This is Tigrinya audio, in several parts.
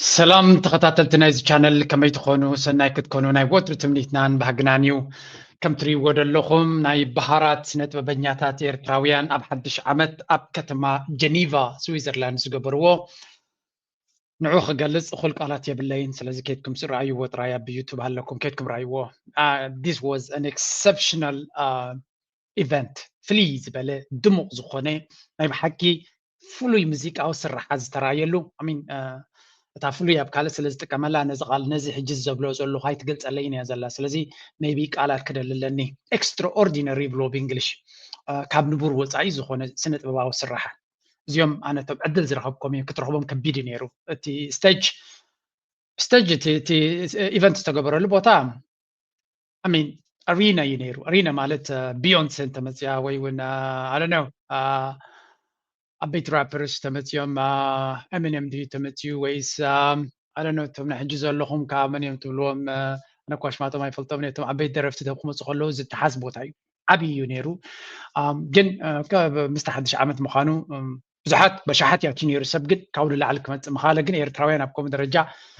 ሰላም ተኸታተልቲ ናይዚ ቻነል፣ ከመይ ትኾኑ? ሰናይ ክትኮኑ ናይ ወትሩ ትምኒትናን ባህግናን እዩ። ከም ትርእይዎ ዘለኹም፣ ናይ በሃራት ስነ ጥበበኛታት ኤርትራውያን ኣብ ሓድሽ ዓመት ኣብ ከተማ ጀኒቫ ስዊዘርላንድ ዝገበርዎ፣ ንዑ ክገልጽ እኹል ቃላት የብለይን። ስለዚ ኬድኩም ስ-፣ ረኣይዎ ጥራይ፣ ኣብ ዩቱብ ኣለኩም፣ ኬድኩም ረኣይዎ። This was an exceptional event፣ ፍልይ ዝበለ ድሙቕ ዝኾነ ናይ ብሓቂ ፍሉይ ሙዚቃዊ ስርሓት ዝተራእየሉ። I mean፣ እታ ፍሉይ ኣብ ካልእ ስለ ዝጥቀመላ፣ ነዚ ቃል፣ ነዚ ሕጂ ዘብሎ ዘለኹ ኣይትገልጸለይን እያ ዘላ። ስለዚ maybe ቃላት ክደልለኒ። ኤክስትራኦርዲነሪ ብሎ ብእንግሊሽ፣ ካብ ንቡር ወጻኢ ዝኾነ ስነ ጥበባዊ ስርሓት። እዚኦም ኣነ እቶም ዕድል ዝረኸብኮም እዮም፣ ክትረኽቦም ከቢድ እዩ ነይሩ። እቲ ስቴጅ፣ ስቴጅ እቲ፣ እቲ ኢቨንት ዝተገበረሉ ቦታ፣ I mean፣ ኣሪና እዩ ነይሩ። ኣሪና ማለት፣ እ፣ ቢዮንሴ እንተመፅያ ወይ እውን፣ እ፣ I don't know፣ እ፣ ዓበይቲ ራፐርስ ተመፅዮም፣ እ፣ ኤሚነም ድዩ ተመፅዩ ወይስ፣ እ፣ I don't know፣ እቶም ናይ ሕጂ ዘለኹም ከዓ መን እዮም ትብልዎም? እ፣ ኣነ እኳ ሽማቶም ኣይፈልጦም፣ ነቶም ዓበይቲ ደረፍቲ ክመፁ ከለዉ ዝተሓዝ ቦታ እዩ። ዓብዪ እዩ ነይሩ። እ፣ ግን፣ እ፣ ከ-፣ ምስቲ ሓድሽ ዓመት ምዃኑ፣ እ፣ ብዙሓት በሻሓት ያቲ ነይሩ ሰብ፣ ግን ካብኡ ንላዕሊ ክመጽእ ምኻለ። ግን ኤርትራውያን ኣብ ከምኡ ደረጃ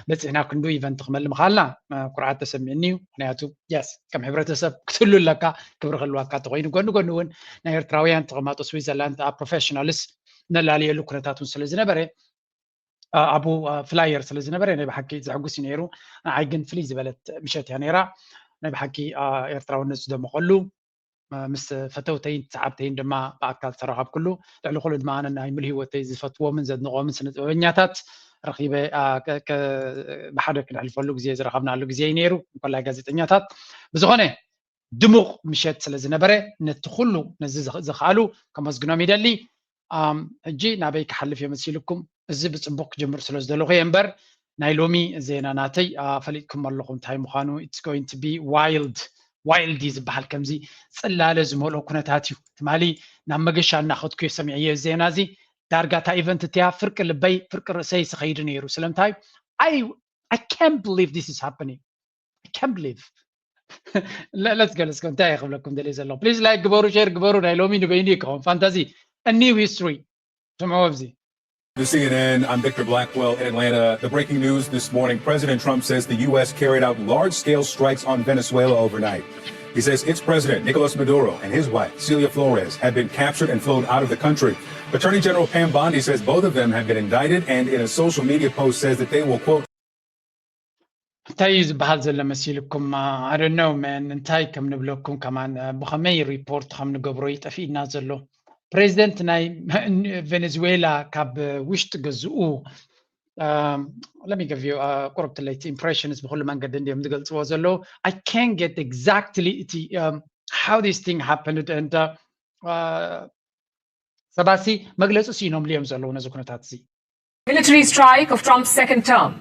በጺሕና ክንዱ ኢቨንት ክመል ምኻልና፣ እ፣ ኩርዓት ተሰሚዕኒ እዩ። ምኽንያቱ የስ፣ ከም ሕብረተሰብ ክትህሉ ኣለካ፣ ክብሪ ክህልዋካ እንተኾይኑ፣ ጎኒ ጎኒ እውን ናይ ኤርትራውያን ተቐማጦ ስዊዘርላንድ ኣብ ፕሮፌሽናልስ ነላልየሉ ኩነታት እውን ስለ ዝነበረ፣ እ፣ ኣብኡ፣ እ፣ ፍላየር ስለ ዝነበረ ናይ ብሓቂ ዘሕጉስ እዩ ነይሩ። ንዓይ ግን ፍልይ ዝበለት ምሸት እያ ነይራ። ናይ ብሓቂ፣ እ፣ ኤርትራውነት ዝደመቐሉ፣ እ፣ ምስ ፈተውተይን ሰዓብተይን ድማ ብኣካል ዝተረኸብኩሉ፣ ልዕሊ ኩሉ ድማ ኣነ ናይ ሙሉ ህይወተይ ዝፈትዎምን ዘድንቖምን ስነ ጥበበኛታት ረኺበ፣ እ፣ ከ-፣ ከ-፣ ብሓደ ክነሕልፈሉ ግዜ ዝረኸብናሉ ግዜ እዩ ነይሩ፣ እንኮላይ ጋዜጠኛታት። ብዝኾነ ድሙቕ ምሸት ስለ ዝነበረ፣ ነቲ ኩሉ ነዚ ዝኽ-፣ ዝኸኣሉ ከመስግኖም ይደሊ። ኣም፣ ሕጂ ናበይ ክሓልፍ እየ መሲልኩም? እዚ ብጽቡቕ ክጅምር ስለ ዝደለኹ እየ እምበር፣ ናይ ሎሚ ዜና ናተይ፣ ኣ፣ ፈሊጥኩም ኣለኹም እንታይ ምዃኑ። It's going to be wild። ዋይልድ እዩ ዝበሃል፣ ከምዚ ጽላለ ዝመልኦ ኩነታት እዩ። ትማሊ ናብ መገሻ እናኸድኩ እየ ሰሚዐዮ ዜና እዚ። ዳርጋ እታ ኢቨንት እቲኣ ፍርቂ ልበይ ፍርቂ ርእሰይ ስኸይዱ ነይሩ። ስለምንታይ? I, I can't believe this is happening. I can't believe። ለ-፣ let's go፣ let's go። እንታይ እየ ክብለኩም ደልየ ዘለኹ? ፕሊዝ ላይክ ግበሩ፣ ሼር ግበሩ። ናይ ሎሚ ንበይኑ ይከውን ፋንታዚ፣ a new history። ስምዑ ኣብዚ። To C N N, I'm Victor Blackwell in Atlanta. The breaking news this morning, President Trump says the U S carried out large-scale strikes on Venezuela overnight. He says its president, Nicolas Maduro, and his wife, Celia Flores, had been captured and flown out of the country. Attorney General Pam Bondi says both of them have been indicted and in a social media post says that they will, quote, እንታይ እዩ ዝበሃል ዘሎ መሲልኩም? I don't know, man። እንታይ ከም ንብለኩም ከማን፣ እ፣ ብኸመይ ሪፖርት ከም ንገብሮ ይጠፍእና ዘሎ። ፕሬዚደንት ናይ ቬኔዙዌላ ካብ ውሽጢ ገዝኡ፣ እ፣ let me give you፣ እ፣ ቁርብ ትለይቲ ኢምፕሬሽንስ ብኩሉ መንገዲ እንዲዮም ዝገልፅዎ ዘለዉ። I can't get exactly እቲ፣ እ፣ how this thing happened and፣ እ፣ ሰባሲ መግለፂ ስኢኖምሉ እዮም ዘለዉ ነዚ ኩነታት እዚ። Military strike of Trump's second term.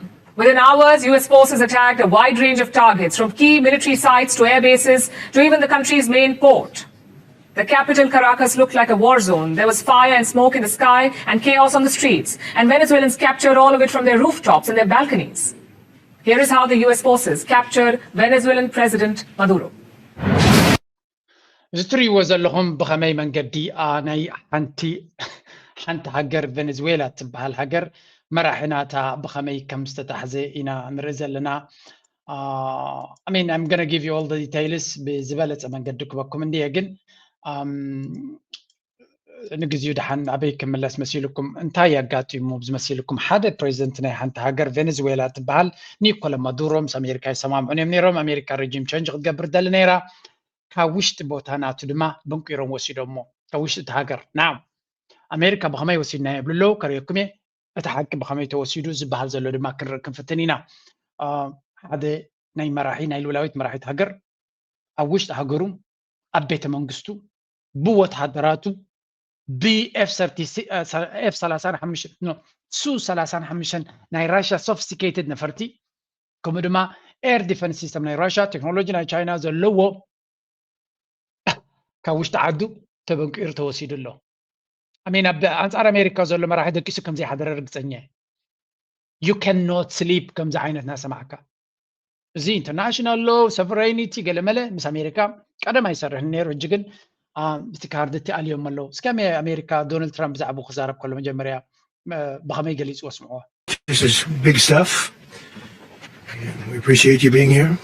Within hours, U S forces attacked a wide range of targets, from key military sites to air bases to even the country's main port. The capital, Caracas, looked like a war zone. There was fire and smoke in the sky and chaos on the streets, and Venezuelans captured all of it from their rooftops and their balconies. Here is how the U S forces captured Venezuelan President Maduro. እዚ ትርእይዎ ዘለኹም ብኸመይ መንገዲ፣ ኣ፣ ናይ ሓንቲ፣ ሓንቲ ሃገር፣ ቬኔዙዌላ ትበሃል ሃገር፣ መራሒ ናታ ብኸመይ ከም ዝተታሕዘ ኢና ንርኢ ዘለና። ኣ፣ I mean, I'm gonna give you all the details ብዝበለጸ መንገዲ ክበኩም እንድየ፣ ግን፣ ኣም፣ ንግዚኡ ደሓን ኣበይ ክምለስ መሲልኩም፣ እንታይ ኣጋጢሙ ዝመሲልኩም? ሓደ ፕሬዚደንት ናይ ሓንቲ ሃገር፣ ቬኔዙዌላ ትበሃል፣ ኒኮላ ማዱሮ ምስ ኣሜሪካ ይሰማምዑን እዮም ነይሮም። ኣሜሪካ ሬጂም ቸንጅ ክትገብር ደሊ ነይራ። ካብ ውሽጢ ቦታ ናቱ ድማ በንቂሮም ወሲዶሞ፣ ካብ ውሽጢ እቲ ሃገር። ናው ኣሜሪካ ብኸመይ ወሲድና ይብሉ ኣለዉ፣ ከርእየኩም እየ። እቲ ሓቂ ብኸመይ ተወሲዱ ዝበሃል ዘሎ ድማ ክንርኢ ክንፍትን ኢና። ኣ፣ ሓደ ናይ መራሒ፣ ናይ ልኡላዊት መራሒት ሃገር ኣብ ውሽጢ ሃገሩ፣ ኣብ ቤተ መንግስቱ፣ ብወተሃደራቱ፣ ብኤፍ ሰርቲ፣ ኤፍ ሰላሳን ሓሙሽተን፣ ኖ፣ ሱ ሰላሳን ሓሙሽተን ናይ ራሽያ ሶፊስቲኬትድ ነፈርቲ፣ ከምኡ ድማ ኤር ዲፈንስ ሲስተም ናይ ራሽያ፣ ቴክኖሎጂ ናይ ቻይና ዘለዎ፣ ካብ ውሽጢ ዓዱ ተበንቂሩ ተወሲዱ ኣሎ። I mean፣ ኣብ ኣንጻር ኣሜሪካ ዘሎ መራሒ ደቂሱ ከም ዘይሓደረ ርግጸኛ እየ። You cannot sleep ከምዚ ዓይነት እናሰማዕካ። እዚ ኢንተርናሽናል ሎ፣ ሶቨሬኒቲ፣ ገለመለ ምስ ኣሜሪካ ቀደም ኣይሰርሕን ነይሩ። ሕጂ ግን፣ ኣ፣ እቲ ካርድ እቲ ኣልዮም ኣለዉ። እስከ ኣሜ-፣ ኣሜሪካ ዶናልድ ትራምፕ ብዛዕባኡ ክዛረብ ከሎ መጀመርያ፣ እ፣ ብኸመይ ገሊጽዎ ስምዕዎ። This is big stuff. We appreciate you being here.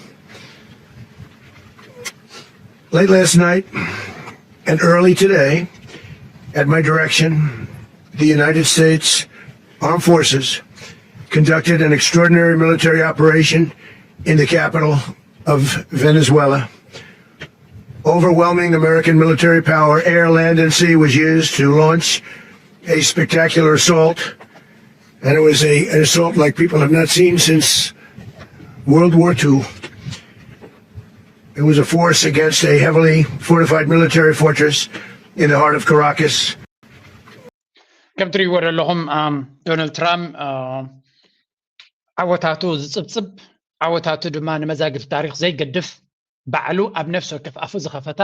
Late last night and early today, at my direction, the United States Armed Forces conducted an extraordinary military operation in the capital of Venezuela. Overwhelming American military power, air, land, and sea, was used to launch a spectacular assault. And it was a, an assault like people have not seen since World War Two. It was a force against a heavily fortified military fortress in the heart of Caracas. ከም ትሪእዎ ዘለኹም ዶናልድ ትራምፕ ዓወታቱ ዝፅብፅብ፣ ዓወታቱ ድማ ንመዛግብቲ ታሪክ ዘይገድፍ፣ ባዕሉ ኣብ ነፍሲ ወከፍ ኣፉ ዝኸፈታ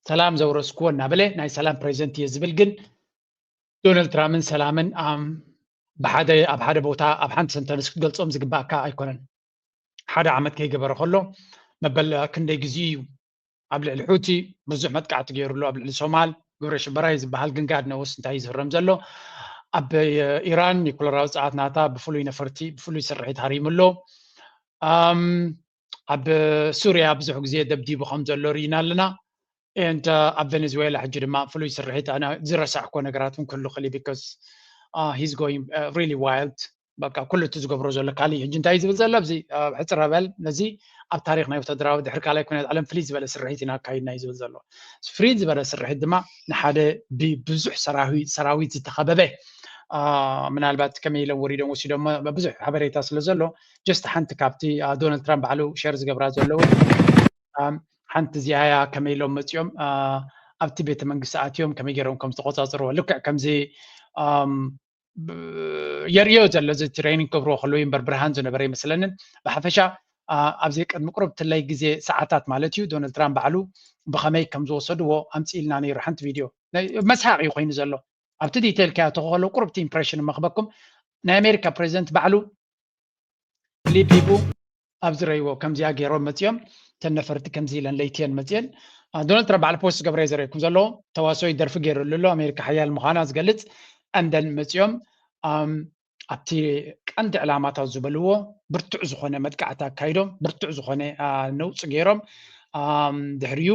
ሰላም ዘውረስክዎ እናበለ ናይ ሰላም ፕሬዚደንት እየ ዝብል። ግን ዶናልድ ትራምፕን ሰላምን ብሓደ ኣብ ሓደ ቦታ ኣብ ሓንቲ ሰንተንስ ክትገልፆም ዝግባእካ ኣይኮነን። ሓደ ዓመት ከይገበረ ከሎ መበል ክንደይ ግዜ እዩ ኣብ ልዕሊ ሑቲ ብዙሕ መጥቃዕቲ ገይሩ ኣሎ። ኣብ ልዕሊ ሶማል ግብረ ሽበራ እዩ ዝበሃል። ግን ጋድ ነውስ እንታይ እዩ ዝህረም ዘሎ? ኣብ ኢራን ኒኩለራዊ ፀዓት ናታ ብፍሉይ ነፈርቲ ብፍሉይ ስርሒት ሃሪሙ ኣሎ። ኣብ ሱርያ ብዙሕ ግዜ ደብዲቡ ከም ዘሎ ርኢና ኣለና። And ኣብ ቬኔዙዌላ ሕጂ ድማ ፍሉይ ስርሒት፣ ኣነ ዝረሳዕኮ ነገራት እውን ክህሉ ክእል because he's going really wild። በቃ ኩሉ እቲ ዝገብሮ ዘሎ ካልእ። ሕጂ እንታይ እዩ ዝብል ዘሎ? ኣብዚ ሕፅር በል፣ ነዚ ኣብ ታሪክ ናይ ወታደራዊ ድሕሪ ካልኣይ ኩናት ዓለም ፍልይ ዝበለ ስርሒት ኢና ኣካይድና እዩ ዝብል ዘሎ። ፍልይ ዝበለ ስርሒት ድማ ንሓደ ብብዙሕ ሰራዊት ዝተኸበበ፣ ምናልባት ከመይ ኢሎም ወሪዶም ወሲዶም ብዙሕ ሓበሬታ ስለ ዘሎ፣ just ሓንቲ ካብቲ ዶናልድ ትራምፕ ባዕሉ ሸር ዝገብራ ዘለዉ ሓንቲ እዚኣያ፣ ከመይ ኢሎም መፂኦም ኣብቲ ቤተ መንግስቲ ኣትዮም ከመይ ገይሮም ከም ዝተቆፃፅርዎ፣ ልክዕ ከምዚ የርእዮ ዘሎ እዚ ትሬኒንግ ክገብርዎ ከለዉ እምበር ብርሃን ዝነበረ ይመስለንን። ብሓፈሻ ኣብዚ ቅድሚ ቁሩብ ትለይ ግዜ፣ ሰዓታት ማለት እዩ፣ ዶናልድ ትራምፕ ባዕሉ ብኸመይ ከም ዝወሰድዎ ኣምፅኢልና ነይሩ ሓንቲ ቪድዮ፣ መስሓቅ እዩ ኮይኑ ዘሎ። ኣብቲ ዲቴል ከያተኹ ከለዉ ቁሩብቲ ኢምፕሬሽን መክበኩም። ናይ ኣሜሪካ ፕሬዚደንት ባዕሉ ክሊፕ ሂቡ ኣብ ዝረይዎ ከምዚኣ ገይሮም መፂኦም፣ ተን ነፈርቲ ከምዚ ኢለን ለይትየን መፅየን። ዶናልድ ትራምፕ ባዕሉ ፖስት ዝገብረ እዩ ዘርእየኩም ዘሎ፣ ተዋሶይ ደርፊ ገይሩሉ ኣሎ፣ ኣሜሪካ ሓያል ምዃና ዝገልፅ። And then መፂኦም ኣብቲ ቀንዲ ዕላማታት ዝበልዎ ብርቱዕ ዝኾነ መጥቃዕቲ ኣካይዶም፣ ብርቱዕ ዝኾነ ነውፂ ገይሮም። ድሕሪኡ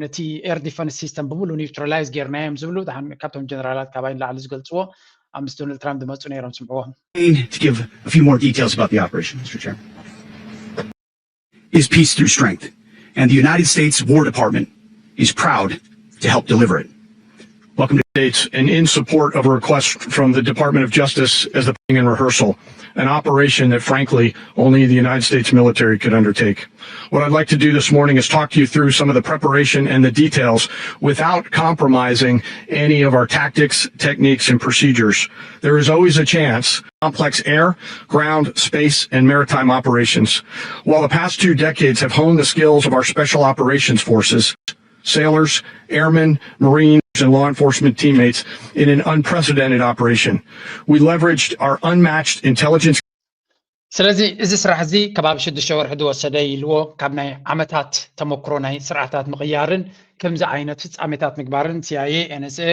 ነቲ air defense system ብምሉ ኒውትራላይዝ ጌርናዮም ዝብሉ ደሓን ካብቶም ጀነራላት ካባይ ንላዕሊ ዝገልፅዎ ኣብ ምስ ዶናልድ ትራምፕ ዝመፁ ነይሮም። ስምዕዎም። To give a few more details about the operation, Mister Chairman, is peace through strength, and the United States War Department is proud to help deliver it. Welcome to States and in support of a request from the Department of Justice as the planning and rehearsal, an operation that, frankly, only the United States military could undertake. What I'd like to do this morning is talk to you through some of the preparation and the details without compromising any of our tactics, techniques, and procedures. There is always a chance complex air, ground, space, and maritime operations. While the past two decades have honed the skills of our special operations forces, sailors, airmen, Marines, and law enforcement teammates in an unprecedented operation. We leveraged our unmatched intelligence. ስለዚ እዚ ስራሕ እዚ ከባቢ ሽዱሽተ ወርሒ ዝወሰደ ኢልዎ፣ ካብ ናይ ዓመታት ተመክሮ ናይ ስርዓታት ምቕያርን ከምዚ ዓይነት ፍጻሜታት ምግባርን ሲኣይኤ፣ ኤንኤስኤ፣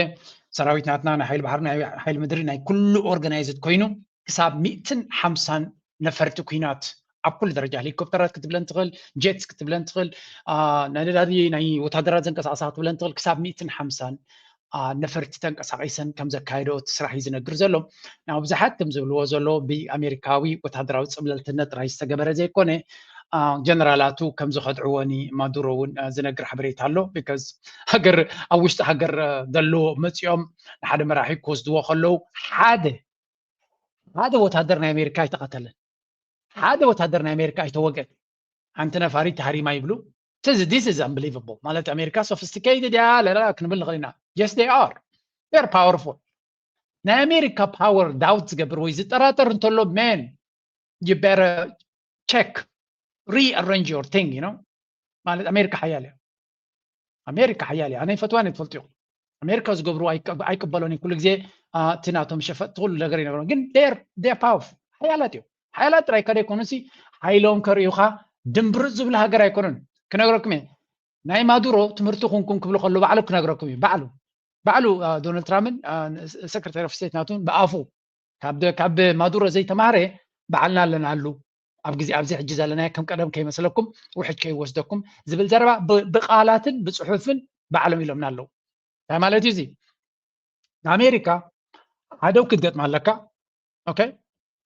ሰራዊት ናትና ናይ ሓይሊ ባሕሪ ናይ ሓይሊ ምድሪ ናይ ኩሉ ኦርጋናይዝድ ኮይኑ ክሳብ ሚእትን ሓምሳን ነፈርቲ ኩናት ኣብ ኩሉ ደረጃ ሄሊኮፕተራት ክትብለን ትኽእል፣ ጀትስ ክትብለን ትኽእል፣ ናይ ነዳዲ ናይ ወታደራት ዘንቀሳቕሳ ክትብለን ትኽእል፣ ክሳብ ሚእትን ሓምሳን ነፈርቲ ተንቀሳቒሰን ከም ዘካየደኦ እቲ ስራሕ እዩ ዝነግር ዘሎ። ናብ ብዙሓት ከም ዝብልዎ ዘሎ ብኣሜሪካዊ ወታደራዊ ፅብለልትነት ጥራይ ዝተገበረ ዘይኮነ ጀነራላቱ ከም ዝኸድዕዎ ኒ ማዱሮ እውን ዝነግር ሓበሬታ ኣሎ። ቢካዝ ሃገር ኣብ ውሽጢ ሃገር ዘሎ መፂኦም ንሓደ መራሒ ክወስድዎ ከለዉ ሓደ ሓደ ወታደር ናይ ኣሜሪካ ኣይተቐተለን። ሓደ ወታደር ናይ ኣሜሪካ ኣይተወገን። ሓንቲ ነፋሪት ተሃሪማ ይብሉ። This is unbelievable። ማለት ኣሜሪካ sophisticated እያ ለላ ክንብል ንኽእል ኢና። Yes, they are. They're powerful። ናይ ኣሜሪካ ፓወር ዳውት ዝገብር ወይ ዝጠራጠር እንተሎ፣ man, you better check, rearrange your thing, you know? ማለት ኣሜሪካ ሓያል እያ። ኣሜሪካ ሓያል እያ። ኣነ ይፈትዋን እየ፣ ትፈልጡ ኢኹም። ኣሜሪካ ዝገብሩ ኣይቀበሎን እዩ። ኩሉ ግዜ እቲ ናቶም ሸፈጥቲ ኩሉ ነገር ይነግሮም። ግን they're powerful፣ ሓያላት እዮም። ሓያላት ጥራይ ከደይኮኑሲ ሓይሎም ከርእዩኻ ድንብርፅ ዝብሉ ሃገር ኣይኮኑን። ክነግረኩም እየ። ናይ ማዱሮ ትምህርቲ ኩንኩም ክብሉ ከለዉ ባዕሉ ክነግረኩም እዩ። ባዕሉ ባዕሉ ዶናልድ ትራምፕን ሰክረታሪ ኦፍ ስቴት ናቱን ብኣፉ ካብ ማዱሮ ዘይተማሃረ ባዕልና ኣለናሉ። ኣብ ግዜ ኣብዚ ሕጂ ዘለናዮ ከም ቀደም ከይመስለኩም፣ ውሕጅ ከይወስደኩም ዝብል ዘረባ ብቃላትን ብፅሑፍን ባዕሎም ኢሎምና ኣለዉ። እንታይ ማለት እዩ እዚ? ንኣሜሪካ ሓደው ክትገጥማ ኣለካ። ኦኬ፣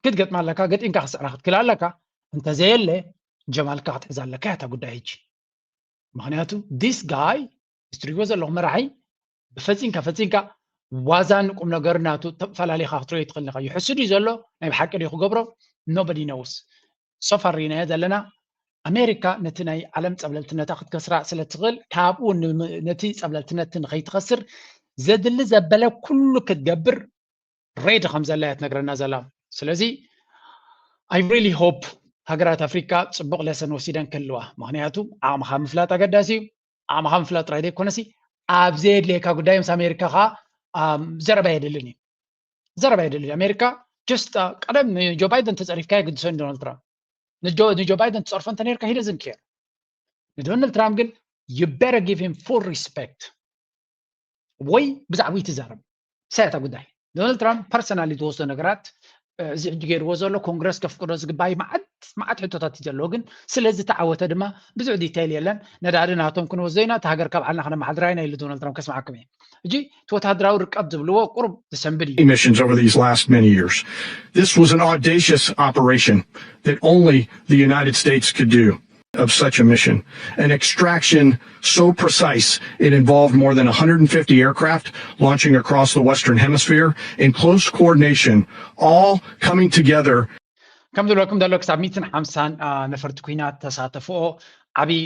ክትገጥማ ኣለካ፣ ገጢምካ ክትስዕራ ክትክእል ኣለካ። እንተዘየለ ጀማልካ ክትሕዛ ኣለካ እያ እታ ጉዳይ ሕጂ። ምክንያቱ this guy እትሪእዎ ዘለኹም መራሒ ብፈፂንካ ፈፂንካ ዋዛን ቁም ነገር ናቱ ፈላሊኻ ክትሪኦ ትኽእል ኢኻ። ይሕሱ ድዩ ዘሎ? ናይ ብሓቂ ድዩ ክገብሮ? Nobody knows። So far ርኢናዮ ዘለና ኣሜሪካ ነቲ ናይ ዓለም ፀብለልትነታ ክትከስራ ስለ ትኽእል ካብኡ ነቲ ፀብለልትነት ንኸይትኸስር ዘድሊ ዘበለ ኩሉ ክትገብር ready ከም ዘላ እያ ትነግረና ዘላ። ስለዚ I really hope ሃገራት ኣፍሪካ ፅቡቕ lesson ወሲደን ክህልዋ። ምክንያቱ ዓቕምኻ ምፍላጥ ኣገዳሲ እዩ። ዓቕምኻ ምፍላጥ ጥራይ ዘይኮነሲ ኣብ ዘየድልየካ ጉዳይ ምስ ኣሜሪካ ከዓ ዘረባ የድልን እዩ። ዘረባ የድልን እዩ። ኣሜሪካ just ቀደም ንጆ ባይደን ተፀሪፍካ የግድሶ ዶናልድ ትራምፕ። ንጆ ባይደን ትፀርፎ እንተ ነርካ he doesn't care። ንዶናልድ ትራምፕ ግን you better give him full respect ወይ ብዛዕባ ትዛረብ። ሳያታ ጉዳይ ዶናልድ ትራምፕ personally ዝወስዶ ነገራት፣ እዚ ሕጂ ገይርዎ ዘሎ ኮንግረስ ከፍቅዶ ዝግባይ መዓት መዓት ሕቶታት እዩ ዘለዎ። ግን ስለዚ ተዓወተ ድማ ብዙሕ detail የለን። ነዳዲ ናቶም ክንወስዶ ኢና፣ እቲ ሃገር ካብ ዓልና ከነመሓድራ ኢና ኢሉ ዶናልድ ትራምፕ። ከስማዓኩም እየ። ሕጂ እቲ ወታደራዊ ርቀት ዝብልዎ ቁሩብ ዝሰንብድ እዩ። Missions over these last many years. This was an audacious operation that only the United States could do of such a mission. An extraction so precise it involved more than one hundred fifty aircraft launching across the Western Hemisphere in close coordination, all coming together. ከም ዝብለኩም ዘሎ ክሳብ ሚእትን ሓምሳን ነፈርቲ ኩናት ተሳተፍኦ ዓብዪ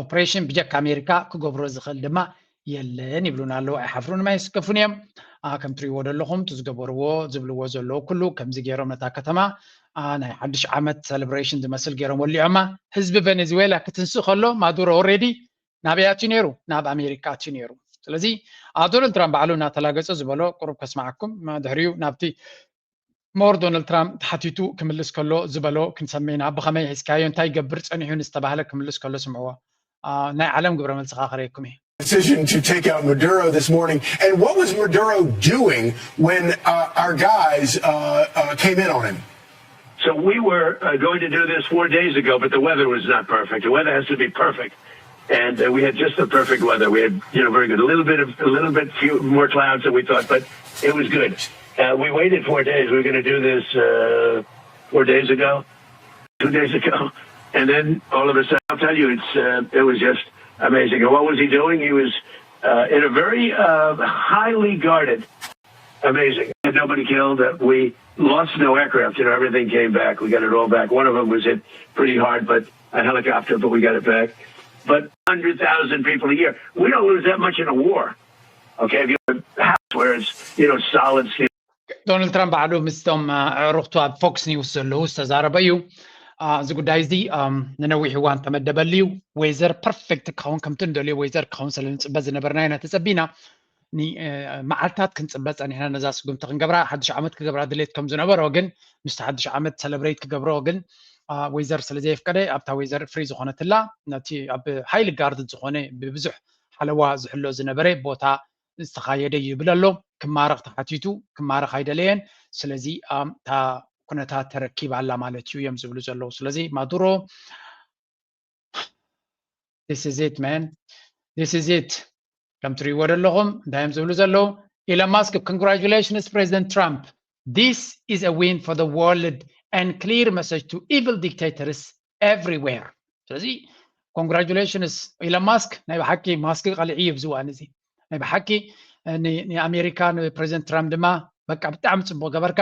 ኦፕሬሽን ብጀካ ኣሜሪካ ክገብሮ ዝኽእል ድማ የለን ይብሉና ኣለዉ። ኣይሓፍሩን ኣይስከፉን እዮም። ከም ትሪእዎ ዘለኹም እቲ ዝገበርዎ ዝብልዎ ዘለዉ ኩሉ ከምዚ ገይሮም ነታ ከተማ ናይ ሓድሽ ዓመት celebration ዝመስል ገይሮም ወሊዖማ። ህዝቢ ቬኔዙዌላ ክትንስእ ከሎ ማዱሮ already ናበይ ኣትዩ ነይሩ? ናብ ኣሜሪካ ኣትዩ ነይሩ። ስለዚ ዶናልድ ትራምፕ ባዕሉ እናተላገጸ ዝበሎ ቁሩብ ከስማዓኩም፣ ድሕሪኡ ናብቲ more ዶናልድ ትራምፕ ተሓቲቱ ክምልስ ከሎ ዝበሎ ክንሰምዕ ኢና። ብኸመይ ሒዝካዮ? እንታይ ይገብር ጸኒሑ ንዝተባህለ ክምልስ ከሎ ስምዕዎ። ናይ ዓለም ግብረ መልስኻ ከርእየኩም እየ። Decision to take out Maduro this morning. And what was Maduro doing when uh, our guys uh, uh, came in on him? So we were uh, going to do this four days ago, but the weather was not perfect. The weather has to be perfect. And uh, we had just the perfect weather. We had, you know, very good. A little bit of, a little bit few more clouds than we thought, but it was good. Uh, we waited four days. We were going to do this uh, four days ago, two days ago, and then all of a sudden, I'll tell you, it's uh, it was just amazing. And what was he doing? He was uh, in a very uh, highly guarded, amazing. Nobody killed. Uh, we lost no aircraft. You know, everything came back. We got it all back. One of them was hit pretty hard, but a helicopter, but we got it back. But one hundred thousand people a year. We don't lose that much in a war. Okay, if you have a house where it's, you know, solid steel. ዶናልድ ትራምፕ ባዕሉ ምስቶም ኣዕሩኽቱ ኣብ ፎክስ ኒውስ ዘለዉ ዝተዛረበ እዩ። እዚ ጉዳይ እዚ ንነዊሕ እዋን ተመደበሉ እዩ። ዌዘር ፐርፌክት ክኸውን ከምቲ ንደልዮ ዌዘር ክኸውን ስለ ንፅበ ዝነበርና ኢና ተፀቢና። መዓልታት ክንፅበ ፀኒሕና ነዛ ስጉምቲ ክንገብራ ሓድሽ ዓመት ክገብራ ድሌት ከም ዝነበሮ ግን ምስቲ ሓድሽ ዓመት ሰለብሬት ክገብሮ ግን ዌዘር ስለ ዘየፍቀደ ኣብታ ዌዘር ፍሪ ዝኾነትላ ነቲ ኣብ ሃይሊ ጋርድ ዝኾነ ብብዙሕ ሓለዋ ዝሕሎ ዝነበረ ቦታ ዝተኻየደ ይብል ኣሎ። ክማረኽ ተሓቲቱ ክማረኽ ኣይደለየን። ስለዚ እታ ኩነታት ተረኪባ ኣላ ማለት እዩ እዮም ዝብሉ ዘለዉ። ስለዚ ማዱሮ this is it man, this is it። ከም ትሪእዎ ዘለኹም እንታይ እዮም ዝብሉ ዘለዉ? Elon Musk, congratulations President Trump, this is a win for the world and clear message to evil dictators everywhere. ስለዚ ኮንግራጁሌሽንስ ኢሎን ማስክ። ናይ ብሓቂ ማስክ ቀሊዒ እዩ ኣብዚ እዋን እዚ። ናይ ብሓቂ ንኣሜሪካ ንፕሬዚደንት ትራምፕ ድማ በቃ ብጣዕሚ ፅቡቅ ገበርካ።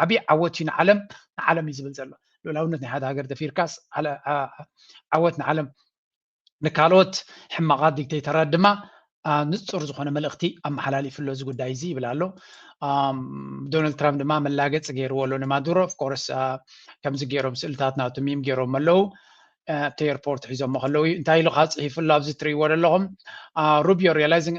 ዓብዪ ዓወት እዩ ንዓለም፣ ንዓለም እዩ ዝብል ዘሎ። ልኡላውነት ናይ ሓደ ሃገር ደፊርካስ ዓወት ንዓለም። ንካልኦት ሕማቓት ዲክቴተራት ድማ ንፁር ዝኾነ መልእኽቲ ኣመሓላሊፉ ኣሎ እዚ ጉዳይ እዚ ይብል ኣሎ። ዶናልድ ትራምፕ ድማ መላገፂ ገይርዎ ኣሎ ንማዱሮ። ኦፍኮርስ ከምዚ ገይሮም ስእልታት ናቱ ሚም ገይሮም ኣለዉ። እቲ ኤርፖርት ሒዞሞ ከለዉ እዩ እንታይ ኢሉ ከዓ ፅሒፉ ኣሎ ኣብዚ ትሪእዎ ዘለኹም። ሩቢዮ ሪላይዚንግ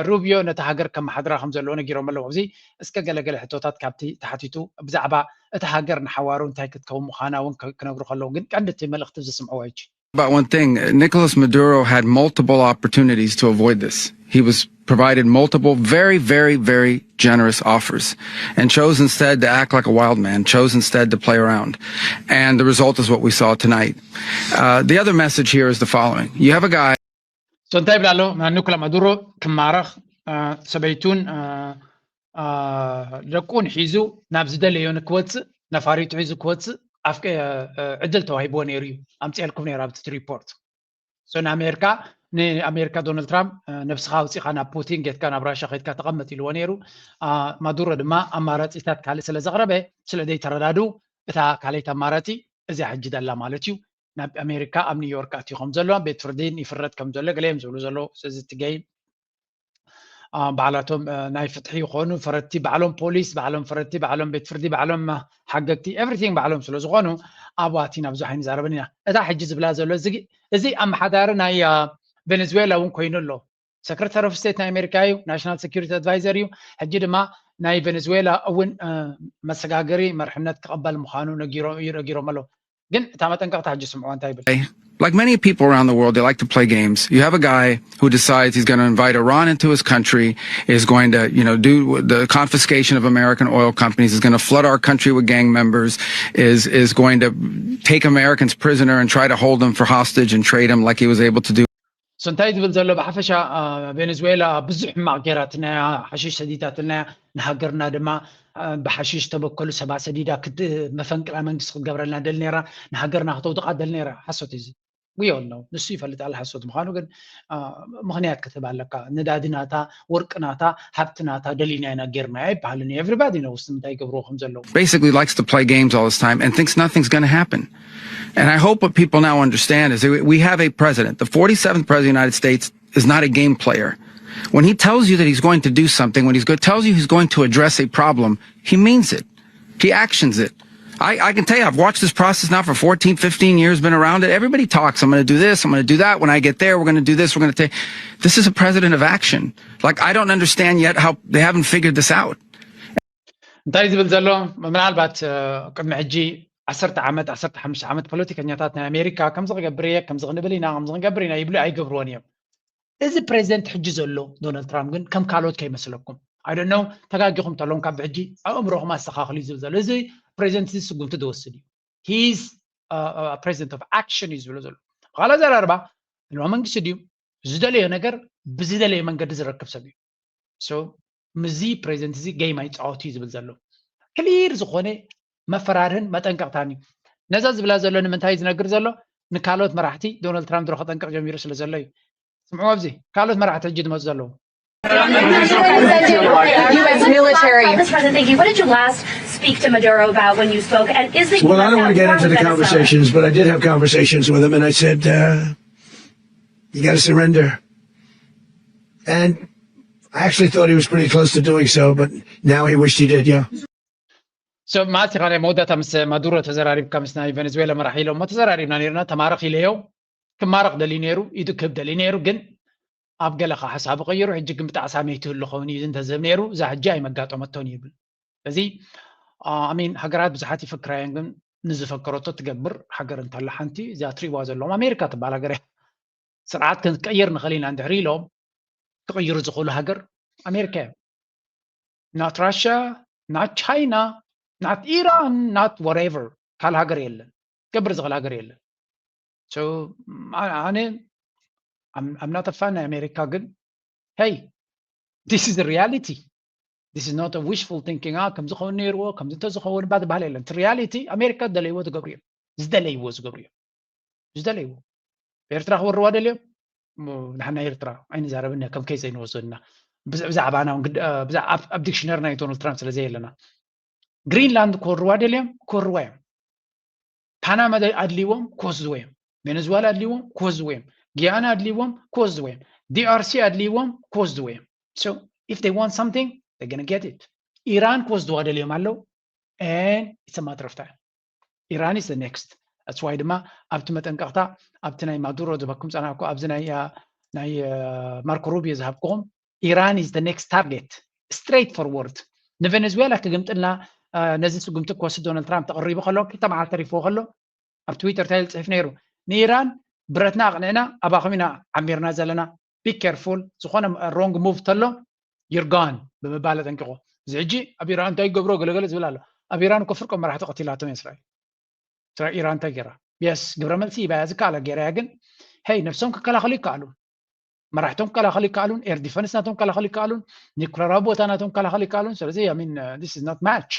ሩቢዮ ነቲ ሃገር ከመሓድራ ከም ዘለዎ ነጊሮም ኣለዉ። ኣብዚ እስከ ገለገለ ሕቶታት ካብቲ ተሓቲቱ ብዛዕባ እቲ ሃገር ንሓዋሩ እንታይ ክትከውን ምዃና እውን ክነግሩ ከለዉ ግን ቀንዲ እቲ መልእኽቲ ዝስምዕዎ እዩ። about one thing. Nicolas Maduro had multiple opportunities to avoid this. He was provided multiple very, very, very generous offers and chose instead to act like a wild man, chose instead to play around. And the result is what we saw tonight. Uh, the other message here is the following. You have a guy So እንታይ ይብል ኣሎ? ኒኮላ ማዱሮ ክማረኽ፣ ሰበይቱን ደቁን ሒዙ ናብ ዝደለዮ ንክወፅእ፣ ነፋሪቱ ሒዙ ክወፅእ ዕድል ተዋሂብዎ ነይሩ እዩ። ኣምፅኤልኩም ነይሩ ኣብቲ ሪፖርት። ንኣሜሪካ ንኣሜሪካ ዶናልድ ትራምፕ ነብስኻ ኣውፂኻ ናብ ፑቲን ጌትካ ናብ ራሻ ከድካ ተቐመጥ ኢልዎ ነይሩ። ማዱሮ ድማ ኣማራፂታት ካልእ ስለ ዘቕረበ ስለ ዘይተረዳድኡ እታ ካልኣይቲ ኣማራፂ እዚኣ ሕጂ ደላ ማለት እዩ። ናብ ኣሜሪካ ኣብ ኒውዮርክ ኣትዩ ከም ዘሎ ቤት ፍርዲ ይፍረድ ከም ዘሎ ገለ እዮም ዝብሉ ዘለዉ። ስለዚ እቲ ገይም ባዕላቶም ናይ ፍትሒ ይኾኑ ፈረድቲ ባዕሎም ፖሊስ ባዕሎም ፈረድቲ ባዕሎም ቤት ፍርዲ ባዕሎም ሓገግቲ everything ባዕሎም ስለ ዝኾኑ ኣብኡ ኣቲና ብዙሕ ኣይንዛረብን ኢና። እታ ሕጂ ዝብላ ዘሎ እዚ ኣመሓዳሪ ናይ ቬኔዙዌላ እውን ኮይኑ ኣሎ። Secretary of State ናይ ኣሜሪካ እዩ፣ National Security Advisor እዩ። ሕጂ ድማ ናይ ቬኔዙዌላ እውን መሰጋገሪ መርሕነት ክቐበል ምዃኑ ነጊሮም ኣለዉ። ግን እታ መጠንቀቕታ ሕጂ ስምዕዋ እንታይ ይብል? Like many people around the world, they like to play games. You have a guy who decides he's going to invite Iran into his country, is going to, you know, do the confiscation of American oil companies, is going to flood our country with gang members, is is going to take Americans prisoner and try to hold them for hostage and trade them like he was able to do. So እንታይ ዝብል ዘሎ ብሓፈሻ ቬኔዙዌላ ብዙሕ ሕማቕ ጌራትናያ፣ ሓሽሽ ሰዲዳትናያ፣ ንሃገርና ድማ ብሓሽሽ ተበከሉ ሰባ ሰዲዳ መፈንቅላ መንግስቲ ክትገብረልና ደል ነራ፣ ንሃገርና ክተውድቓ ደል ነራ። ሓሶት እዚ ጉዮል ነው ንሱ ይፈልጥ ኣለ ሓሶት ምዃኑ ግን ምኽንያት ክትህብ ኣለካ። ነዳዲ ናታ፣ ወርቂ ናታ፣ ሃብቲ ናታ ደሊና ኢና ጌርና ኣይበሃልን እዩ። Everybody knows ንምንታይ ይገብርዎ ከም ዘለዉ። Basically likes to play games all this time and thinks nothing's going to happen. And I hope what people now understand is that we have a president, the forty-seventh president of the United States is not a game player. When he tells you that he's going to do something, when he tells you he's going to address a problem, he means it. He actions it. I, I can tell you, I've watched this process now for fourteen, fifteen years, been around it. Everybody talks, I'm going to do this, I'm going to do that. When I get there, we're going to do this, we're going to take. This is a president of action. Like, I don't understand yet how they haven't figured this out. እንታይ ዝብል ዘሎ ምናልባት ቅድሚ ሕጂ ዓሰርተ ዓመት ዓሰርተ ሓሙሽተ ዓመት ፖለቲከኛታት ናይ ኣሜሪካ ከምዚ ክገብር እየ ከምዚ ክንብል ኢና ከምዚ ክንገብር ኢና ይብሉ ኣይገብርዎን እዮም። እዚ ፕሬዚደንት ሕጂ ዘሎ ዶናልድ ትራምፕ ግን ከም ካልኦት ከይመስለኩም። I don't know ተጋጊኹም ተለዎም ካብ ሕጂ ኣእምሮኹም ኣስተኻኽሉ እዩ ዝብል ዘሎ። እዚ ፕሬዚደንት እዚ ስጉምቲ ዝወስድ እዩ። He's president of action እዩ ዝብሎ ዘሎ። ብኻልእ ኣዘራርባ ድማ መንግስቲ ድዩ ዝደለዮ ነገር ብዝደለዮ መንገዲ ዝረክብ ሰብ እዩ። So ምዚ ፕሬዚደንት እዚ ጌም ኣይፃወቱ እዩ ዝብል ዘሎ። ክሊር ዝኾነ መፈራርህን መጠንቀቕታን እዩ። ነዛ ዝብላ ዘሎ ንምንታይ ዝነግር ዘሎ ንካልኦት መራሕቲ ዶናልድ ትራምፕ ድሮ ከጠንቅቕ ጀሚሩ ስለ ዘሎ እዩ። ስምዕዎ ኣብዚ ካልኦት መራሕቲ ሕጂ ዝመፁ ዘለዉ U S military. President, thank you. What did you last speak to Maduro about when you spoke? And is the Well, I don't want to get into the conversations, but I did have conversations with him, and I said, uh, "You got to surrender." And I actually thought he was pretty close to doing so, but now he wished he did. Yeah. So ማቲ ኻነ መወዳእታ ምስ ማዱሮ ተዘራሪብካ ምስ ናይ ቬኔዙዌላ መራሒ ኢሎሞ ተዘራሪብና ነርና። ተማረኽ ኢለዮ። ክማረኽ ደልዩ ነይሩ፣ ኢዱ ክህብ ደልዩ ነይሩ። ግን ኣብ ገለ ኸዓ ሓሳቡ ቀይሩ፣ ሕጂ ግን ብጣዕሳ መይቱ ኣሎ ኸውን እዩ እንተዝህብ ነይሩ እዛ ሕጂ ኣይመጋጠመቶን ይብል። እዚ ኣሚን ሃገራት ብዙሓት ይፍክራ እየን፣ ግን ንዝፈከረቶ ትገብር ሃገር እንተላ ሓንቲ እዚኣ ትሪእዋ ዘለኹም ኣሜሪካ ትበሃል ሃገር እያ። ስርዓት ክንቀይር ንኽእል ኢና እንድሕር ኢሎም ክቕይሩ ዝኽእሉ ሃገር ኣሜሪካ እዮም። Not Russia, not China, not Iran, not whatever ካልእ ሃገር የለን። ክገብር ዝኽእል ሃገር የለን። So ኣነ I'm not a fan ናይ ኣሜሪካ፣ ግን hey, this is the reality. This is not a wishful thinking. ኣ ከምዚ ኸውን ነይርዎ ከምዚ እንተዝኸውን እባ ዝበሃል የለን። እቲ ሪያሊቲ ኣሜሪካ ዝደለይዎ ዝገብሩ እዮም። ዝደለይዎ ዝገብሩ እዮም። ዝደለይዎ ኤርትራ ክወርዋ ደልዮም ንሓና ኤርትራ ኣይንዛረብን ከም ኬዝ ኣይንወስዶ ኢና። ብዛዕባና ኣብ ዲክሽነሪ ናይ ዶናልድ ትራምፕ ስለ ዘየለና ግሪንላንድ ክወርዋ ደልዮም ክወርዋ እዮም። ፓናማ ኣድልዎም ክወስድዎ እዮም። ቬነዝዋላ ኣድልዎም ክወስድዎ እዮም። ጊያና ኣድልዎም ክወስድዎ እዮም። ዲኣርሲ ኣድልዎም ክወስድዎ እዮም። So if they want something they're gonna get it. ኢራን ክወስድዋ ደልዮም ኣለዉ። And it's a matter of time. Iran is the next. That's why ድማ ኣብቲ መጠንቀቕታ ኣብቲ ናይ ማዱሮ ዝበኩም ጸናሕኩ ኣብዚ ናይ ናይ ማርኮ ሩቢዮ ዝሃብኩኹም Iran is the next target. Straight forward ንቬነዝዌላ ክግምጥልና ነዚ ስጉምቲ ክወስድ ዶናልድ ትራምፕ ተቐሪቡ ከሎ ክልተ መዓልቲ ተሪፍዎ ከሎ ኣብ ትዊተር እንታይ ዝብል ጽሒፍ ነይሩ? ንኢራን ብረትና ኣቕኒዕና ኣባኹም ኢና ዓሚርና ዘለና። Be careful፣ ዝኾነ wrong move ተሎ you're gone ብምባል ኣጠንቂቑ። እዚ ሕጂ ኣብ ኢራን እንታይ ይገብሮ ገለገለ ዝብል ኣሎ። ኣብ ኢራን እኮ ፍርቆም መራሕቲ ቀቲላቶም እያ እስራኤል። ኢራን እንታይ ገይራ? የስ፣ ግብረ መልሲ ይባያ ዝከኣላ ገይራ እያ። ግን ሄይ፣ ነብሶም ክከላኸሉ ይከኣሉ፣ መራሕቶም ክከላኸሉ ይከኣሉን፣ air defence ናቶም ክከላኸሉ ይከኣሉን፣ ኒኩለራዊ ቦታ ናቶም ክከላኸሉ ይከኣሉን። ስለዚ I mean this is not match።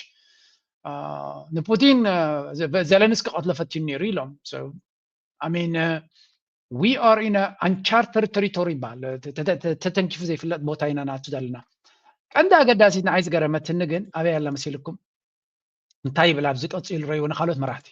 ንፑቲን ዘለንስኪ ቀትሎ ፈቲኑ ነይሩ ኢሎም። I mean we are in uncharted territory ይበሃል። ተተንኪፉ ዘይፍለጥ ቦታ ኢና ናቱ ዘለና። ቀንዲ ኣገዳሲት ንዓይ ዝገረመትኒ ግን ኣበይ ኣላ መሲልኩም? እንታይ ይብል ኣብዚ ቀፂሉ ረይዎ ንካልኦት መራሕቲ?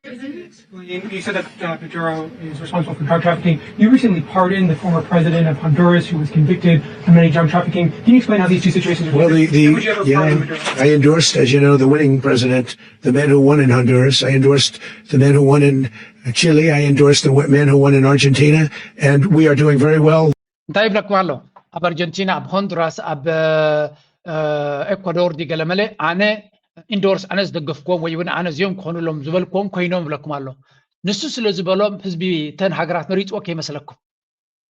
You said that uh, Maduro is responsible for drug trafficking. You recently pardoned the former president of Honduras who was convicted of many drug trafficking. Can you explain how these two situations are Well, the, different? the, Would you ever you pardon know, Maduro? I endorsed, as you know, the winning president, the man who won in Honduras. I endorsed the man who won in Chile. I endorsed the w- man who won in Argentina. And we are doing very well. እንታይ ይብለኩም ኣሎ? ኣብ ኣርጀንቲና፣ ኣብ ሆንዱራስ፣ ኣብ ኤኳዶር ዲገለመለ ኣነ ኢንዶርስ ኣነ ዝደገፍክዎም ወይ እውን ኣነ እዚኦም ክኾኑሎም ዝበልክዎም ኮይኖም ይብለኩም ኣሎ። ንሱ ስለ ዝበሎም ህዝቢ ተን ሃገራት መሪፅዎ ከይመስለኩም።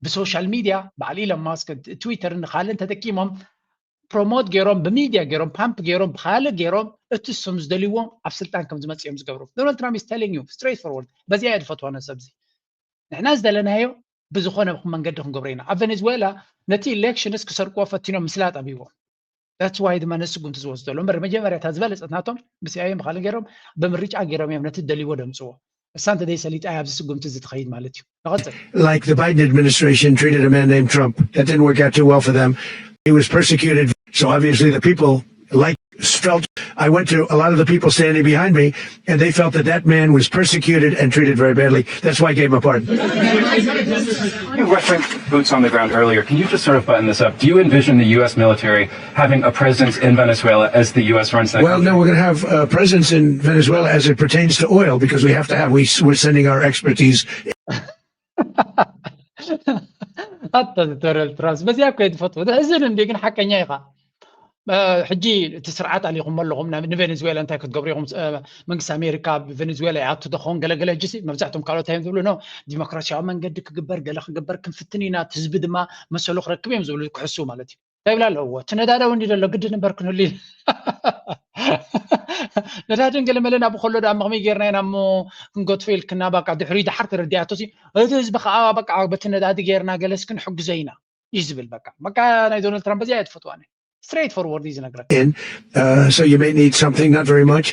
ብሶሻል ሚድያ በዓል ኢለን ማስክ ትዊተርን ካልእን ተጠቂሞም ፕሮሞት ገይሮም ብሚድያ ገይሮም ፓምፕ ገይሮም ብካልእ ገይሮም እቲ እሶም ዝደልይዎ ኣብ ስልጣን ከም ዝመፅእ እዮም ዝገብሩ። ዶናልድ ትራምፕ is telling you straight forward። በዚኣ እየ ዝፈትዋ ነሰብዚ። ንሕና ዝደለናዮ ብዝኾነ መንገዲ ክንገብሮ ኢና። ኣብ ቨኔዝዌላ ነቲ ኢሌክሽንስ ክሰርቅዎ ፈቲኖም ምስላ ጠቢዎም። That's why ድማ ነዚ ስጉምቲ ዝወስዱ ዘለዉ እምበር መጀመርያ እታ ዝበለፀት ናቶም ብሲኣይኤን ብካልእ ገይሮም ብምርጫ ገይሮም እዮም ነቲ ደልይዎ ደምፅዎ። እሳ እንተ ዘይሰሊጣ እያ ኣብዚ ስጉምቲ እዚ ትኸይድ ማለት እዩ። ንቐፅል። Like the Biden administration treated a man named Trump. That didn't work out too well for them. He was persecuted. So obviously the people like felt I went to a lot of the people standing behind me, and they felt that that man was persecuted and treated very badly. That's why I gave him a pardon. You referenced boots on the ground earlier. Can you just sort of button this up? Do you envision the U S military having a presence in Venezuela as the U S runs that Well, country? No, we're going to have a presence in Venezuela as it pertains to oil because we have to have, we, we're sending our expertise. ኣታ ዶናልድ ትራምፕ በዚኣ እኮ እየ ዝፈትዎ። ዝሕዝን እንዲ ግን ሓቀኛ ኢኻ። ሕጂ እቲ ስርዓት ኣሊኹም ኣለኹም ንቬኔዝዌላ እንታይ ክትገብሩ ኢኹም? መንግስቲ ኣሜሪካ ቬኔዝዌላ ይኣቱ ተኸውን ገለገለ። ሕጂ መብዛሕቶም ካልኦት እዮም ዝብሉ ነው ዲሞክራሲያዊ መንገዲ ክግበር ገለ ክግበር ክንፍትን ኢና፣ ህዝቢ ድማ መሰሉ ክረክብ እዮም ዝብሉ ክሕሱ ማለት እዩ። እንታይ ይብላ ኣለዎ? እቲ ነዳዲ እውን ዘሎ ግድን እምበር ክንህሉ ነዳድን ገለ መለ ናብ ከሎ ዳ መኽመይ ጌርና ኢና እሞ ክንገትፎ ኢልክና በቃ ድሕሪ ድሓር ተረዲኣቶ እቲ ህዝቢ ከዓ በቃ በቲ ነዳዲ ጌርና ገለስ ክንሕግዞ ኢና እዩ ዝብል። በቃ በቃ ናይ ዶናልድ ትራምፕ በዚኣ እየ ትፈትዋኒ። Straight forward እዩ ዝነግረካ። Uh, so you may need something, not very much.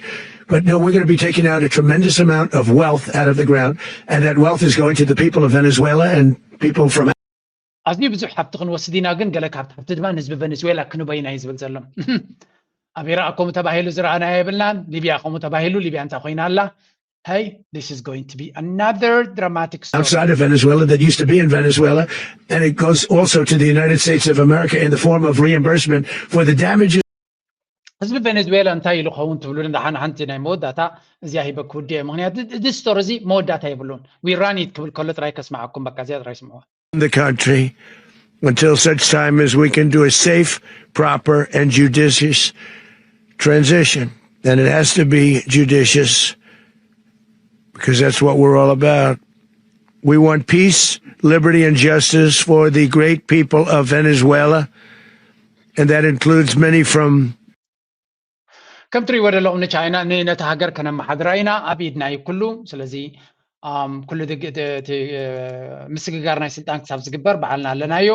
But no, we're going to be taking out a tremendous amount of wealth out of the ground, and that wealth is going to the people of Venezuela and people from ኣዝዩ ብዙሕ ሃብቲ ክንወስድ ኢና፣ ግን ገለ ካብቲ ሃብቲ ድማ ንህዝቢ ቨኔዝዌላ ክንቦ ኢና እዩ ዝብል ዘሎ። ኣብ ኢራቅ ከምኡ ተባሂሉ ዝረኣናዮ የብልናን። ሊብያ ከምኡ ተባሂሉ፣ ሊብያ እንታይ ኮይና ኣላ? Hey, this is going to be another dramatic story. Outside of Venezuela that used to be in Venezuela, and it goes also to the United States of America in the form of reimbursement for the damages. ህዝቢ ቬኔዝዌላ እንታይ ኢሉ ኸውን ትብሉ ንደሓን ሓንቲ ናይ መወዳእታ እዚኣ ሂበ ክውድእ እየ። ምክንያቱ እዚ ስቶሪ እዚ መወዳእታ የብሉን። We run it ክብል ከሎ ጥራይ ከስማዓኩም፣ በቃ እዚኣ ጥራይ ስምዕዋ። The country until such time as we can do a safe, proper, and judicious transition. And it has to be judicious because that's what we're all about. We want peace, liberty, and justice for the great people of Venezuela, and that includes many from ከም ትሪእዎ ዘለኹም ንቻይና ነቲ ሃገር ከነመሓድራ ኢና፣ ኣብ ኢድና እዩ ኩሉ። ስለዚ ኩሉ ምስግጋር ናይ ስልጣን ክሳብ ዝግበር ባዕልና ኣለናዮ፣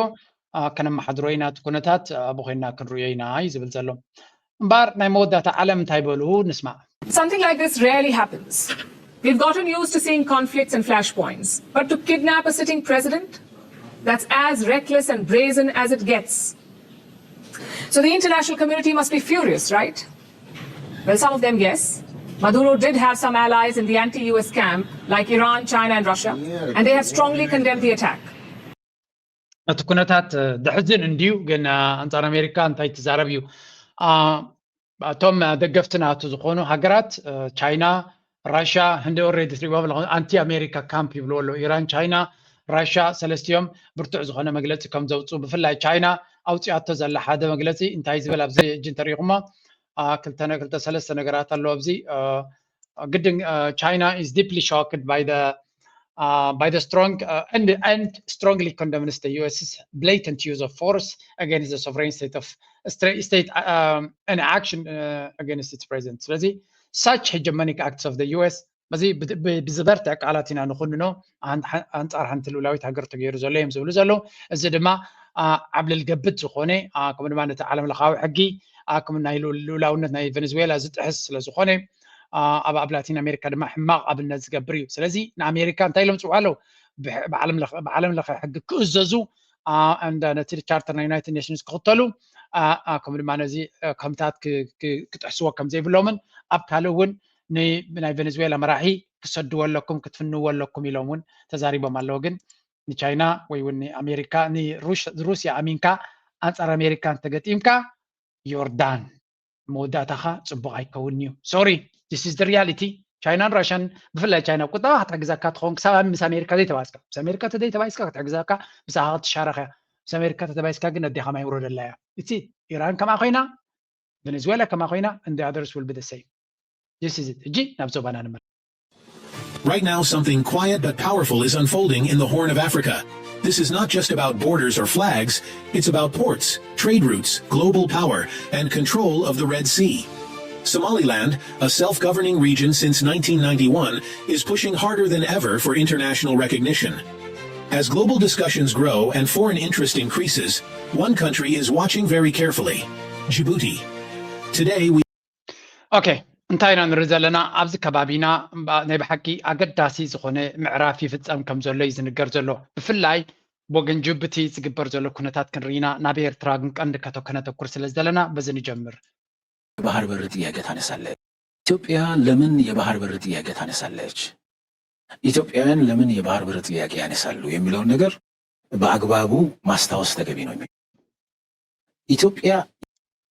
ከነመሓድሮ ኢና፣ እቲ ኩነታት ኣብኡ ኮይንና ክንርእዮ ኢና እዩ ዝብል ዘሎ። እምበኣር ናይ መወዳእታ ዓለም እንታይ በሉ ንስማዕ። Something like this rarely happens. We've gotten used to seeing conflicts and flashpoints, but to kidnap a sitting president, that's as reckless and brazen as it gets. So the international community must be furious, right? Well, some of them, yes. Maduro did have some allies in the anti-U S camp, like Iran, China, and Russia, and they have strongly condemned the attack. እቲ ኩነታት ደሕዝን እንድዩ፣ ግን ኣንጻር ኣሜሪካ እንታይ ትዛረብ እዩ? እቶም ደገፍቲ ናቱ ዝኾኑ ሃገራት ቻይና፣ ራሻ፣ ህንዲ ኦሬዲ ትሪእዎም ኣለኹም ኣንቲ ኣሜሪካ ካምፕ ይብልዎ ኣለዉ። ኢራን፣ ቻይና፣ ራሻ ሰለስቲኦም ብርቱዕ ዝኾነ መግለፂ ከም ዘውፅኡ፣ ብፍላይ ቻይና ኣውፂኣቶ ዘላ ሓደ መግለፂ እንታይ ዝብል ኣብዚ እጅ እንተሪኢኹሞ ክልተ ክልተ ሰለስተ ነገራት ኣለዎ ኣብዚ ግድን China is deeply shocked by the uh, by the strong uh, and, and strongly condemns the U S's blatant use of force against the sovereign state of state, state uh, um, and action uh, against its president. ስለዚ such hegemonic acts of the U S በዚ ብዝበርትዕ ቃላት ኢና ንኹንኖ ኣንጻር ሓንቲ ልኡላዊት ሃገር ተገይሩ ዘሎ እዮም ዝብሉ ዘለዉ። እዚ ድማ ዓብለል ገብት ዝኾነ ከምኡ ድማ ነቲ ዓለም ለኻዊ ሕጊ ናይ ልኡላውነት ናይ ቬኔዙዌላ ዝጥሕስ ስለ ዝኾነ ኣብ ኣብ ላቲን ኣሜሪካ ድማ ሕማቕ ኣብነት ዝገብር እዩ። ስለዚ ንኣሜሪካ እንታይ ኢሎም ፅውዓ ኣለዉ? ብዓለም ለኸ ሕጊ ክእዘዙ ነቲ ቻርተር ናይ ዩናይትድ ኔሽንስ ክኽተሉ ከምኡ ድማ ነዚ ከምታት ክጥሕስዎ ከም ዘይብሎምን ኣብ ካልእ እውን ናይ ቬኔዙዌላ መራሒ ክሰድዎ ኣለኩም ክትፍንዎ ኣለኩም ኢሎም እውን ተዛሪቦም ኣለዉ። ግን ንቻይና ወይ እውን ንኣሜሪካ ንሩስያ ኣሚንካ ኣንፃር ኣሜሪካ እንተገጢምካ ዮርዳን መወዳእታኻ ፅቡቕ ኣይከውን እዩ። ሶሪ this is the reality። ቻይናን ራሽያን ብፍላይ ቻይና ቁጠባ ክትሕግዘካ ትኸውን ክሳብ ምስ ኣሜሪካ ዘይተባይስካ ምስ ኣሜሪካ ተዘይተባይስካ ክትሕግዘካ ምሳኻ ክትሻረኽ እያ። ምስ ኣሜሪካ ተተባይስካ ግን ኣዴኻ ማይ ውረደላ እያ። እቲ ኢራን ከምኣ ኮይና ቬኔዙዌላ ከምኣ ኮይና and the others will be the same. This is it. ሕጂ ናብ ዞባና ንመለስ። Right now, something quiet but powerful is unfolding in the Horn of Africa. This is not just about borders or flags, it's about ports, trade routes, global power, and control of the Red Sea. Somaliland, a self governing region since nineteen ninety-one, is pushing harder than ever for international recognition. As global discussions grow and foreign interest increases, one country is watching very carefully Djibouti. Today, we okay እንታይ ኢና ንርኢ ዘለና ኣብዚ ከባቢና ናይ ብሓቂ ኣገዳሲ ዝኾነ ምዕራፍ ይፍፀም ከም ዘሎ እዩ ዝንገር ዘሎ። ብፍላይ ብወገን ጅቡቲ ዝግበር ዘሎ ኩነታት ክንርኢና ናብ ኤርትራ ግን ቀንዲ ከነተኩር ስለ ዘለና በዚ ንጀምር። የባህር በር ጥያቄ ታነሳለች። ኢትዮጵያ ለምን የባህር በር ጥያቄ ታነሳለች? ኢትዮጵያውያን ለምን የባህር በር ጥያቄ ያነሳሉ የሚለውን ነገር በአግባቡ ማስታወስ ተገቢ ነው። ኢትዮጵያ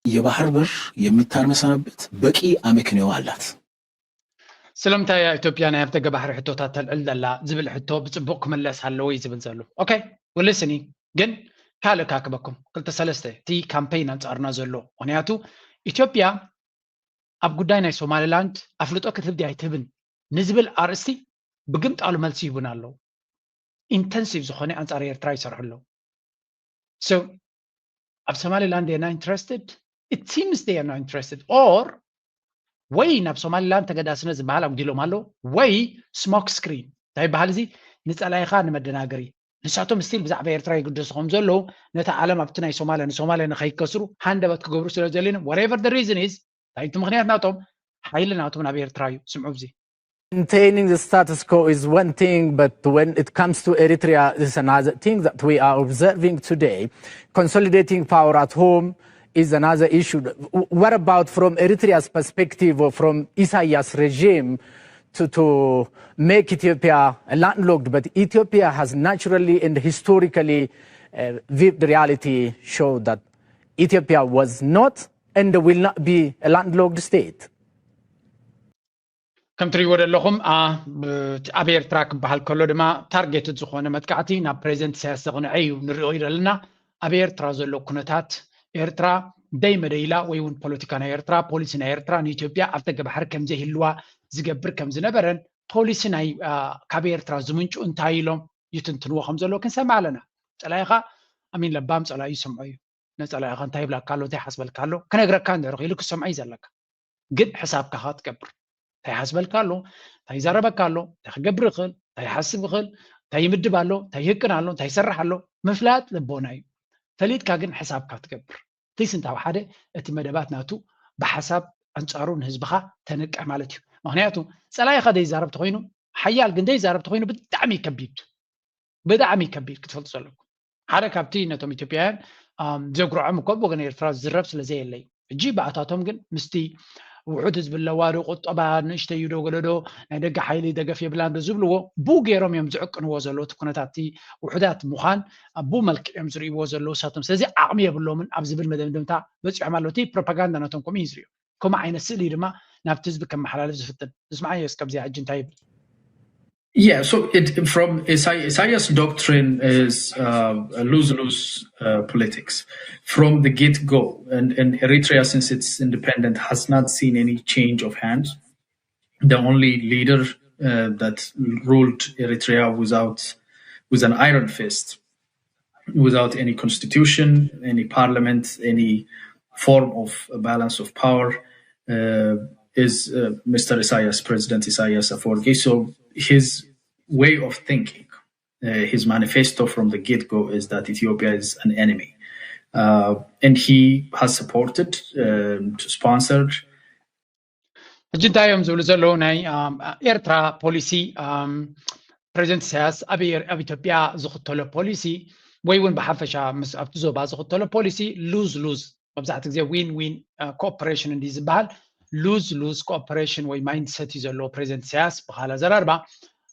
የባህር በር የምታነሳበት በቂ አመክንዮ አላት። ስለምንታይ እያ ኢትዮጵያ ናይ ኣፍደገ ባሕሪ ሕቶታት ተልዕል ዘላ ዝብል ሕቶ ብፅቡቕ ክምለስ ኣለዎ እዩ ዝብል ዘሎ። ኦኬ ውልስኒ ግን ካልእ ካክበኩም ክልተ ሰለስተ እቲ ካምፔይን ኣንፃርና ዘሎ ምክንያቱ ኢትዮጵያ ኣብ ጉዳይ ናይ ሶማሊላንድ ኣፍልጦ ክትህብ ድያ ኣይትህብን ንዝብል ኣርእስቲ ብግምጣሉ መልሲ ይህቡን ኣለዉ። ኢንተንሲቭ ዝኾነ ኣንፃር ኤርትራ ይሰርሑ ኣለዉ። So ኣብ ሶማሊላንድ they are not interested, it seems they are not interested or ወይ ናብ ሶማሊላንድ ተገዳስነት ዝበሃል ኣጉዲሎም ኣለዉ ወይ ስሞክ ስክሪን እንታይ ይበሃል እዚ ንፀላኢኻ ንመደናገሪ ንሳቶም ስቲል ብዛዕባ ኤርትራ ይግደሱ ከም ዘለዉ ነቲ ዓለም ኣብቲ ናይ ሶማሊያ ንሶማሊያ ንኸይከስሩ ሃንደበት ክገብሩ ስለ ዘድልዮም whatever the reason is እንታይ እቲ ምክንያት ናቶም ሓይሊ ናቶም ናብ ኤርትራ እዩ። ስምዑ እዚ Maintaining the status quo is one thing, but when it comes to Eritrea, it's another thing that we are observing today. Consolidating power at home is another issue. What about from Eritrea's perspective or from Isaias' regime to, to make Ethiopia landlocked? But Ethiopia has naturally and historically uh, viewed reality show that Ethiopia was not and will not be a landlocked state. ከም ትሪእዎ ዘለኹም ኣብ ኤርትራ ክበሃል ከሎ ድማ ታርጌትድ ዝኾነ መጥቃዕቲ ናብ ፕሬዚደንት ኢሳያስ ዘቕንዐ እዩ ንሪኦ ዘለና። ኣብ ኤርትራ ዘሎ ኩነታት ኤርትራ ደይ መደይላ ወይ እውን ፖለቲካ ናይ ኤርትራ ፖሊሲ ናይ ኤርትራ ንኢትዮጵያ ኣብ ደገ ባሕሪ ከም ዘይህልዋ ዝገብር ከም ዝነበረን ፖሊሲ ናይ ካብ ኤርትራ ዝምንጩ እንታይ ኢሎም ይትንትንዎ ከም ዘለዎ ክንሰምዕ ኣለና። ፀላኢኻ ኣሚን ለባም ፀላኢ ይሰምዖ እዩ። ነፀላኢኻ እንታይ ይብላካ ኣሎ እንታይ ሓስበልካ ኣሎ ክነግረካ እንድሕር ክኢሉ ክሰምዖ እዩ ዘለካ። ግን ሕሳብካ ካ ትገብር እንታይ ሓስበልካ ኣሎ እንታይ ይዛረበካ ኣሎ እንታይ ክገብር ይኽእል እንታይ ይሓስብ ይኽእል እንታይ ይምድብ ኣሎ እንታይ ይህቅን ኣሎ እንታይ ይሰርሕ ኣሎ ምፍላጥ ልቦና እዩ። ፈሊጥካ ግን ሕሳብካ ትገብር። ፕሊስ እንታብ ሓደ እቲ መደባት ናቱ ብሓሳብ ኣንፃሩ ንህዝብኻ ተንቅሕ ማለት እዩ። ምክንያቱ ፀላኢኻ ዘይዛረብ ተኮይኑ ሓያል ግን ዘይዛረብ ተኮይኑ ብጣዕሚ ከቢድ ብጣዕሚ ከቢድ ክትፈልጡ ዘለኩም ሓደ ካብቲ ነቶም ኢትዮጵያውያን ዘጉርዖም እኮ ብወገን ኤርትራ ዝዝረብ ስለ ዘየለይ ሕጂ ብኣታቶም ግን ምስቲ ውሑድ ህዝቢ ኣለዋ ዶ ቁጠባ ንእሽተይ ዶ ገለዶ ናይ ደገ ሓይሊ ደገፍ የብላን ዶ ዝብልዎ ብኡ ገይሮም እዮም ዝዕቅንዎ ዘለዉ እቲ ኩነታት እቲ ውሑዳት ምዃን ብኡ መልክዕ እዮም ዝርእይዎ ዘለዉ ሳቶም ስለዚ ዓቕሚ የብሎምን ኣብ ዝብል መደምደምታ በፂሖም ኣለዉ እቲ ፕሮፓጋንዳ ናቶም ከምኡ እዩ ዝርእዮ ከምኡ ዓይነት ስእሊ ድማ ናብቲ ህዝቢ ከመሓላልፍ ዝፍትን ንስምዓዮ እስከ ኣብዚኣ ሕጂ እንታይ ይብል Yeah, so it, from Isai- Isaias' doctrine is uh, a lose-lose uh, politics from the get-go, and, and Eritrea, since it's independent, has not seen any change of hands. The only leader uh, that ruled Eritrea without, with an iron fist, without any constitution, any parliament, any form of a balance of power, uh, is uh, Mister Isaias, President Isaias Afwerki. So his way of thinking, uh, his manifesto from the get-go is that Ethiopia is an enemy. Uh, and he has supported, um, sponsored, ሕጂ እንታይ እዮም ዝብሉ ዘለዉ? ናይ ኤርትራ ፖሊሲ፣ ፕሬዚደንት ኢሳያስ ኣብ ኢትዮጵያ ዝኽተሎ ፖሊሲ ወይ እውን ብሓፈሻ ምስ ኣብቲ ዞባ ዝኽተሎ ፖሊሲ ሉዝ ሉዝ፣ መብዛሕትኡ ግዜ ዊን ዊን ኮኦፐሬሽን እንዲ ዝበሃል፣ ሉዝ ሉዝ ኮኦፐሬሽን ወይ ማይንድሰት እዩ ዘለዎ ፕሬዚደንት ኢሳያስ። ብካል ኣዘራርባ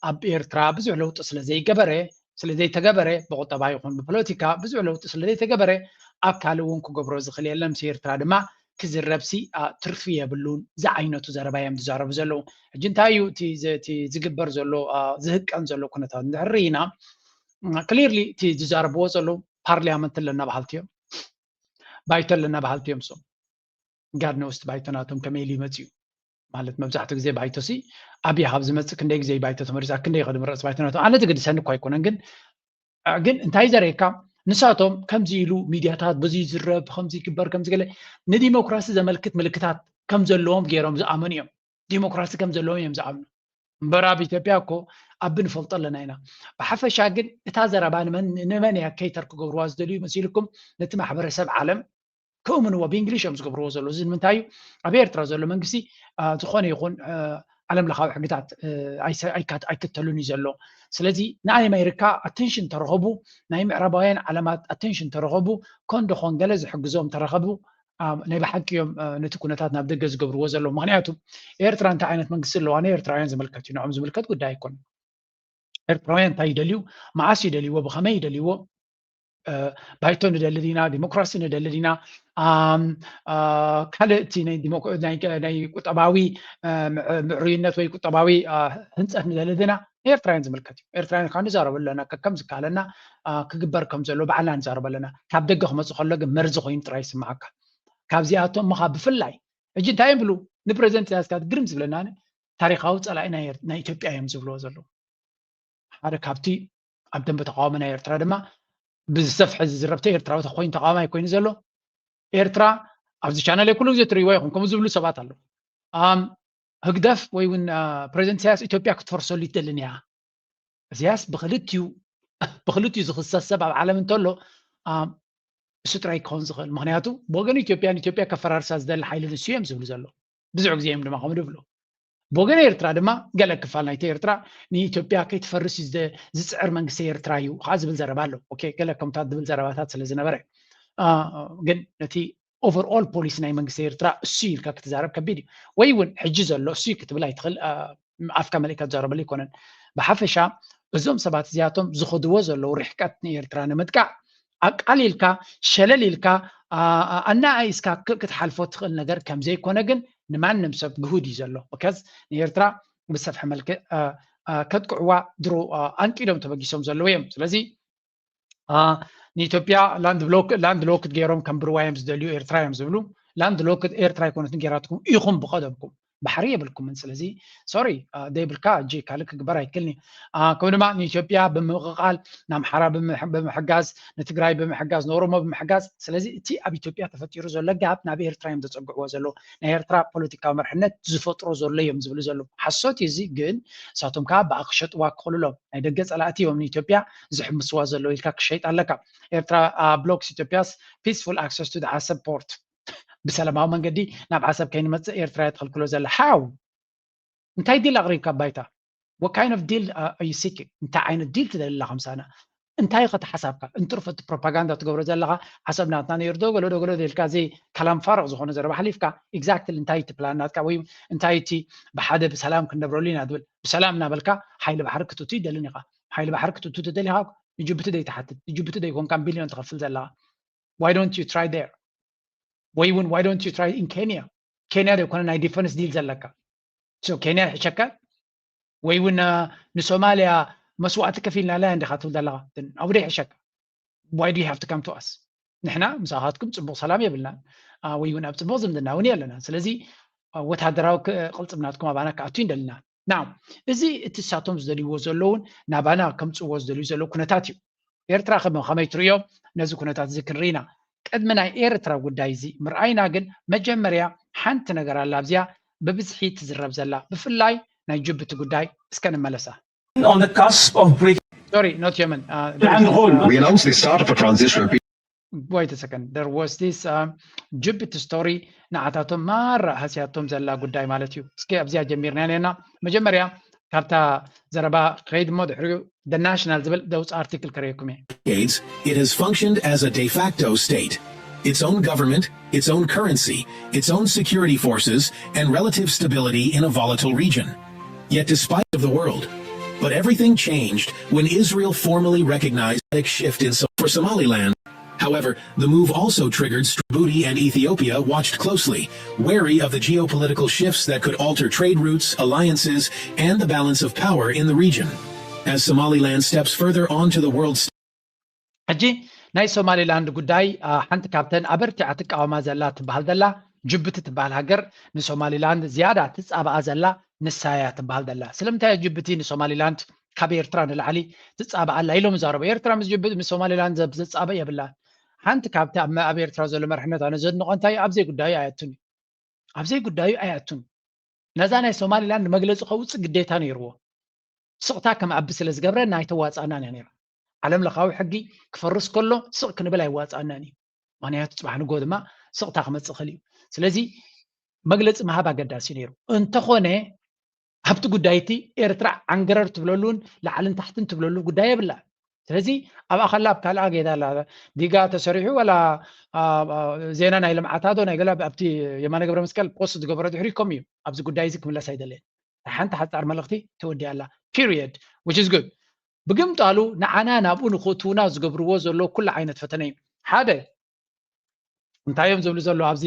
ኣብ ኤርትራ ብዙሕ ለውጢ ስለ ዘይገበረ፣ ስለ ዘይተገበረ፣ ብቁጠባ ይኹን ብፖለቲካ ብዙሕ ለውጢ ስለ ዘይተገበረ ኣብ ካልእ እውን ክገብሮ ዝኽእል የለን። ምስ ኤርትራ ድማ ክዝረብሲ ትርፊ የብሉን ዝዓይነቱ ዘረባ እዮም ዝዛረቡ ዘለዉ። ሕጂ እንታይ እዩ እቲ ዝግበር ዘሎ ዝህቀን ዘሎ ኩነታት እንድሕር ርኢና፣ ክሊርሊ እቲ ዝዛረብዎ ዘለዉ ፓርሊያመንት ኣለና በሃልቲ እዮም፣ ባይቶ ኣለና በሃልቲ እዮም። ሶም ጋድ ኖውስ ባይቶ ናቶም ከመይ ኢሉ ይመፅእ እዩ ማለት መብዛሕትኡ ግዜ ባይቶ ሲ ኣብያ ካብ ዝመፅእ ክንደይ ግዜ ባይቶ ተመሪፃ ክንደይ ከድምረፅ ባይቶ ናቶም ኣነ ዝግድሰኒ እኳ ኣይኮነን። ግን ግን እንታይ ዘርእየካ ንሳቶም ከምዚ ኢሉ ሚድያታት በዚ ዝረብ ከምዚ ይግበር ከምዚ ገለ ንዲሞክራሲ ዘመልክት ምልክታት ከም ዘለዎም ገይሮም ዝኣመኑ እዮም። ዲሞክራሲ ከም ዘለዎም እዮም ዝኣምኑ። እምበር ኣብ ኢትዮጵያ እኮ ኣብ ንፈልጦ ኣለና ኢና። ብሓፈሻ ግን እታ ዘረባ ንመን እያ ኬይተር ክገብርዋ ዝደልዩ መሲልኩም ነቲ ማሕበረሰብ ዓለም ክእምንዎ ብእንግሊሽ እዮም ዝገብርዎ ዘለዉ። እዚ ንምንታይ እዩ? ኣብ ኤርትራ ዘሎ መንግስቲ ዝኾነ ይኹን ዓለም ለኻዊ ሕግታት ኣይክተሉን እዩ ዘሎ። ስለዚ ንኣይ ኣሜሪካ ኣቴንሽን ተረኸቡ፣ ናይ ምዕራባውያን ዓለማት ኣቴንሽን ተረኸቡ፣ ኮን ደኾን ገለ ዝሕግዞም ተረኸቡ፣ ናይ ብሓቂ እዮም ነቲ ኩነታት ናብ ደገ ዝገብርዎ ዘለዉ። ምክንያቱ ኤርትራ እንታይ ዓይነት መንግስቲ ኣለዋ ንኤርትራውያን ዝምልከት እዩ፣ ንዕኦም ዝምልከት ጉዳይ ኣይኮን። ኤርትራውያን እንታይ ይደልዩ፣ መዓስ ይደልይዎ፣ ብኸመይ ይደልይዎ፣ ባይቶ ንደሊ ዲና፣ ዲሞክራሲ ንደሊ ዲና፣ ካልእ እቲ ናይ ቁጠባዊ ምዕሩይነት ወይ ቁጠባዊ ህንፀት ንደሊ ዲና፣ ኤርትራውያን ዝምልከት እዩ። ኤርትራውያን ከዓ ንዛረበሉ ኣለና፣ ከከም ዝከኣለና ክግበር ከም ዘሎ ባዕልና ንዛረበ ኣለና። ካብ ደገ ክመፅእ ከሎ ግን መርዚ ኮይኑ ጥራይ ይስምዓካ። ካብዚኣቶም ምኻ ብፍላይ ሕጂ እንታይ እዮም ብሉ ንፕሬዚደንት ኢሳያስ ግርም ዝብለና ታሪካዊ ፀላኢ ናይ ኢትዮጵያ እዮም ዝብልዎ ዘለዉ። ሓደ ካብቲ ኣብ ደንበ ተቃውሞ ናይ ኤርትራ ድማ ብዝሰፍሐ ዝዝረብተ ኤርትራዊ ኮይኑ ተቃዋማይ ኮይኑ ዘሎ ኤርትራ ኣብዚ ቻነል ኩሉ ግዜ ትርእይዎ ይኹም ከምኡ ዝብሉ ሰባት ኣለዉ። ህግደፍ ወይ እውን ፕሬዚደንት ኢሳያስ ኢትዮጵያ ክትፈርሰሉ ይደልን እያ። ኢሳያስ ብክልቲኡ ብክልቲኡ ዝኽሰስ ሰብ ኣብ ዓለም እንተሎ እሱ ጥራይ ክኸውን ዝኽእል። ምክንያቱ ብወገን ኢትዮጵያ ንኢትዮጵያ ከፈራርሳ ዝደሊ ሓይሊ ንሱ እዮም ዝብሉ ዘለዉ። ብዙሕ ግዜ እዮም ድማ ከምኡ ዝብሉ። ብወገን ኤርትራ ድማ ገለ ክፋል ናይቲ ኤርትራ ንኢትዮጵያ ከይትፈርስ እዩ ዝጽዕር መንግስቲ ኤርትራ እዩ ከዓ ዝብል ዘረባ ኣሎ። ኦኬ፣ ገለ ከምታት ዝብል ዘረባታት ስለ ዝነበረ ግን ነቲ ኦቨርኦል ፖሊሲ ናይ መንግስቲ ኤርትራ እሱ ኢልካ ክትዛረብ ከቢድ እዩ። ወይ እውን ሕጂ ዘሎ እሱ ክትብል ኣይትኽእል፣ ኣፍካ መሊእካ ትዛረበሉ ኣይኮነን። ብሓፈሻ እዞም ሰባት እዚኣቶም ዝኸድዎ ዘለዉ ርሕቀት ንኤርትራ ንምጥቃዕ ኣቃሊልካ ሸለል ኢልካ ኣናኣይስካ ክትሓልፎ ትኽእል ነገር ከም ዘይኮነ ግን ንማንም ሰብ ግሁድ እዩ ዘሎ። ከዝ ንኤርትራ ብሰፍሐ መልክዕ ከጥቅዕዋ ድሮ ኣንቂዶም ተበጊሶም ዘለዉ እዮም። ስለዚ ንኢትዮጵያ ላንድ ሎክድ ገይሮም ከንብርዋ እዮም ዝደልዩ ኤርትራ እዮም ዝብሉ። ላንድ ሎክድ ኤርትራ ኣይኮነትን ገይራትኩም ኢኹም ብቀደምኩም ባሕሪ የብልኩምን። ስለዚ ሶሪ ደይብልካ እጂ ካልእ ክግበር ኣይክልኒ። ከምኡ ድማ ንኢትዮጵያ ብምቕቓል ንኣምሓራ ብምሕጋዝ ንትግራይ ብምሕጋዝ ንኦሮሞ ብምሕጋዝ ስለዚ እቲ ኣብ ኢትዮጵያ ተፈጢሩ ዘሎ ጋብ ናብ ኤርትራ እዮም ዘፀግዕዎ ዘለዉ። ናይ ኤርትራ ፖለቲካዊ መርሕነት ዝፈጥሮ ዘሎ እዮም ዝብሉ ዘለዉ። ሓሶት እዩ እዚ። ግን ንሳቶም ከዓ ብኣ ክሸጥዋ ክኽእሉ ኣለዎም። ናይ ደገ ፀላእቲ እዮም ንኢትዮጵያ ዝሕምስዋ ዘለዉ ኢልካ ክሸይጥ ኣለካ። ኤርትራ ብሎክስ ኢትዮጵያስ ፒስፉል ኣክሰስ ቱ ዓሰብ ፖርት ብሰላማዊ መንገዲ ናብ ዓሰብ ከይንመፅእ ኤርትራ እያ ትኽልክሎ ዘላ። ሓው እንታይ ዲል ኣቕሪብካ ባይታ? What kind of deal are you seeking? እንታይ ዓይነት ዲል ትደሊ ኣለኻ ምሳና? እንታይ ኢኻ ተሓሳብካ? እንትርፎ እቲ ፕሮፓጋንዳ ትገብሮ ዘለኻ ዓሰብ ናትና ነይሩ ዶ ገሎ ዶ ገሎ ዶ ኢልካ እዚ ከላም ፋርቕ ዝኾነ ዘረባ ሓሊፍካ ኤግዛክትሊ እንታይ እቲ ፕላን ናትካ ወይ እንታይ እቲ ብሓደ ብሰላም ክንነብረሉ ኢና ትብል? ብሰላም እናበልካ ሓይሊ ባሕሪ ክትእቱ ይደልን ኢኻ። ሓይሊ ባሕሪ ክትእቱ ትደሊ ኢኻ። ንጅቡቲ ደይትሓትት ንጅቡቲ ደይኮንካ ቢልዮን ትኸፍል ዘለኻ? Why don't you try there? ወይ እውን why don't you try in Kenya? ኬንያ ዶ ይኮነ ናይ ዲፈንስ ዲል ዘለካ? ሶ ኬንያ ይሕሸካ? ወይ እውን ንሶማልያ መስዋእቲ ከፊልናላ እንዲኻ ትብል ዘለኻ? ኣብኡ ዶ ይሕሸካ? Why do you have to come to us? ንሕና ምሳኻትኩም ፅቡቕ ሰላም የብልናን፣ ወይ እውን ኣብ ፅቡቕ ዝምድና እውን የለናን። ስለዚ ወታደራዊ ቅልፅም ናትኩም ኣባና ክኣቱ ይንደልና። ናው እዚ እቲ እሳቶም ዝደልይዎ ዘለውን ናባና ከምፅዎ ዝደልዩ ዘለዉ ኩነታት እዩ። ኤርትራ ከመ- ከመይ ትርእዮ? ነዚ ኩነታት እዚ ክንርኢ ኢና። ቅድሚ ናይ ኤርትራ ጉዳይ እዚ ምርኣይና ግን መጀመርያ ሓንቲ ነገር ኣላ ኣብዚኣ ብብዝሒ ትዝረብ ዘላ፣ ብፍላይ ናይ ጅቡቲ ጉዳይ እስከ ንመለሳ። On the cusp of breaking Sorry, not Yemen. عن غول. We announced the start of a transition. Wait a second. There was this um, Djibouti story. ንዓታቶም ማራ ሃስያቶም ዘላ ጉዳይ ማለት እዩ። እስኪ ኣብዚኣ ጀሚርና ነና። መጀመርያ ካብታ ዘረባ ከይድ እሞ ድሕሪኡ The National ዝብል ደውፅ ኣርቲክል ከርእየኩም እየ። decades, it has functioned as a de facto state, its own government, its own currency, its own security forces, and relative stability in a volatile region. Yet, despite of the world, but everything changed when Israel formally recognized a shift in Som- for Somaliland. However, the move also triggered Djibouti and Ethiopia watched closely, wary of the geopolitical shifts that could alter trade routes, alliances, and the balance of power in the region. As Somaliland steps further onto the world stage, ሕጂ ናይ ሶማሊላንድ ጉዳይ ሓንቲ ካብተን ኣበርቲዓ ትቃወማ ዘላ ትበሃል ዘላ ጅቡቲ ትበሃል ሃገር ንሶማሊላንድ ዝያዳ ትፃባኣ ዘላ ንሳያ ትበሃል ዘላ። ስለምንታይ ጅቡቲ ንሶማሊላንድ ካብ ኤርትራ ንላዕሊ ትፃባኣላ ኢሎም ይዛረቡ። ኤርትራ ምስ ጅቡቲ ምስ ሶማሊላንድ ዘፃበ የብላን። ሓንቲ ካብቲ ኣብ ኤርትራ ዘሎ መርሕነት ኣነ ዘድንቆ እንታይ ኣብዘይ ጉዳዩ ኣየቱን እዩ። ኣብዘይ ጉዳዩ ኣየቱን። ነዛ ናይ ሶማሊላንድ መግለፂ ከውፅእ ግዴታ ነይርዎ። ስቕታ ከም ኣቢ ስለ ዝገብረ ናይ ተዋፃእናን እያ ነይራ። ዓለም ለኻዊ ሕጊ ክፈርስ ከሎ ስቕ ክንብል ኣይዋፃእናን እዩ። ምክንያቱ ፅባሕ ንጎ ድማ ስቕታ ክመፅእ ክእል እዩ። ስለዚ መግለፂ ምሃብ ኣገዳሲ ነይሩ። እንተኾነ ኣብቲ ጉዳይ እቲ ኤርትራ ዓንገረር ትብለሉን ላዕልን ታሕትን ትብለሉ ጉዳይ የብላ። ስለዚ ኣብኣ ከላ ኣብ ካልኣ ጌዳ ኣላ። ዲጋ ተሰሪሑ ወላ ዜና ናይ ልምዓታ ዶ ናይ ገለ ኣብቲ የማነ ገብረ መስቀል ፖስት ዝገበሮ ድሕሪኩም እዩ። ኣብዚ ጉዳይ እዚ ክምለስ ኣይደለየን። ሓንቲ ሓፃር መልእኽቲ ተወዲኣ ኣላ። Period. Which is good. ብግምጣሉ ንዓና ናብኡ ንክእትውና ዝገብርዎ ዘሎ ኩሉ ዓይነት ፈተነ እዩ። ሓደ እንታይ እዮም ዝብሉ ዘሎ ኣብዚ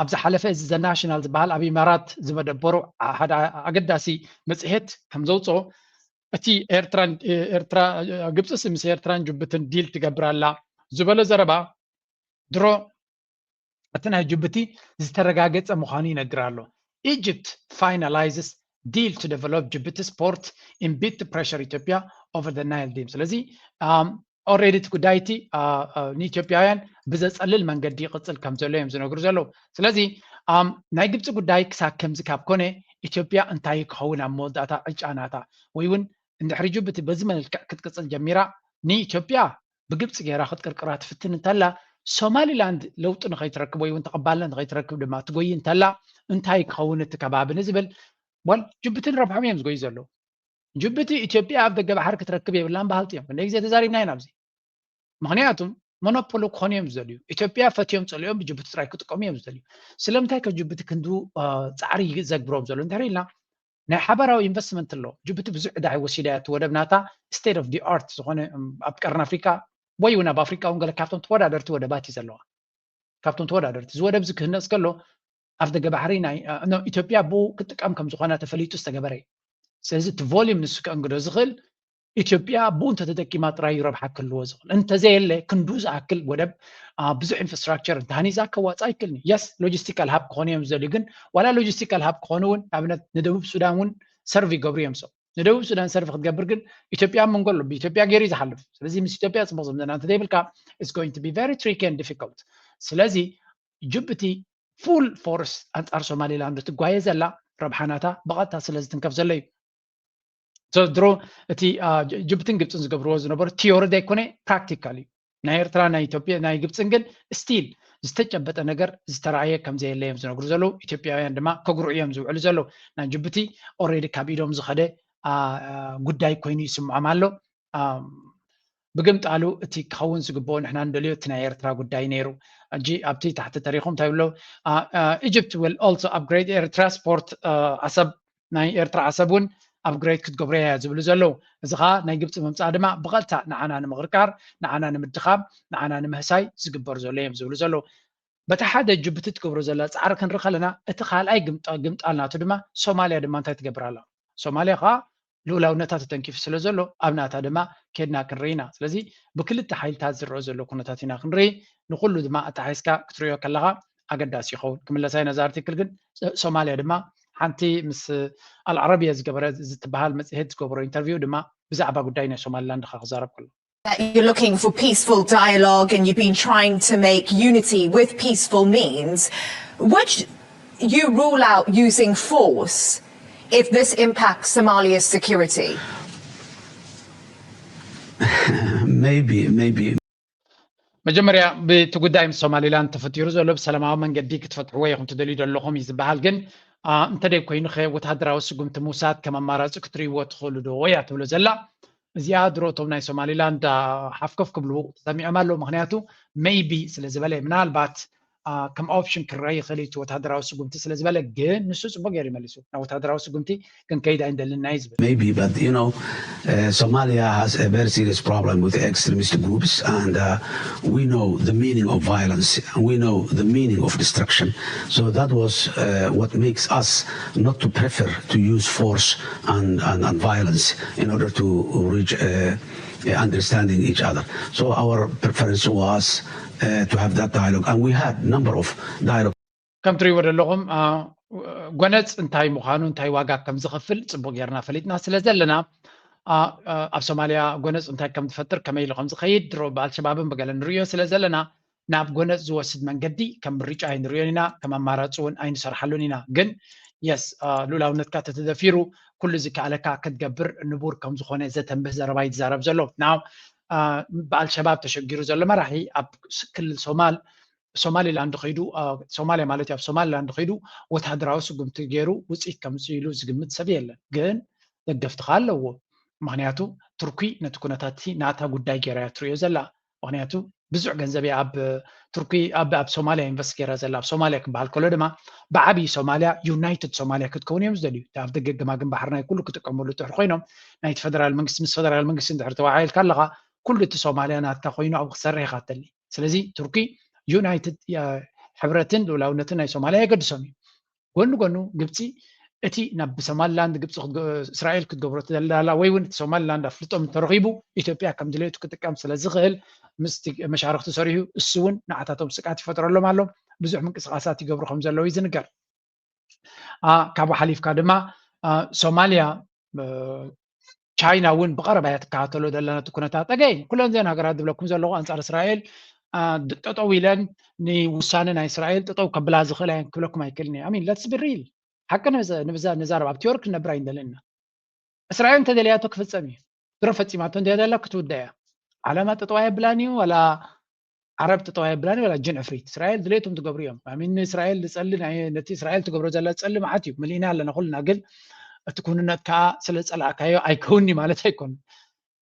ኣብ ዝሓለፈ እዚ ዘ ናሽናል ዝበሃል ኣብ ኢማራት ዝመደበሩ ሓደ ኣገዳሲ መፅሄት ከም ዘውፅኦ እቲ ኤርትራን ኤርትራ ግብፅስ ምስ ኤርትራን ጅቡትን ዲል ትገብር ኣላ ዝበሎ ዘረባ ድሮ እቲ ናይ ጅቡቲ ዝተረጋገፀ ምዃኑ ይነግር ኣሎ። Egypt finalizes deal to develop Djibouti's port in bid to pressure Ethiopia over the Nile dam. ስለዚ already እቲ ጉዳይ እቲ ንኢትዮጵያውያን ብዘፀልል መንገዲ ይቕፅል ከም ዘሎ እዮም ዝነግሩ ዘለዉ። ስለዚ ናይ ግብፂ ጉዳይ ክሳብ ከምዚ ካብ ኮነ ኢትዮጵያ እንታይ ክኸውን ኣብ መወዳእታ ዕጫ ናታ ወይ እውን እንድሕሪ ጅቡቲ በዚ መልክዕ ክትቅፅል ጀሚራ ንኢትዮጵያ ብግብፂ ገይራ ክትቅርቅራ ትፍትን እንተላ ሶማሊላንድ ለውጢ ንኸይትረክብ ወይ እውን ተቐባልነት ንኸይትረክብ ድማ ትጎይ እንተላ እንታይ ክኸውን እቲ ከባቢ ንዝብል ወል ጅቡቲ ንረብሖም እዮም ዝጎዩ ዘለዉ። ጅቡቲ ኢትዮጵያ ኣብ ደገ ባሕሪ ክትረክብ የብላን በሃልቲ እዮም። ክንደይ ግዜ ተዛሪብና ኢና ኣብዚ። ምክንያቱም ሞኖፖሎ ክኾኑ እዮም ዝደልዩ። ኢትዮጵያ ፈትዮም ፀሊኦም ብጅቡቲ ጥራይ ክጥቀሙ እዮም ዝደልዩ። ስለምንታይ ከ ጅቡቲ ክንዱ ፃዕሪ ዘግብሮም ዘሎ እንድሕር ኢልና ናይ ሓባራዊ ኢንቨስትመንት ኣሎ። ጅቡቲ ብዙሕ ዕዳ ወሲዳ እያ። እቲ ወደብ ናታ state of the art ዝኾነ ኣብ ቀርኒ ኣፍሪካ ወይ እውን ኣብ ኣፍሪካ እውን ገለ ካብቶም ተወዳደርቲ ወደባት እዩ ዘለዋ። ካብቶም ተወዳደርቲ እዚ ወደብ እዚ ክህነፅ ከሎ ኣፍ ደገ ባሕሪ ናይ ኢትዮጵያ ብኡ ክጥቀም ከም ዝኾነ ተፈሊጡ ዝተገበረ እዩ። ስለዚ እቲ volume ንሱ ከእንግዶ ዝኽእል ኢትዮጵያ ብኡ እንተተጠቂማ ጥራይ እዩ ረብሓ ክህልዎ ዝኽእል። እንተዘየለ ክንዱ ዝኣክል ወደብ ብዙሕ ኢንፍራስትራክቸር እንተሃኒፃ ከዋፅእ ኣይክእልን እዩ። Yes logistical hub ክኾኑ እዮም ዝደልዩ፣ ግን ዋላ logistical hub ክኾኑ እውን ንኣብነት ንደቡብ ሱዳን እውን ሰርቭ ይገብሩ እዮም። So ንደቡብ ሱዳን ሰርቭ ክትገብር ግን ኢትዮጵያ ኣብ መንጎ ኣሎ። ብኢትዮጵያ ገይሩ እዩ ዝሓልፍ። ስለዚ ምስ ኢትዮጵያ ፅቡቕ ዝምድና እንተዘይብልካ it's going to be very tricky and difficult። ስለዚ ጅቡቲ full force ኣንፃር ሶማሊላንድ ትጓየ ዘላ ረብሓ ናታ ብቐጥታ ስለ ዝትንከፍ ዘሎ እዩ። ድሮ እቲ ጅቡትን ግብፅን ዝገብርዎ ዝነበሩ ቲዮሪ ዘይኮነ ፕራክቲካል እዩ። ናይ ኤርትራ ናይ ኢትዮጵያ ናይ ግብፅን ግን ስቲል ዝተጨበጠ ነገር ዝተረኣየ ከም ዘየለ እዮም ዝነግሩ ዘለዉ። ኢትዮጵያውያን ድማ ከጉርዑ እዮም ዝውዕሉ ዘለዉ። ናይ ጅቡቲ ኦልሬዲ ካብ ኢዶም ዝኸደ ጉዳይ ኮይኑ ይስምዖም ኣሎ። ብግምጣሉ እቲ ክኸውን ዝግብኦ ንሕና ንደልዮ እቲ ናይ ኤርትራ ጉዳይ ነይሩ። ሕጂ ኣብቲ ታሕቲ ተሪኹም እንታይ ብለው? Egypt will also upgrade Eritrea's port Asab ናይ ኤርትራ ዓሰብ እውን ኣፕግሬድ ክትገብሮ እያ ዝብሉ ዘለዉ። እዚ ከዓ ናይ ግብፂ ምምፃእ ድማ ብቐጥታ ንዓና ንምቕርቃር፣ ንዓና ንምድኻም፣ ንዓና ንምህሳይ ዝግበር ዘሎ እዮም ዝብሉ ዘለዉ። በቲ ሓደ ጅቡቲ ትገብሮ ዘላ ፃዕሪ ክንርኢ ከለና እቲ ካልኣይ ግምጣል ናቱ ድማ ሶማልያ ድማ እንታይ ትገብር ኣላ? ሶማልያ ከዓ ልኡላውነታ ተተንኪፉ ስለ ዘሎ ኣብ ናታ ድማ ኬድና ክንርኢ ኢና። ስለዚ ብክልተ ሓይልታት ዝረአ ዘሎ ኩነታት ኢና ክንርኢ። ንኩሉ ድማ ኣተሓሒዝካ ክትሪኦ ከለካ ኣገዳሲ ይኸውን። ክምለሳ ነዚ ኣርቲክል ግን ሶማልያ ድማ ሓንቲ ምስ ኣልዓረብያ ዝገበረ ዝትበሃል መፅሄት ዝገበሮ ኢንተርቪው ድማ ብዛዕባ ጉዳይ ናይ ሶማሊላንድ ካ ክዛረብ ከሎ that you're looking for peaceful dialogue and you've been trying to make unity with peaceful means, would you rule out using force if this impacts Somalia's security? maybe, maybe. መጀመርያ ብቲ ጉዳይ ምስ ሶማሊላንድ ተፈጢሩ ዘሎ ብሰላማዊ መንገዲ ክትፈትሕዎ ኢኹም ትደልዩ ዘለኹም እዩ ዝበሃል። ግን እንተደይ ኮይኑ ከ ወታደራዊ ስጉምቲ ምውሳድ ከም ኣማራፂ ክትርእይዎ ትኽእሉ ዶ እያ ትብሎ ዘላ። እዚኣ ድሮ እቶም ናይ ሶማሊላንድ ሓፍከፍ ክብሉ ተሰሚዖም ኣለዉ። ምክንያቱ maybe ስለ ዝበለ ምናልባት ከም ኦፕሽን ክረአ ይኽእል እዩ ወታደራዊ ስጉምቲ ስለ ዝበለ፣ ግን ንሱ ፅቡቅ ገይሩ መሊሱ። ናብ ወታደራዊ ስጉምቲ ክንከይድ ኣይንደልን ናይ ዝብል maybe, but you know, uh, Somalia has a very serious problem with the extremist groups, and uh, we know the meaning of violence, and we know the meaning of destruction. So that was uh, what makes us not to prefer to use force and, and, and violence in order to reach uh, uh, understanding each other. So our preference was uh, to have that dialogue, and we had number of dialogue. ከም ትሪእዎ ዘለኹም ጎነፅ እንታይ ምዃኑ እንታይ ዋጋ ከም ዝኸፍል ፅቡቅ ጌርና ፈሊጥና ስለ ዘለና ኣብ ሶማሊያ ጎነፅ እንታይ ከም ዝፈጥር ከመይ ኢሉ ከም ዝኸይድ ድሮ ብኣልሸባብን ብገለ ንርእዮ ስለ ዘለና ናብ ጎነፅ ዝወስድ መንገዲ ከም ምርጫ ኣይንርእዮን ኢና፣ ከም ኣማራፂ እውን ኣይንሰርሓሉን ኢና። ግን የስ ልኡላውነትካ ተተደፊሩ ኩሉ ዝከኣለካ ክትገብር ንቡር ከም ዝኾነ ዘተንብህ ዘረባ ይትዛረብ ዘሎ። ናው ብኣልሸባብ ተሸጊሩ ዘሎ መራሒ ኣብ ክልል ሶማል ሶማሊላንድ ኸይዱ ሶማሊያ ማለት ኣብ ሶማሊላንድ ኸይዱ ወታደራዊ ስጉምቲ ገይሩ ውፅኢት ከምፅእ ኢሉ ዝግምት ሰብ የለን። ግን ደገፍትኻ ኣለዎ። ምክንያቱ ቱርኪ ነቲ ኩነታት ናታ ጉዳይ ገይራ እያ ትሪኦ ዘላ። ምክንያቱ ብዙሕ ገንዘብ እያ ኣብ ቱርኪ ኣብ ኣብ ሶማሊያ ኢንቨስት ገይራ ዘላ። ኣብ ሶማሊያ ክበሃል ከሎ ድማ ብዓብዪ ሶማሊያ ዩናይትድ ሶማሊያ ክትከውን እዮም ዝደልዩ። ኣብ ደገ ገማግም ባሕሪ ናይ ኩሉ ክጥቀመሉ ትሕር ኮይኖም ናይቲ ፈደራል መንግስቲ ምስ ፈደራል መንግስቲ እንድሕር ተወዓይልካ ኣለካ ኩሉ እቲ ሶማሊያ ናትካ ኮይኑ ኣብ ክሰርሕ ኢካ ትደሊ። ስለዚ ቱርኪ ዩናይትድ ሕብረትን ልኡላውነትን ናይ ሶማሊያ የገድሶም እዩ። ጎኒ ጎኑ ግብፂ እቲ ናብ ሶማሊላንድ ግብፂ እስራኤል ክትገብሮ ትደላላ ወይ እውን እቲ ሶማሊላንድ ኣፍልጦ እንተረኺቡ ኢትዮጵያ ከም ድሌቱ ክጥቀም ስለ ዝኽእል ምስቲ መሻርክቲ ሰሪሑ እሱ እውን ንዓታቶም ስቃት ይፈጥረሎም ኣሎ። ብዙሕ ምንቅስቃሳት ይገብሩ ከም ዘለዉ እዩ ዝንገር። ካብኡ ሓሊፍካ ድማ ሶማሊያ ቻይና እውን ብቐረባ እያ ትከታተሎ ዘለና እቲ ኩነታት። ኣገይን ኩለን እዘን ሃገራት ዝብለኩም ዘለኹ ኣንፃር እስራኤል ጠጠው ኢለን ንውሳነ ናይ እስራኤል ጠጠው ከብላ ዝኽእላ እየን ክብለኩም ኣይክእልን እየ። ሚን ለትስ ቢ ሪል ሓቂ ንዛረብ ኣብቲ ወርክ ክነብር ኣይንደልን ኢና። እስራኤል እንተደልያቶ ክፍፀም እዩ። ድሮ ፈፂማቶ እንድያ ደላ ክትውዳ እያ። ዓለማ ጠጠው ኣየብላን እዩ ዋላ ዓረብ ጠጠው ኣየብላን ዋላ ጅን ዕፍሪት። እስራኤል ድሌቶም ትገብሩ እዮም። ሚን ንእስራኤል ዝፀሊ ነቲ እስራኤል ትገብሮ ዘላ ዝፀሊ መዓት እዩ። መሊእና ኣለና ኩልና። ግን እቲ ኩንነት ከዓ ስለ ዝፀላእካዮ ኣይከውኒ ማለት ኣይኮን።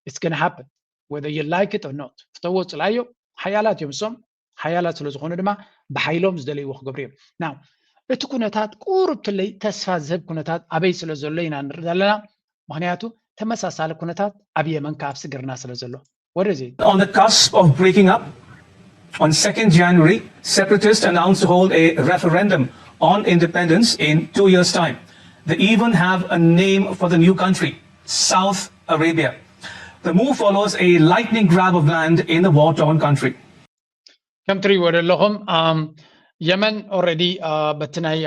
It's gonna happen whether you like it or not። ፍተዎ ፅላዮ ሓያላት እዮም እሶም። ሓያላት ስለ ዝኾኑ ድማ ብሓይሎም ዝደለይዎ ክገብሩ እዮም። ናው እቲ ኩነታት ቁሩብ ትለይ ተስፋ ዝህብ ኩነታት ኣበይ ስለ ዘሎ ኢና ንርኢ ዘለና። ምክንያቱ ተመሳሳሊ ኩነታት ኣብ የመን ከዓ ኣብ ስግርና ስለ ዘሎ ወደዚ On the cusp of breaking up, on second January, separatists announced to hold a referendum on independence in two years' time. They even have a name for the new country, South Arabia. The move follows a lightning grab of land in the war-torn country. ከም ትሪእዎ ዘለኹም የመን ኦረዲ በቲ ናይ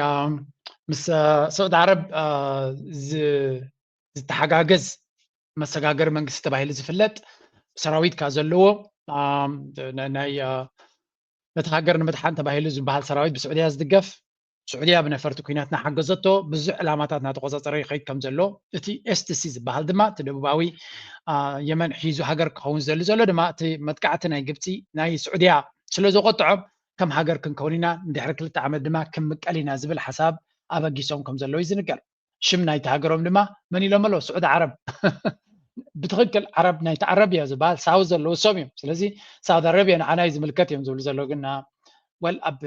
ምስ ስዑድ ዓረብ ዝተሓጋገዝ መሰጋገሪ መንግስቲ ተባሂሉ ዝፍለጥ ሰራዊት ካ ዘለዎ ናይ ነቲ ሃገር ንምድሓን ተባሂሉ ዝበሃል ሰራዊት ብስዑድያ ዝድገፍ ስዑድያ ብነፈርቲ ኩናት እናሓገዘቶ ብዙሕ ዕላማታት እናተቆፃፀረ ይኸይድ ከም ዘሎ እቲ ኤስቲሲ ዝበሃል ድማ እቲ ደቡባዊ የመን ሒዙ ሃገር ክኸውን ዝደሊ ዘሎ ድማ እቲ መጥቃዕቲ ናይ ግብፂ ናይ ስዑድያ ስለ ዘቆጥዖም ከም ሃገር ክንከውን ኢና ንድሕሪ ክልተ ዓመት ድማ ክንምቀል ኢና ዝብል ሓሳብ ኣበጊሶም ከም ዘለዉ እዩ ዝንገር። ሽም ናይቲ ሃገሮም ድማ መን ኢሎም ኣለዉ? ስዑዲ ዓረብ። ብትኽክል ዓረብ ናይቲ ዓረብ እያ ዝበሃል ሳውዝ ዘለዉ እሶም እዮም። ስለዚ ሳውዲ ኣረብያ ንዓና እዩ ዝምልከት እዮም ዝብሉ ዘለዉ ግን ወል ኣብ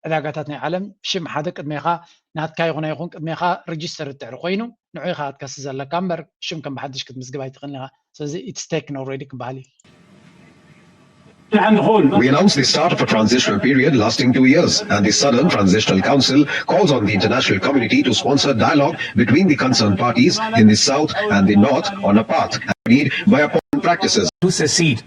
ዕዳጋታት ናይ ዓለም ሽም ሓደ ቅድሜኻ ናትካ ይኹን ኣይኹን ቅድሜኻ ሬጅስተር ትሕሪ ኮይኑ ንዑ ኢኻ ክትከሲ ዘለካ እምበር ሽም ከም ብሓድሽ ክትምዝግብ ኣይትኽእልን ኢኻ። ስለዚ it's taken already ክበሃል እዩ። We announced the start of a transitional period lasting two years, and the Southern Transitional Council calls on the international community to sponsor dialogue between the concerned parties in the south and the north on a path agreed by upon practices. To secede.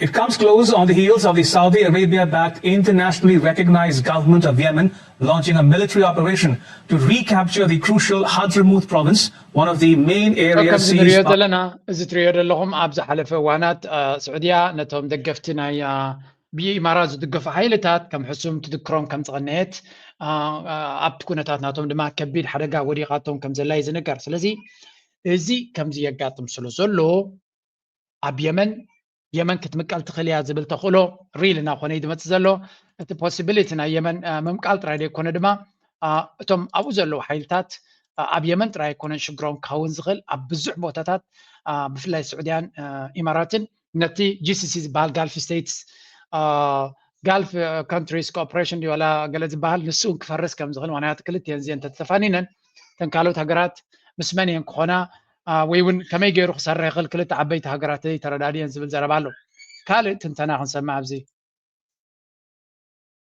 It comes close on the heels of the Saudi Arabia-backed, internationally recognized government of Yemen launching a military operation to recapture the crucial Hadramaut province, one of the main areas seized by ዘለና እዚ ትሪኦ ዘለኹም ኣብ ዝሓለፈ እዋናት ስዑድያ ነቶም ደገፍቲ ናይ ብኢማራት ዝድገፉ ሓይልታት ከም ሕሱም ትድክሮም ከም ዝቐነየት ኣብቲ ኩነታት ናቶም ድማ ከቢድ ሓደጋ ወዲቓቶም ከም ዘላ እዩ ዝንገር። ስለዚ እዚ ከምዚ የጋጥም ስለ ዘሎ ኣብ የመን የመን ክትምቀል ትኽእል እያ ዝብል ተኽእሎ ሪል እናኾነ እዩ ዝመፅእ ዘሎ። እቲ ፖሲቢሊቲ ናይ የመን ምምቃል ጥራይ ዘይኮነ ድማ እቶም ኣብኡ ዘለዉ ሓይልታት ኣብ የመን ጥራይ ኣይኮነን ሽግሮም ክኸውን ዝኽእል ኣብ ብዙሕ ቦታታት ብፍላይ ስዑድያን ኢማራትን ነቲ ጂሲሲ ዝበሃል ጋልፍ ስቴትስ ጋልፍ ካንትሪስ ኮኦፕሬሽን ድዩ ዋላ ገለ ዝበሃል ንሱ እውን ክፈርስ ከም ዝኽእል ምክንያቱ ክልቲአን እዚአን እንተተፋኒነን እተን ካልኦት ሃገራት ምስ መን እየን ክኾና ወይ እውን ከመይ ገይሩ ክሰርሕ ይኽእል ክልተ ዓበይቲ ሃገራት ተረዳዲአን ዝብል ዘረባ ኣሎ። ካልእ ትንተና ክንሰምዕ ኣብዚ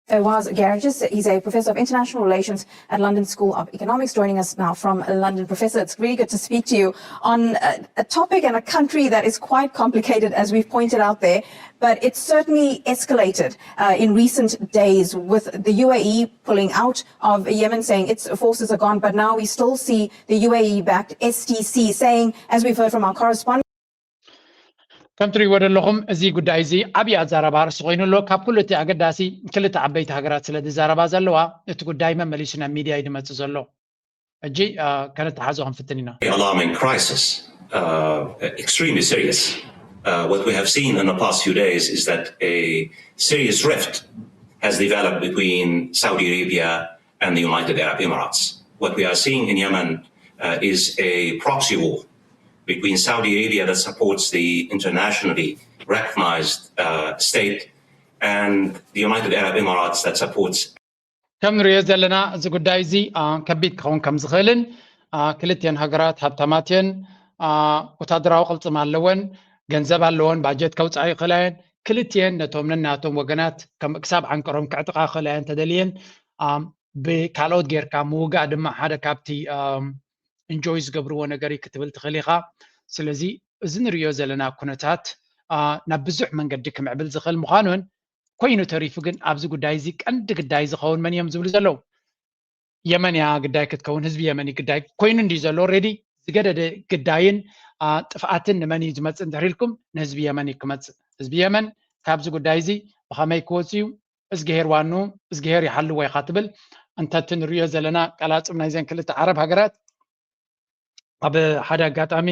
Fawaz Gerges. He's a professor of international relations at London School of Economics, joining us now from London. Professor, it's really good to speak to you on a, a topic and a country that is quite complicated, as we've pointed out there, but it's certainly escalated uh, in recent days with the U A E pulling out of Yemen, saying its forces are gone, but now we still see the U A E backed S D C saying, as we've heard from our correspondent, ከም ትሪእዎ ዘለኹም እዚ ጉዳይ እዚ ዓብዪ ኣዛራቢ ኣርእስቲ ኮይኑ ኣሎ። ካብ ኩሉ እቲ ኣገዳሲ ክልተ ዓበይቲ ሃገራት ስለ ዝዛረባ ዘለዋ እቲ ጉዳይ መመሊሱ ናብ ሚድያ እዩ ዝመፅእ ዘሎ። ሕጂ ከነተሓዞ ክንፍትን ኢና። Alarming crisis, uh, extremely serious. Uh, what we have seen in the past few days is that a serious rift has developed between Saudi Arabia and the United Arab Emirates. What we are seeing in Yemen uh, is a proxy war between Saudi Arabia that supports the internationally recognized uh, state and the United Arab Emirates that supports ከም ንሪኦ ዘለና እዚ ጉዳይ እዚ ከቢድ ክኸውን ከም ዝኽእልን ክልቲአን ሃገራት ሃብታማት እየን፣ ወታደራዊ ቅልፅም ኣለወን፣ ገንዘብ ኣለወን፣ ባጀት ከውፅኣ ይኽእላ እየን። ክልቲአን ነቶም ነናቶም ወገናት ክሳብ ዓንቀሮም ክዕጥቓ ይኽእላ እየን ተደልየን ብካልኦት ጌርካ ምውጋእ ድማ ሓደ ካብቲ ኢንጆይ ዝገብርዎ ነገር እዩ ክትብል ትኽእል ኢኻ። ስለዚ እዚ ንሪኦ ዘለና ኩነታት ናብ ብዙሕ መንገዲ ክምዕብል ዝኽእል ምዃኑን ኮይኑ ተሪፉ ግን ኣብዚ ጉዳይ እዚ ቀንዲ ግዳይ ዝኸውን መን እዮም ዝብሉ ዘለዉ የመን እያ ግዳይ ክትከውን ህዝቢ የመን እዩ ግዳይ ኮይኑ እንዲ ዘሎ ኦልሬዲ ዝገደደ ግዳይን ጥፍኣትን ንመን እዩ ዝመፅእ እንድሕር ኢልኩም ንህዝቢ የመን እዩ ክመፅእ ህዝቢ የመን ካብዚ ጉዳይ እዚ ብኸመይ ክወፅእ እዩ እዝግሄር ዋኑ እዝግሄር ይሓልዎ ኢኻ ትብል እንተ እቲ ንሪኦ ዘለና ቀላፅም ናይዘን ክልተ ዓረብ ሃገራት ኣብ ሓደ ኣጋጣሚ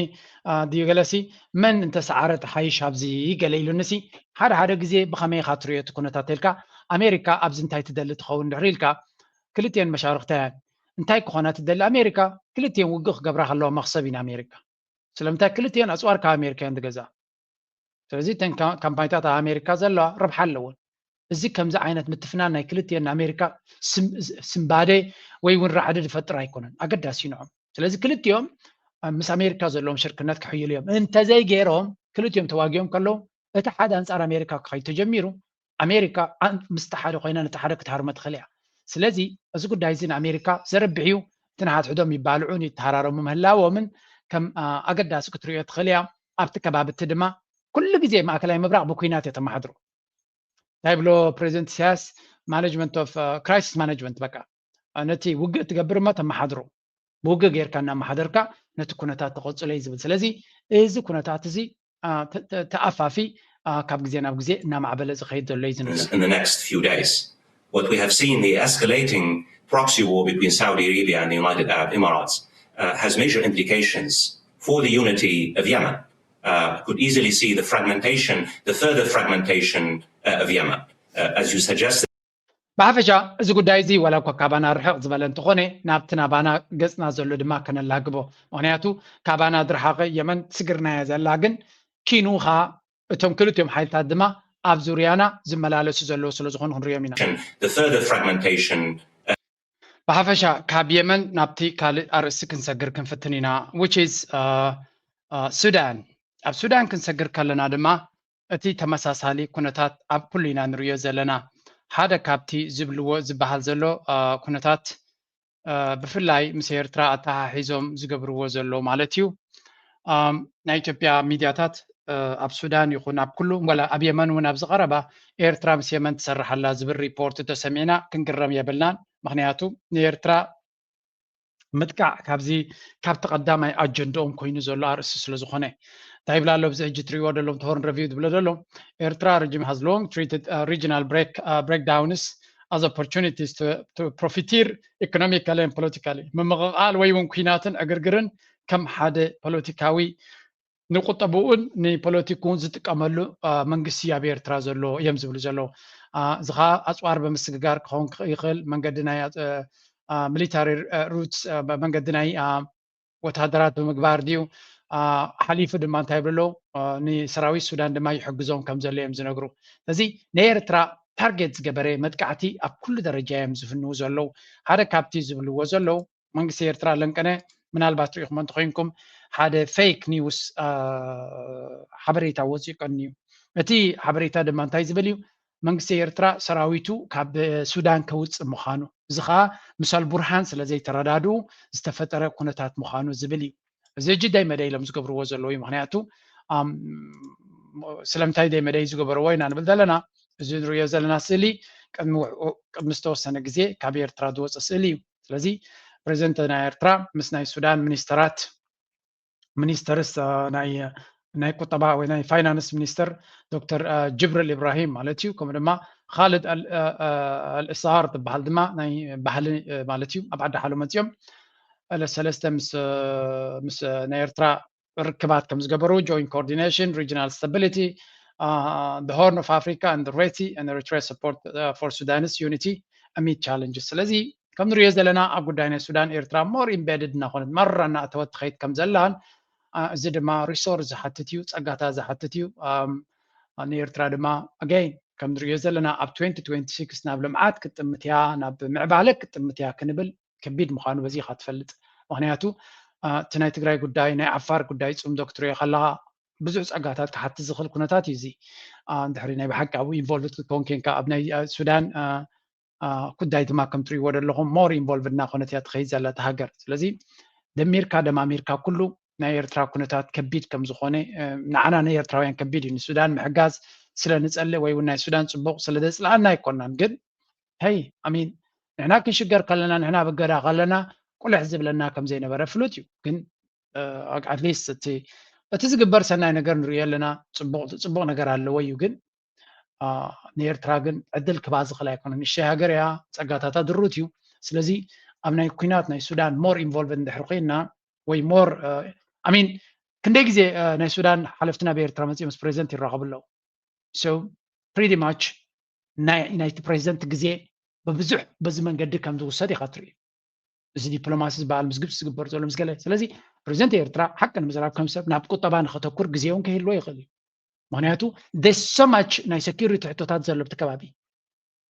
ድዩ ገለሲ መን እንተሰዓረ ተሓይሽ ኣብዚ ገለ ኢሉንሲ ሓደ ሓደ ግዜ ብኸመይ ኢኻ ትሪኦ እቲ ኩነታት ኢልካ ኣሜሪካ ኣብዚ እንታይ ትደሊ ትኸውን ድሕሪ ኢልካ ክልቲኤን መሻርክታ እያን እንታይ ክኾና ትደሊ ኣሜሪካ ክልቲኤን ውግእ ክገብራ ከለዋ መኽሰብ ኢና ኣሜሪካ ስለምንታይ ክልቲኤን ኣፅዋር ካብ ኣሜሪካ እየን ዝገዝኣ ስለዚ እተን ካምፓኒታት ኣብ ኣሜሪካ ዘለዋ ረብሓ ኣለወን እዚ ከምዚ ዓይነት ምትፍናን ናይ ክልቲኤን ንኣሜሪካ ስምባደ ወይ እውን ራዕዲ ዝፈጥር ኣይኮነን ኣገዳሲ ንዖም ስለዚ ክልቲኦም ምስ ኣሜሪካ ዘለዎም ሽርክነት ክሕይሉ እዮም እንተዘይ ገይሮም ክልቲኦም ተዋጊኦም ከለዉ እቲ ሓደ ኣንፃር ኣሜሪካ ክኸይድ ተጀሚሩ ኣሜሪካ ምስቲ ሓደ ኮይና ነቲ ሓደ ክትሃርሞ ትኽእል እያ ስለዚ እዚ ጉዳይ እዚ ንኣሜሪካ ዘረብሕ እዩ እቲ ንሓድሕዶም ይባልዑን ይተሃራረሙ ምህላዎምን ከም ኣገዳሲ ክትሪኦ ትኽእል እያ ኣብቲ ከባቢ እቲ ድማ ኩሉ ግዜ ማእከላይ ምብራቕ ብኩናት እየ ተመሓድሮ እንታይ ብሎ ፕሬዚደንት ኢሳያስ management of crisis management በቃ ነቲ ውግእ ትገብር እማ ተመሓድሮ ብውግእ ጌርካ እናመሓደርካ ነቲ ኩነታት ተቐፅሎ እዩ ዝብል ስለዚ እዚ ኩነታት እዚ ተኣፋፊ ካብ ግዜ ናብ ግዜ እናማዕበለ ዝኸይድ ዘሎ እዩ ዝንገር in the next few days. What we have seen, the escalating proxy war between Saudi Arabia and the United Arab Emirates, uh, has major implications for the unity of Yemen. Uh, could easily see the fragmentation, the further fragmentation uh, of Yemen, uh, as you suggested. ብሓፈሻ እዚ ጉዳይ እዚ ዋላ እኳ ካባና ርሕቕ ዝበለ እንተኾነ ናብቲ ናባና ገፅና ዘሎ ድማ ከነላግቦ ምክንያቱ ካባና ዝረሓቐ የመን ስግርናያ ዘላ ግን ኪኑ ኸዓ እቶም ክልቲኦም ሓይልታት ድማ ኣብ ዙርያና ዝመላለሱ ዘለዉ ስለ ዝኾኑ ክንሪኦም ኢና The further fragmentation ብሓፈሻ ካብ የመን ናብቲ ካልእ ኣርእስቲ ክንሰግር ክንፍትን ኢና which is ሱዳን ኣብ ሱዳን ክንሰግር ከለና ድማ እቲ ተመሳሳሊ ኩነታት ኣብ ኩሉ ኢና ንሪኦ ዘለና ሓደ ካብቲ ዝብልዎ ዝበሃል ዘሎ ኩነታት ብፍላይ ምስ ኤርትራ ኣተሓሒዞም ዝገብርዎ ዘሎ ማለት እዩ ናይ ኢትዮጵያ ሚድያታት ኣብ ሱዳን ይኹን ኣብ ኩሉ ዋላ ኣብ የመን እውን ኣብዚ ቀረባ ኤርትራ ምስ የመን ትሰርሓላ ዝብል ሪፖርት ተሰሚዕና ክንግረም የብልናን። ምክንያቱ ንኤርትራ ምጥቃዕ ካብዚ ካብቲ ቀዳማይ ኣጀንድኦም ኮይኑ ዘሎ ኣርእስቲ ስለ ዝኾነ እንታይ ይብላ ኣሎ ኣብዚ ሕጂ ትሪእዎ ደሎም ተሆርን ረቪው ዝብሎ ዘሎ ኤርትራ regime has long treated regional breakdowns as opportunities to profiteer economically and politically ምምቕቓል ወይ እውን ኩናትን ዕግርግርን ከም ሓደ ፖለቲካዊ ንቁጠብኡን ንፖለቲክውን ዝጥቀመሉ መንግስቲ ኣብ ኤርትራ ዘሎ እዮም ዝብሉ ዘለዉ። እዚ ከዓ ኣፅዋር ብምስግጋር ክኸውን ይኽእል፣ መንገዲ ናይ ሚሊታሪ ሩትስ መንገዲ ናይ ወታደራት ብምግባር ድዩ ሓሊፉ ድማ እንታይ ይብሉ ኣለዉ ንሰራዊት ሱዳን ድማ ይሕግዞም ከም ዘሎ እዮም ዝነግሩ። ስለዚ ናይ ኤርትራ ታርጌት ዝገበረ መጥቃዕቲ ኣብ ኩሉ ደረጃ እዮም ዝፍንዉ ዘለዉ። ሓደ ካብቲ ዝብልዎ ዘለዉ መንግስቲ ኤርትራ ለንቀነ ምናልባት ሪኢኹም እንተኮይንኩም ሓደ ፌክ ኒውስ ሓበሬታ ወፂኡ ቀኒ እዩ። እቲ ሓበሬታ ድማ እንታይ ዝብል እዩ? መንግስቲ ኤርትራ ሰራዊቱ ካብ ሱዳን ከውፅእ ምዃኑ፣ እዚ ከዓ ምስ ኣልቡርሃን ስለ ዘይተረዳድኡ ዝተፈጠረ ኩነታት ምዃኑ ዝብል እዩ። እዚ ሕጂ ደይ መደይ ኢሎም ዝገብርዎ ዘለዉ እዩ። ምክንያቱ ስለምንታይ ደይ መደይ ዝገበርዎ ኢና ንብል ዘለና። እዚ ንሪኦ ዘለና ስእሊ ቅድሚ ዝተወሰነ ግዜ ካብ ኤርትራ ዝወፀ ስእሊ እዩ። ስለዚ ፕሬዚደንት ናይ ኤርትራ ምስ ናይ ሱዳን ሚኒስተራት ሚኒስተርስ ናይ ናይ ቁጠባ ወይ ናይ ፋይናንስ ሚኒስተር ዶክተር ጅብሪል ኢብራሂም ማለት እዩ። ከምኡ ድማ ካልድ ኣልእሳር ዝበሃል ድማ ናይ ባህሊ ማለት እዩ። ኣብ ዓዲ ሓሎ መፂኦም ሰለስተ ምስ ምስ ናይ ኤርትራ ርክባት ከም ዝገበሩ joint coordination regional stability the Horn of Africa and Red Sea and Eritrea support for Sudanese unity amid challenges። ስለዚ ከም ንሪኦ ዘለና ኣብ ጉዳይ ናይ ሱዳን ኤርትራ more embedded እናኾነት ማራ እናእተወት ትኸይድ ከም ዘላን እዚ ድማ ሪሶርስ ዝሓትት እዩ፣ ፀጋታት ዝሓትት እዩ። ንኤርትራ ድማ again ከም ንሪኦ ዘለና ኣብ twenty twenty-six ናብ ልምዓት ክትጥምት እያ፣ ናብ ምዕባለ ክትጥምት እያ ክንብል ከቢድ ምዃኑ በዚ ኢኻ ትፈልጥ። ምክንያቱ እቲ ናይ ትግራይ ጉዳይ ናይ ዓፋር ጉዳይ ፅምዶ ክትሪኦ ከለካ ብዙሕ ፀጋታት ክሓትት ዝኽእል ኩነታት እዩ እዚ። እንድሕሪ ናይ ብሓቂ ኣብኡ ኢንቮልቭድ ክትከውን ኮንካ ኣብ ናይ ሱዳን ጉዳይ ድማ ከም ትሪእዎ ዘለኹም more involved እናኾነት እያ ትኸይድ ዘላ እታ ሃገር። ስለዚ ደሚርካ ደማሚርካ ኩሉ ናይ ኤርትራ ኩነታት ከቢድ ከም ዝኾነ ንዓና ንኤርትራውያን ከቢድ እዩ። ንሱዳን ምሕጋዝ ስለ ንጸልእ ወይ እውን ናይ ሱዳን ጽቡቕ ስለ ዘጽልኣና ኣይኮናን። ግን ሄይ ኣሚን ንሕና ክንሽገር ከለና ንሕና ብገዳ ከለና ቁልሕ ዝብለና ከም ዘይነበረ ፍሉጥ እዩ። ግን ኣትሊስት እቲ እቲ ዝግበር ሰናይ ነገር ንሪኦ ኣለና፣ ፅቡቕ ነገር ኣለዎ እዩ። ግን ንኤርትራ ግን ዕድል ክባ ዝኽእል ኣይኮነን። ንእሽተይ ሃገር እያ፣ ፀጋታታ ድሩት እዩ። ስለዚ ኣብ ናይ ኩናት ናይ ሱዳን more involved እንድሕር ኮይና ወይ more ኣሚን ክንደይ ግዜ ናይ ሱዳን ሓለፍቲ ናብ ኤርትራ መፂኦም ምስ ፕሬዚደንት ይራኸቡ ኣለዉ። So pretty much ናይቲ ፕሬዚደንት ግዜ ብብዙሕ በዚ መንገዲ ከም ዝውሰድ ኢኻ ትርኢ። እዚ ዲፕሎማሲ ዝበሃል ምስ ግብፂ ዝግበር ዘሎ ምስ ገለ። ስለዚ ፕሬዚደንት ኤርትራ ሓቂ ንምዝራብ ከም ሰብ ናብ ቁጠባ ንኸተኩር ግዜ እውን ከይህልዎ ይኽእል እዩ። ምክንያቱ there's so much ናይ security ሕቶታት ዘሎ ኣብቲ ከባቢ።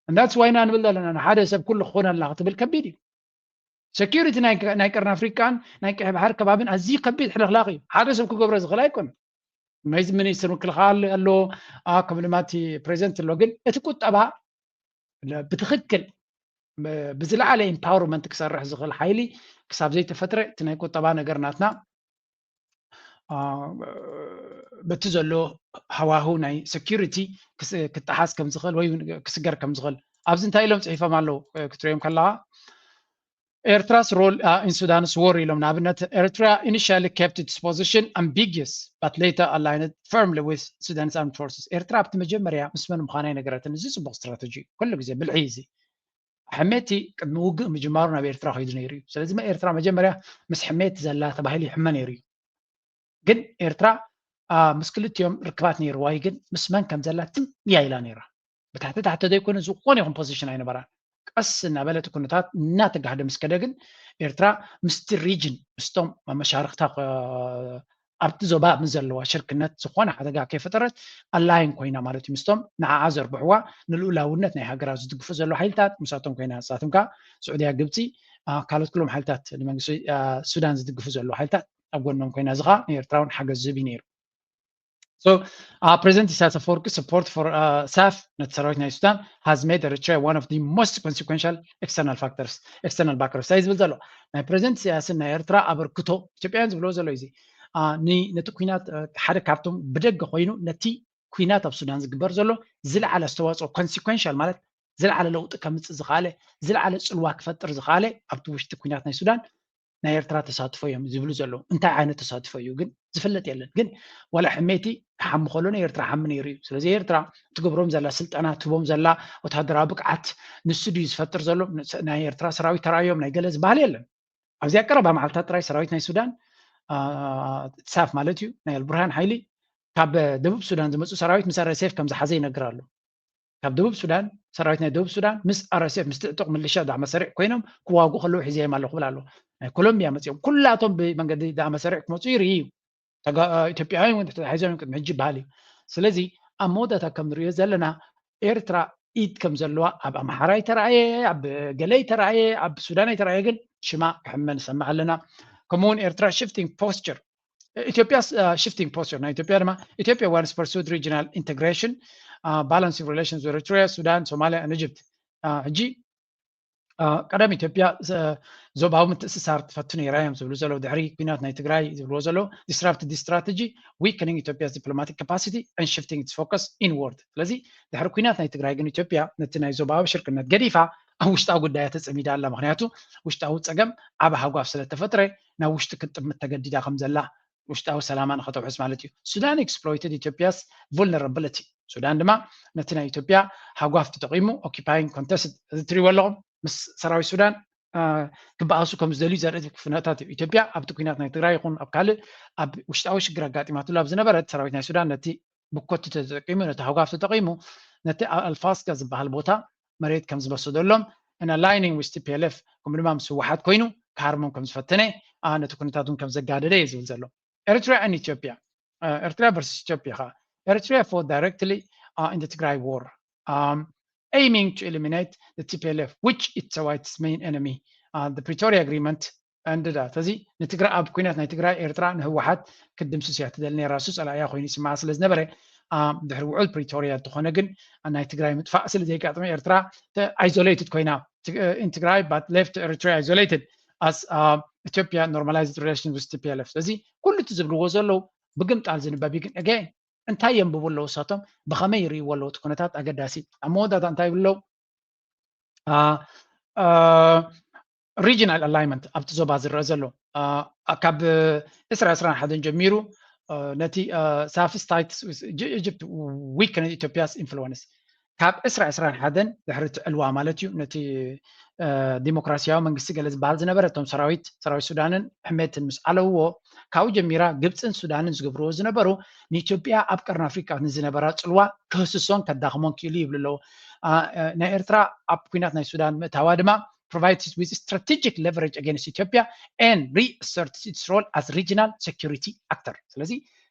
And that's why ኢና ንብል ዘለና ንሓደ ሰብ ኩሉ ክኾነልና ክትብል ከቢድ እዩ። Security ናይ ቀርኒ ኣፍሪቃን ናይ ቀይሕ ባሕሪ ከባቢን ኣዝዩ ከቢድ ሕልኽላኽ እዩ። ሓደ ሰብ ክገብሮ ዝኽእል ኣይኮነን። መይዚ ሚኒስትር ምክልኻል ኣሎ፣ ከምኡ ድማ እቲ ፕሬዚደንት ኣሎ። ግን እቲ ቁጠባ ብትኽክል ብዝለዓለ ኢምፓወርመንት ክሰርሕ ዝኽእል ሓይሊ ክሳብ ዘይተፈጥረ እቲ ናይ ቁጠባ ነገር ናትና በቲ ዘሎ ሃዋሁ ናይ ሴኩሪቲ ክጠሓስ ከም ዝኽእል ወይ ክስገር ከም ዝኽእል ኣብዚ እንታይ ኢሎም ፅሒፎም ኣለዉ ክትሪኦም ከለኻ ኤርትራስ role in Sudan's war ኢሎም ንኣብነት Eritrea initially kept its position ambiguous but later aligned firmly with Sudan's armed forces። ኤርትራ ኣብቲ መጀመርያ ምስ መን ምዃና ኣይነገረትን። እዚ ፅቡቕ ስትራተጂ እዩ። ኩሉ ግዜ ብልሒ እዩ እዚ። ሕሜቲ ቅድሚ ውግእ ምጅማሩ ናብ ኤርትራ ከይዱ ነይሩ እዩ። ስለዚ ኤርትራ መጀመርያ ምስ ሕሜቲ ዘላ ተባሂሉ ይሕመ ነይሩ እዩ። ግን ኤርትራ ምስ ክልቲኦም ርክባት ነይርዋ እዩ። ግን ምስ መን ከም ዘላ ትም እያ ኢላ ነይራ። ብታሕቲ ታሕቲ ዘይኮነ ዝኾነ ይኹን ፖዚሽን ኣይነበራን። ቀስ እናበለ እቲ ኩነታት እናተጋህደ ምስ ከደ ግን ኤርትራ ምስቲ ሪጅን ምስቶም መሻርክታ ኣብቲ ዞባ ምስ ዘለዋ ሽርክነት ዝኾነ ሓደጋ ከይፈጠረት ኣላይን ኮይና ማለት እዩ ምስቶም ንዓዓ ዘርብሕዋ ንልኡላውነት ናይ ሃገራ ዝድግፉ ዘለዉ ሓይልታት ምሳቶም ኮይና ንሳቶም ከዓ ስዑድያ ግብፂ ካልኦት ኩሎም ሓይልታት ንመንግስቲ ሱዳን ዝድግፉ ዘለዉ ሓይልታት ኣብ ጎኖም ኮይና እዚ ከዓ ንኤርትራ እውን ሓገዝ ዝህብ እዩ ነይሩ። So uh, President Isaias Afwerki support for uh, SAF ነቲ ሰራዊት ናይ ሱዳን has made Eritrea one of the most consequential external factors external backers እንታይ ዝብል ዘሎ ናይ ፕሬዚደንት ኢሳያስን ናይ ኤርትራ ኣበርክቶ ኢትዮጵያውያን ዝብልዎ ዘሎ እዚ ነቲ ኩናት ሓደ ካብቶም ብደገ ኮይኑ ነቲ ኩናት ኣብ ሱዳን ዝግበር ዘሎ ዝለዓለ ኣስተዋፅኦ፣ ኮንሲኮንሻል ማለት ዝለዓለ ለውጢ ከምፅእ ዝኸኣለ፣ ዝለዓለ ፅልዋ ክፈጥር ዝኸኣለ ኣብቲ ውሽጢ ኩናት ናይ ሱዳን ናይ ኤርትራ ተሳትፎ እዮም ዝብሉ ዘለዉ። እንታይ ዓይነት ተሳትፎ እዩ ግን ዝፍለጥ የለን። ግን ዋላ ሕሜቲ ክሓሚ ከሎ ናይ ኤርትራ ሓሚ ነይሩ እዩ። ስለዚ ኤርትራ ትገብሮም ዘላ ስልጠና፣ ትቦም ዘላ ወታደራዊ ብቅዓት ንሱ ድዩ ዝፈጥር ዘሎ? ናይ ኤርትራ ሰራዊት ተራእዮም ናይ ገለ ዝበሃል የለን። ኣብዚኣ ቀረባ መዓልታት ጥራይ ሰራዊት ናይ ሱዳን ሳፍ ማለት እዩ ናይ ኣልቡርሃን ሓይሊ ካብ ደቡብ ሱዳን ዝመፁ ሰራዊት ምስ ኣረሴፍ ከም ዝሓዘ ይነግር ኣሎ። ካብ ደቡብ ሱዳን ሰራዊት ናይ ደቡብ ሱዳን ምስ ኣረሴፍ ምስ ትዕጡቕ ምልሻ ዳዕመ ሰሪዕ ኮይኖም ክዋጉ ከለዉ ሒዘዮም ኣለኹ ክብል ኣሎ። ናይ ኮሎምቢያ መፅኦም ኩላቶም ብመንገዲ ዳዕመ ሰሪዕ ክመፁ ይርኢ እዩ። ኢትዮጵያውያን እውን ተታሒዞም እዮም ቅድሚ ሕጂ ይበሃል እዩ። ስለዚ ኣብ መወዳእታ ከም ንሪኦ ዘለና ኤርትራ ኢድ ከም ዘለዋ ኣብ ኣምሓራ ይተረኣየ፣ ኣብ ገለ ይተረኣየ፣ ኣብ ሱዳን ይተረኣየ፣ ግን ሽማ ክሕመ ንሰምዕ ኣለና። ከምኡ እውን ኤርትራ ሽፍቲንግ ፖስቸር ኢትዮጵያ ሽፍቲንግ ፖስቸር ናይ ኢትዮጵያ ድማ ኢትዮጵያ ዋንስ ፐርሱድ ሪጂናል ኢንቴግሬሽን ባላንስ ሪሌሽንስ ኤሪትሪያ ሱዳን ሶማሊያ ኤንድ ኢጅፕት። ሕጂ ቀደም ኢትዮጵያ ዞባዊ ምትእስሳር ትፈቱ ነይራ እዮም ዝብሉ ዘለዉ ድሕሪ ኩናት ናይ ትግራይ ዝብልዎ ዘለዉ disrupted strategy weakening Ethiopia's diplomatic capacity and shifting its focus inward። ስለዚ ድሕሪ ኩናት ናይ ትግራይ ግን ኢትዮጵያ ነቲ ናይ ዞባዊ ሽርክነት ገዲፋ ኣብ ውሽጣዊ ጉዳያ ተፀሚዳ ኣላ። ምክንያቱ ውሽጣዊ ፀገም ዓብ ሃጓፍ ስለተፈጥረ ናብ ውሽጢ ክትጥምት ተገዲዳ ከም ዘላ ውሽጣዊ ሰላማ ንኸተውሕስ ማለት እዩ። ሱዳን exploited Ethiopia's vulnerability። ሱዳን ድማ ነቲ ናይ ኢትዮጵያ ሃጓፍ ተጠቂሙ occupying contest እዚ ትሪእዎ ኣለኹም ምስ ሰራዊት ሱዳን ክበኣሱ ከም ዝደልዩ ዘርኢ ኩነታት እዩ። ኢትዮጵያ ኣብቲ ኩናት ናይ ትግራይ ይኹን ኣብ ካልእ ኣብ ውሽጣዊ ሽግር ኣጋጢማትሉ ኣብ ዝነበረት ሰራዊት ናይ ሱዳን ነቲ ብኮቲ ተጠቂሙ ነቲ ሃጓፍ ተጠቂሙ ነቲ ኣልፋስካ ዝበሃል ቦታ መሬት ከም ዝወሰደሎም and aligning with T P L F ከምኡ ድማ ምስ ህወሓት ኮይኑ ክሃርሞም ከም ዝፈተነ ነቲ ኩነታት እውን ከም ዘጋደደ እዩ ዝብል ዘሎ። ኤርትራ and ኢትዮጵያ ኤርትራ versus ኢትዮጵያ ከዓ ኤርትራ fought directly in the Tigray war aiming to eliminate the T P L F which it's Tigray main enemy. The Pretoria Agreement and that እዚ ንትግራይ ኣብ ኩናት ናይ ትግራይ ኤርትራ ንህወሓት ክትድምስስ እያ ትደሊ ነይራ። እሱ ፀላእያ ኮይኑ ይስምዓ ስለ ዝነበረ ድሕሪ ውዕል ፕሪቶርያ እንተኾነ ግን ናይ ትግራይ ምጥፋእ ስለ ዘይጋጥመ ኤርትራ isolated ኮይና in Tigray but left Eritrea isolated as Ethiopia normalized relations with T P L F። ስለዚ ኩሉ እቲ ዝብልዎ ዘለዉ ብግምጣል ዝንበብ እዩ። ግን again እንታይ የንብቡ ኣለዉ እሳቶም ብኸመይ ይርእይዎ ኣለዉ እቲ ኩነታት ኣገዳሲ ኣብ መወዳእታ እንታይ ይብሉ ኣለዉ? Regional alignment ኣብቲ ዞባ ዝረአ ዘሎ ካብ ዕስራ ዕስራን ሓደን ጀሚሩ ነቲ ሳፍስታይት ኢጅፕት weakened Ethiopia's influence ካብ ዕስራ ዕስራን ሓደን ድሕሪ እቲ ዕልዋ ማለት እዩ ነቲ ዲሞክራሲያዊ መንግስቲ ገለ ዝበሃል ዝነበረ እቶም ሰራዊት ሰራዊት ሱዳንን ሕሜትን ምስ ኣለውዎ ካብኡ ጀሚራ ግብፅን ሱዳንን ዝገብርዎ ዝነበሩ ንኢትዮጵያ ኣብ ቀርኒ ኣፍሪቃ ንዝነበራ ፅልዋ ክህስሶን ከዳኽሞን ክኢሉ ይብሉ ኣለዉ። ናይ ኤርትራ ኣብ ኩናት ናይ ሱዳን ምእታዋ ድማ provides with strategic leverage against Ethiopia and reasserts its role as regional security actor። ስለዚ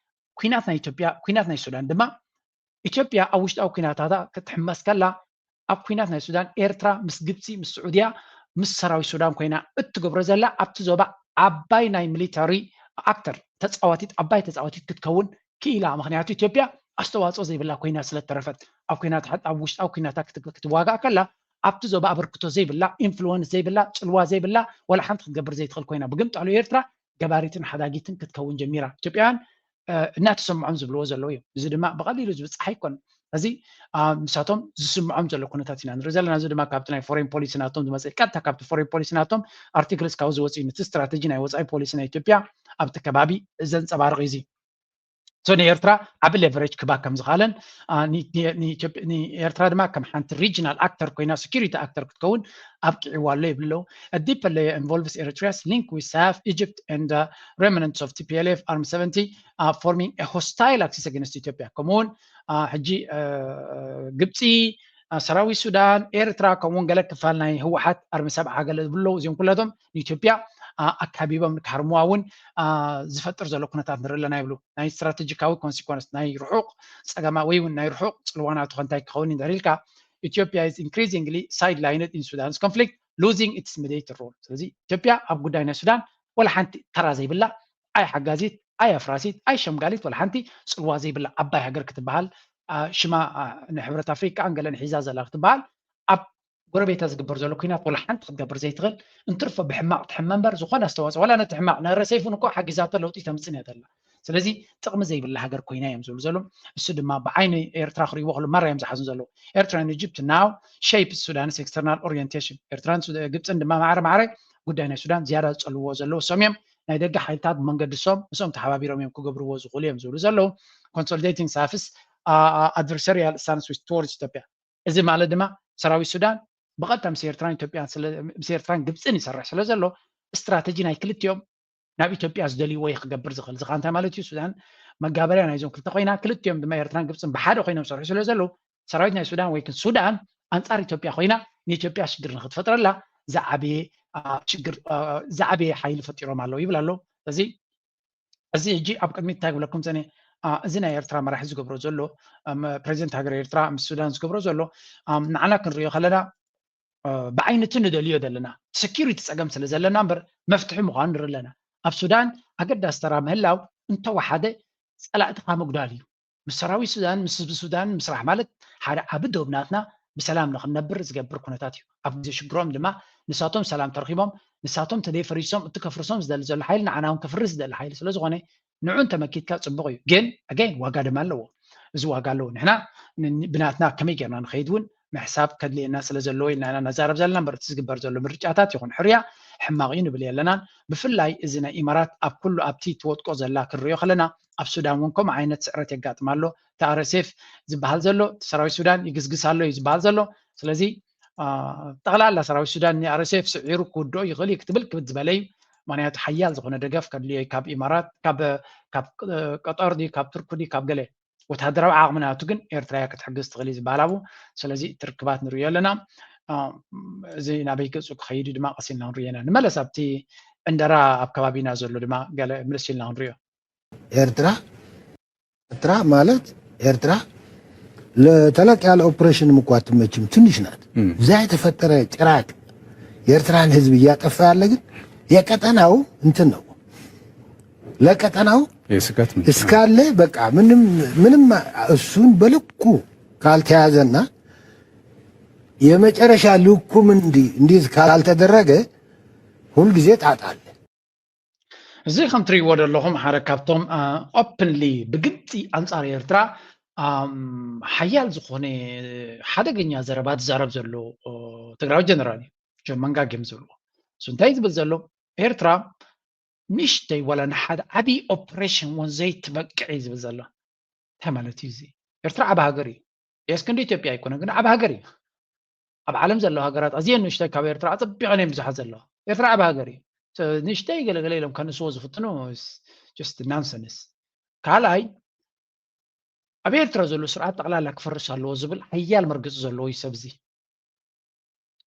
ኩናት ናይ ኢትዮጵያ ኩናት ናይ ሱዳን ድማ ኢትዮጵያ ኣብ ውሽጣዊ ኩናታታ ክትሕመስ ከላ ኣብ ኩናት ናይ ሱዳን ኤርትራ ምስ ግብፂ ምስ ስዑድያ ምስ ሰራዊት ሱዳን ኮይና እትገብሮ ዘላ ኣብቲ ዞባ ዓባይ ናይ ሚሊታሪ ኣክተር ተፃዋቲት ዓባይ ተፃዋቲት ክትከውን ክኢላ። ምክንያቱ ኢትዮጵያ ኣስተዋፅኦ ዘይብላ ኮይና ስለተረፈት ኣብ ኩናት ኣብ ውሽጣዊ ኩናታ ክትዋጋእ ከላ ኣብቲ ዞባ ኣበርክቶ ዘይብላ ኢንፍሉወንስ ዘይብላ ፅልዋ ዘይብላ ወላ ሓንቲ ክትገብር ዘይትኽእል ኮይና ብግምጣሉ ኤርትራ ገባሪትን ሓዳጊትን ክትከውን ጀሚራ። ኢትዮጵያውያን እናተሰምዖም ዝብልዎ ዘለዉ እዮም። እዚ ድማ ብቐሊሉ ዝብፃሕ ኣይኮነን። እዚ ንሳቶም ዝስምዖም ዘሎ ኩነታት ኢና ንርኢ ዘለና። እዚ ድማ ካብቲ ናይ ፎሬን ፖሊሲ ናቶም ዝመፅእ ቀጥታ ካብቲ ፎሬን ፖሊሲ ናቶም ኣርቲክልስ ካብኡ ዝወፅእ እዩ። ነቲ ስትራተጂ ናይ ወፃኢ ፖሊሲ ናይ ኢትዮጵያ ኣብቲ ከባቢ ዘንፀባርቕ እዩ። እዚ ንኤርትራ ዓቢ ሌቨሬጅ ክባ ከም ዝኻለን ንኤርትራ ድማ ከም ሓንቲ ሪጂናል ኣክተር ኮይና ሴኩሪቲ ኣክተር ክትከውን ኣብቂዕዋ ኣሎ ይብሉ ኣለዉ። Deep involves Eritrea's link with Saf, Egypt and remnants of T P L F Arm seventy forming a hostile axis against Ethiopia። ከምኡውን ሕጂ ግብፂ ሰራዊት ሱዳን ኤርትራ ከምኡውን ገለ ክፋል ናይ ህወሓት ኣርሚ ሰብዓ ገለ ዝብሉ ኣለዉ እዚኦም ኩለቶም ንኢትዮጵያ ኣካቢቦም ንክሃርምዋ እውን ዝፈጥር ዘሎ ኩነታት ንርኢ ኣለና ይብሉ። ናይ ስትራቴጂካዊ ኮንሲኮንስ ናይ ርሑቕ ፀገማ ወይ እውን ናይ ርሑቕ ፅልዋና ትኾ እንታይ ክኸውን እንድሕር ኢልካ Ethiopia is increasingly sidelined in Sudan's conflict losing its mediator role። ስለዚ ኢትዮጵያ ኣብ ጉዳይ ናይ ሱዳን ወላ ሓንቲ ተራ ዘይብላ ኣይ ሓጋዚት ኣይ ኣፍራሲት ኣይ ሸምጋሊት ወላ ሓንቲ ፅልዋ ዘይብላ ዓባይ ሃገር ክትበሃል ሽማ ንሕብረት ኣፍሪቃ ገለን ሒዛ ዘላ ክትበሃል ኣብ ጎረቤታ ዝግበር ዘሎ ኩናት ወላ ሓንቲ ክትገብር ዘይትኽእል፣ እንትርፎ ብሕማቕ ትሕመ እምበር ዝኾነ ኣስተዋፅኦ፣ ዋላ ነቲ ሕማቕ ንረሰይፉን እኮ ሓጊዛቶ ለውጢ ተምፅን እያ ዘላ። ስለዚ ጥቕሚ ዘይብላ ሃገር ኮይና እዮም ዝብሉ ዘለዉ። እሱ ድማ ብዓይኒ ኤርትራ ክርእይዎ ከሎ ማራ እዮም ዝሓዝኑ ዘለዉ። ኤርትራ and Egypt now shape Sudan's external orientation። ኤርትራን ግብፅን ድማ ማዕረ ማዕረ ጉዳይ ናይ ሱዳን ዝያዳ ዝፀልዎ ዘለዉ እሶም እዮም። ናይ ደገ ሓይልታት ብመንገዲ እሶም እሶም ተሓባቢሮም እዮም ክገብርዎ ዝኽእሉ እዮም ዝብሉ ዘለዉ። Consolidating SAF's adversarial stance towards ኢትዮጵያ። እዚ ማለት ድማ ሰራዊት ሱዳን ብቐጥታ ምስ ኤርትራን ኢትዮጵያን ምስ ኤርትራን ግብፅን ይሰርሕ ስለ ዘሎ ስትራተጂ ናይ ክልቲኦም ናብ ኢትዮጵያ ዝደልይዎ እዩ ክገብር ዝኽእል። እዚ ከዓ እንታይ ማለት እዩ? ሱዳን መጋበርያ ናይዞም ክልተ ኮይና ክልቲኦም ድማ ኤርትራን ግብፅን ብሓደ ኮይኖም ዝሰርሑ ስለ ዘለዉ ሰራዊት ናይ ሱዳን ወይ ሱዳን ኣንፃር ኢትዮጵያ ኮይና ንኢትዮጵያ ሽግር ንክትፈጥረላ ዝዓበየ ሽግር ዝዓበየ ሓይሊ ፈጢሮም ኣለዉ ይብል ኣሎ። እዚ እዚ ሕጂ ኣብ ቅድሚት እንታይ ክብለኩም ፀኒሐ፣ እዚ ናይ ኤርትራ መራሒ ዝገብሮ ዘሎ ፕሬዚደንት ሃገር ኤርትራ ምስ ሱዳን ዝገብሮ ዘሎ ንዓና ክንሪኦ ከለና ብዓይነቱ ንደልዮ ዘለና ሰኪሪቲ ፀገም ስለ ዘለና እምበር መፍትሒ ምዃኑ ንርኢ ኣለና። ኣብ ሱዳን ኣገዳሲ ተራ ምህላው እንተወሓደ ፀላእትኻ ምግዳል እዩ። ምስ ሰራዊት ሱዳን ምስ ህዝቢ ሱዳን ምስራሕ ማለት ሓደ ዓቢ ዶብ ናትና ብሰላም ንክንነብር ዝገብር ኩነታት እዩ። ኣብ ግዜ ሽግሮም ድማ ንሳቶም ሰላም ተረኪቦም ንሳቶም ተደይፈሪሶም እቲ ከፍርሶም ዝደሊ ዘሎ ሓይሊ ንዓና እውን ከፍርስ ዝደሊ ሓይሊ ስለዝኾነ ንዑ እንተመኪትካ ፅቡቕ እዩ። ግን ኣገይን ዋጋ ድማ ኣለዎ። እዚ ዋጋ ኣለዎ። ንሕና ብናትና ከመይ ጌርና ንኸይድ እውን ምሕሳብ ከድልየና ስለ ዘለዎ ኢልና ኢና ነዛረብ ዘለና እምበር እቲ ዝግበር ዘሎ ምርጫታት ይኹን ሕርያ ሕማቕ እዩ ንብል የለናን። ብፍላይ እዚ ናይ ኢማራት ኣብ ኩሉ ኣብቲ ትወጥቆ ዘላ ክንሪኦ ከለና ኣብ ሱዳን እውን ከምኡ ዓይነት ስዕረት የጋጥም ኣሎ። እቲ ኣረሴፍ ዝበሃል ዘሎ እቲ ሰራዊት ሱዳን ይግስግስ ኣሎ እዩ ዝበሃል ዘሎ። ስለዚ ጠቕላላ ሰራዊት ሱዳን ንኣረሴፍ ስዒሩ ክውድኦ ይኽእል እዩ ክትብል ክብድ ዝበለ እዩ። ምክንያቱ ሓያል ዝኾነ ደገፍ ከድልዮ እዩ ካብ ኢማራት ካብ ቀጠር ድዩ ካብ ቱርክ ድዩ ካብ ገለ ወታደራዊ ዓቕሚ ናቱ ግን ኤርትራ እያ ክትሕግዝ ትኽእል እዩ ዝበሃል ኣብኡ። ስለዚ እቲ ርክባት ንርእዮ ኣለና። እዚ ናበይ ገፁ ክኸይድ እዩ ድማ ቀስ ኢልና ክንርእዮ ኢና። ንመለስ ኣብቲ ዕንደራ ኣብ ከባቢና ዘሎ ድማ ገለ ምልስ ኢልና ክንርእዮ። ኤርትራ ኤርትራ ማለት ኤርትራ ለተለቅ ያለ ኦፕሬሽን እኮ አትመችም፣ ትንሽ ናት። እዛ የተፈጠረ ጭራቅ የኤርትራን ህዝብ እያጠፋ ያለ ግን የቀጠናው እንትን ነው። ለቀጠናው የስጋት ምንጭ ነው። እስካለ በቃ ምንም ምንም እሱን በልኩ ካልተያዘና የመጨረሻ ልኩም እንዲ እንዲህ ካልተደረገ ሁልጊዜ ጣጣ አለ። እዚ ከም ትርእይዎ ዘለኹም ሓደ ካብቶም ኦፕንሊ ብግልፂ ኣንፃር ኤርትራ ሓያል ዝኾነ ሓደገኛ ዘረባ ዝዛረብ ዘሎ ትግራዊ ጀነራል እዩ። ጆን መንጋግ እዮም ዝብልዎ። እሱ እንታይ ዝብል ዘሎ ኤርትራ ንእሽተይ ዋላ ንሓደ ዓብዪ ኦፕሬሽን እውን ዘይትበቅዕ እዩ ዝብል ዘሎ። እንታይ ማለት እዩ እዚ? ኤርትራ ዓቢ ሃገር እዩ። የስ ክንዲ ኢትዮጵያ ኣይኮነ ግን ዓቢ ሃገር እዩ። ኣብ ዓለም ዘለዋ ሃገራት ኣዝየን ንእሽተይ ካብ ኤርትራ ኣጸቢቐን እየን ብዙሓት ዘለዋ። ኤርትራ ዓቢ ሃገር እዩ። ንእሽተይ ገለገለ ኢሎም ከንስዎ ዝፍትኑ just nonsense። ካልኣይ ኣብ ኤርትራ ዘሎ ስርዓት ጠቕላላ ክፈርስ ኣለዎ ዝብል ሓያል መርገጺ ዘለዎ እዩ ሰብ እዚ።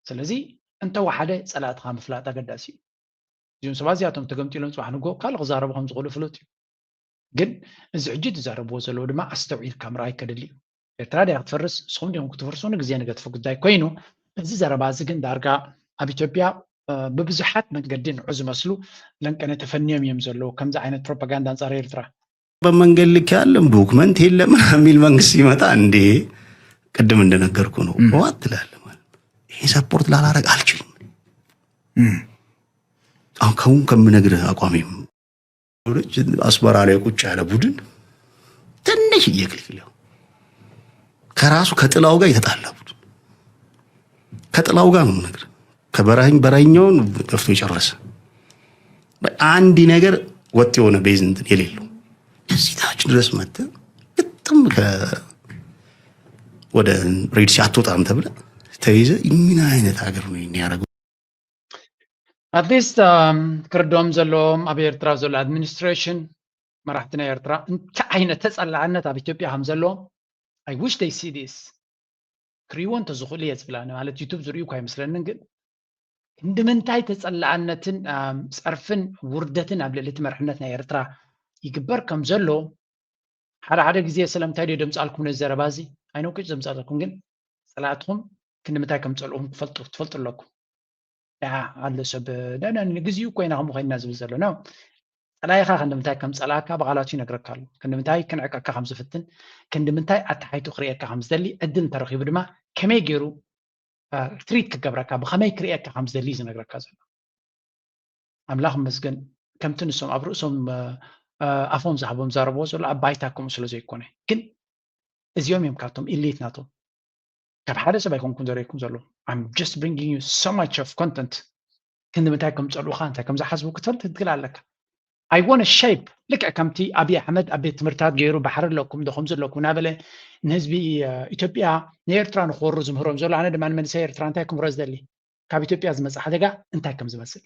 ስለዚ እንተወሓደ ጸላእትኻ ምፍላጥ ኣገዳሲ እዩ። እዚኦም ሰባት እዚኣቶም ተገምጢሎም ጽባሕ ንግሆ ካልእ ክዛረቡ ከም ዝኽእሉ ፍሉጥ እዩ። ግን እዚ ሕጂ ዝዛረብዎ ዘለዉ ድማ ኣስተውዒልካ ምርኣይ ከድሊ እዩ። ኤርትራ ድያ ክትፈርስ ንስኹም ዲኹም ክትፈርሱ ንግዜ ንገድፎ ጉዳይ ኮይኑ እዚ ዘረባ እዚ ግን ዳርጋ ኣብ ኢትዮጵያ ብብዙሓት መንገዲ ንዑ ዝመስሉ ለንቀነ ተፈንዮም እዮም ዘለዉ ከምዚ ዓይነት ፕሮፓጋንዳ ኣንጻር ኤርትራ። በመንገድ ልክ ያለም ዶክመንት የለም የሚል መንግስት ሲመጣ እንዴ ቅድም እንደነገርኩ ነው ዋት ትላለህ ማለት ይሄ ሰፖርት ላላረግ አልችልም። አሁን ከሁን ከምነግርህ አቋሜም አስመራ ላይ ቁጭ ያለ ቡድን ትንሽ እየክልክል ከራሱ ከጥላው ጋር የተጣላ ቡድን ከጥላው ጋር ነው ነገር ከበረኝ በረኛውን ገፍቶ የጨረሰ አንድ ነገር ወጥ የሆነ ቤዝ እንትን የሌለው እዚህ ታች ድረስ መጥተህ ግጥም ወደ ሬድ ሲ አትወጣም ተብለህ ተይዘህ ምን አይነት ሀገር ነው ያደረገው? ኣትሊስት ክርድኦም ዘለዎም ኣብ ኤርትራ ዘሎ ኣድሚኒስትሬሽን መራሕቲ ናይ ኤርትራ እንታይ ዓይነት ተፀላዕነት ኣብ ኢትዮጵያ ከም ዘለዎም I wish they see this ክሪእዎ እንተዝኽእሉ እየ ዝብል ኣነ ማለት ዩቱብ ዝርእዩ እኳ ኣይመስለንን ግን ክንዲ ምንታይ ተፀላዕነትን ፀርፍን ውርደትን ኣብ ልዕሊ እቲ መርሕነት ናይ ኤርትራ ይግበር ከም ዘሎ ሓደ ሓደ ግዜ ስለምንታይ ድዮ ደምፃልኩም ነዚ ዘረባ እዚ ኣይነውቅጭ ዘምፃልኩም ግን ፀላእትኹም ክንዲ ምንታይ ከም ፀልኡኹም ክትፈልጡ ኣለኩም ደሓ ኣሎ ሰብ ንግዜኡ ኮይና ከምኡ ኮይንና ዝብል ዘሎ ነው ፀላይኻ ክንዲ ምንታይ ከም ፀላእካ ብቓላቱ ይነግረካ ኣሎ ክንዲ ምንታይ ክንዕቀካ ከም ዝፍትን ክንዲ ምንታይ ኣተሓይቱ ክርእየካ ከም ዝደሊ ዕድል እንተረኺቡ ድማ ከመይ ገይሩ ትሪት ክገብረካ፣ ብኸመይ ክርእየካ ከም ዝደሊ ዝነግረካ ዘሎ። ኣምላኽ መስገን፣ ከምቲ ንሶም ኣብ ርእሶም ኣፎም ዝሃቦም ዛረብዎ ዘሎ ኣብ ባይታ ከምኡ ስለ ዘይኮነ። ግን እዚኦም እዮም ካብቶም ኢሊት ናቶም። ካብ ሓደ ሰብ ኣይኮንኩን ዘርእየኩም ዘሎ። I'm just bringing you so much of content። ክንዲ ምንታይ ከም ዝጸልኡኻ፣ እንታይ ከም ዝሓስቡ ክትፈልጥ ትክእል ኣለካ። I want to shape፣ ልክዕ ከምቲ ኣብይ ኣሕመድ ኣብ ቤት ትምህርታት ገይሩ ባሕሪ ኣለኩም ዶ ከምዚ ኣለኩም እናበለ ንህዝቢ ኢትዮጵያ ንኤርትራ ንክወሩ ዝምህሮም ዘሎ፣ ኣነ ድማ ንመንእሰይ ኤርትራ እንታይ ክምህሮ ዝደሊ፣ ካብ ኢትዮጵያ ዝመጽእ ሓደጋ እንታይ ከም ዝመስል፣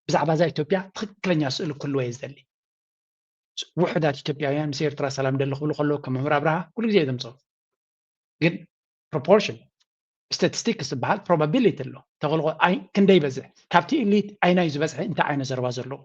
ብዛዕባ እዛ ኢትዮጵያ ትኽክለኛ ስእሊ ክህልዎ እየ ዝደሊ። ውሑዳት ኢትዮጵያውያን ምስ ኤርትራ ሰላም ደሊ ክብሉ ከለዉ ከም መምህር ኣብርሃ ኩሉ ግዜ እየ ዘምፅኦ። ግን ፕሮፖርሽን፣ ስታቲስቲክስ ዝበሃል ፕሮባቢሊቲ ኣሎ። ተኽልቆ ኣይ ክንደይ ይበዝሕ፣ ካብቲ ኢሊት ኣይናይ ዝበዝሐ እንታይ ዓይነት ዘረባ ዘለዎ።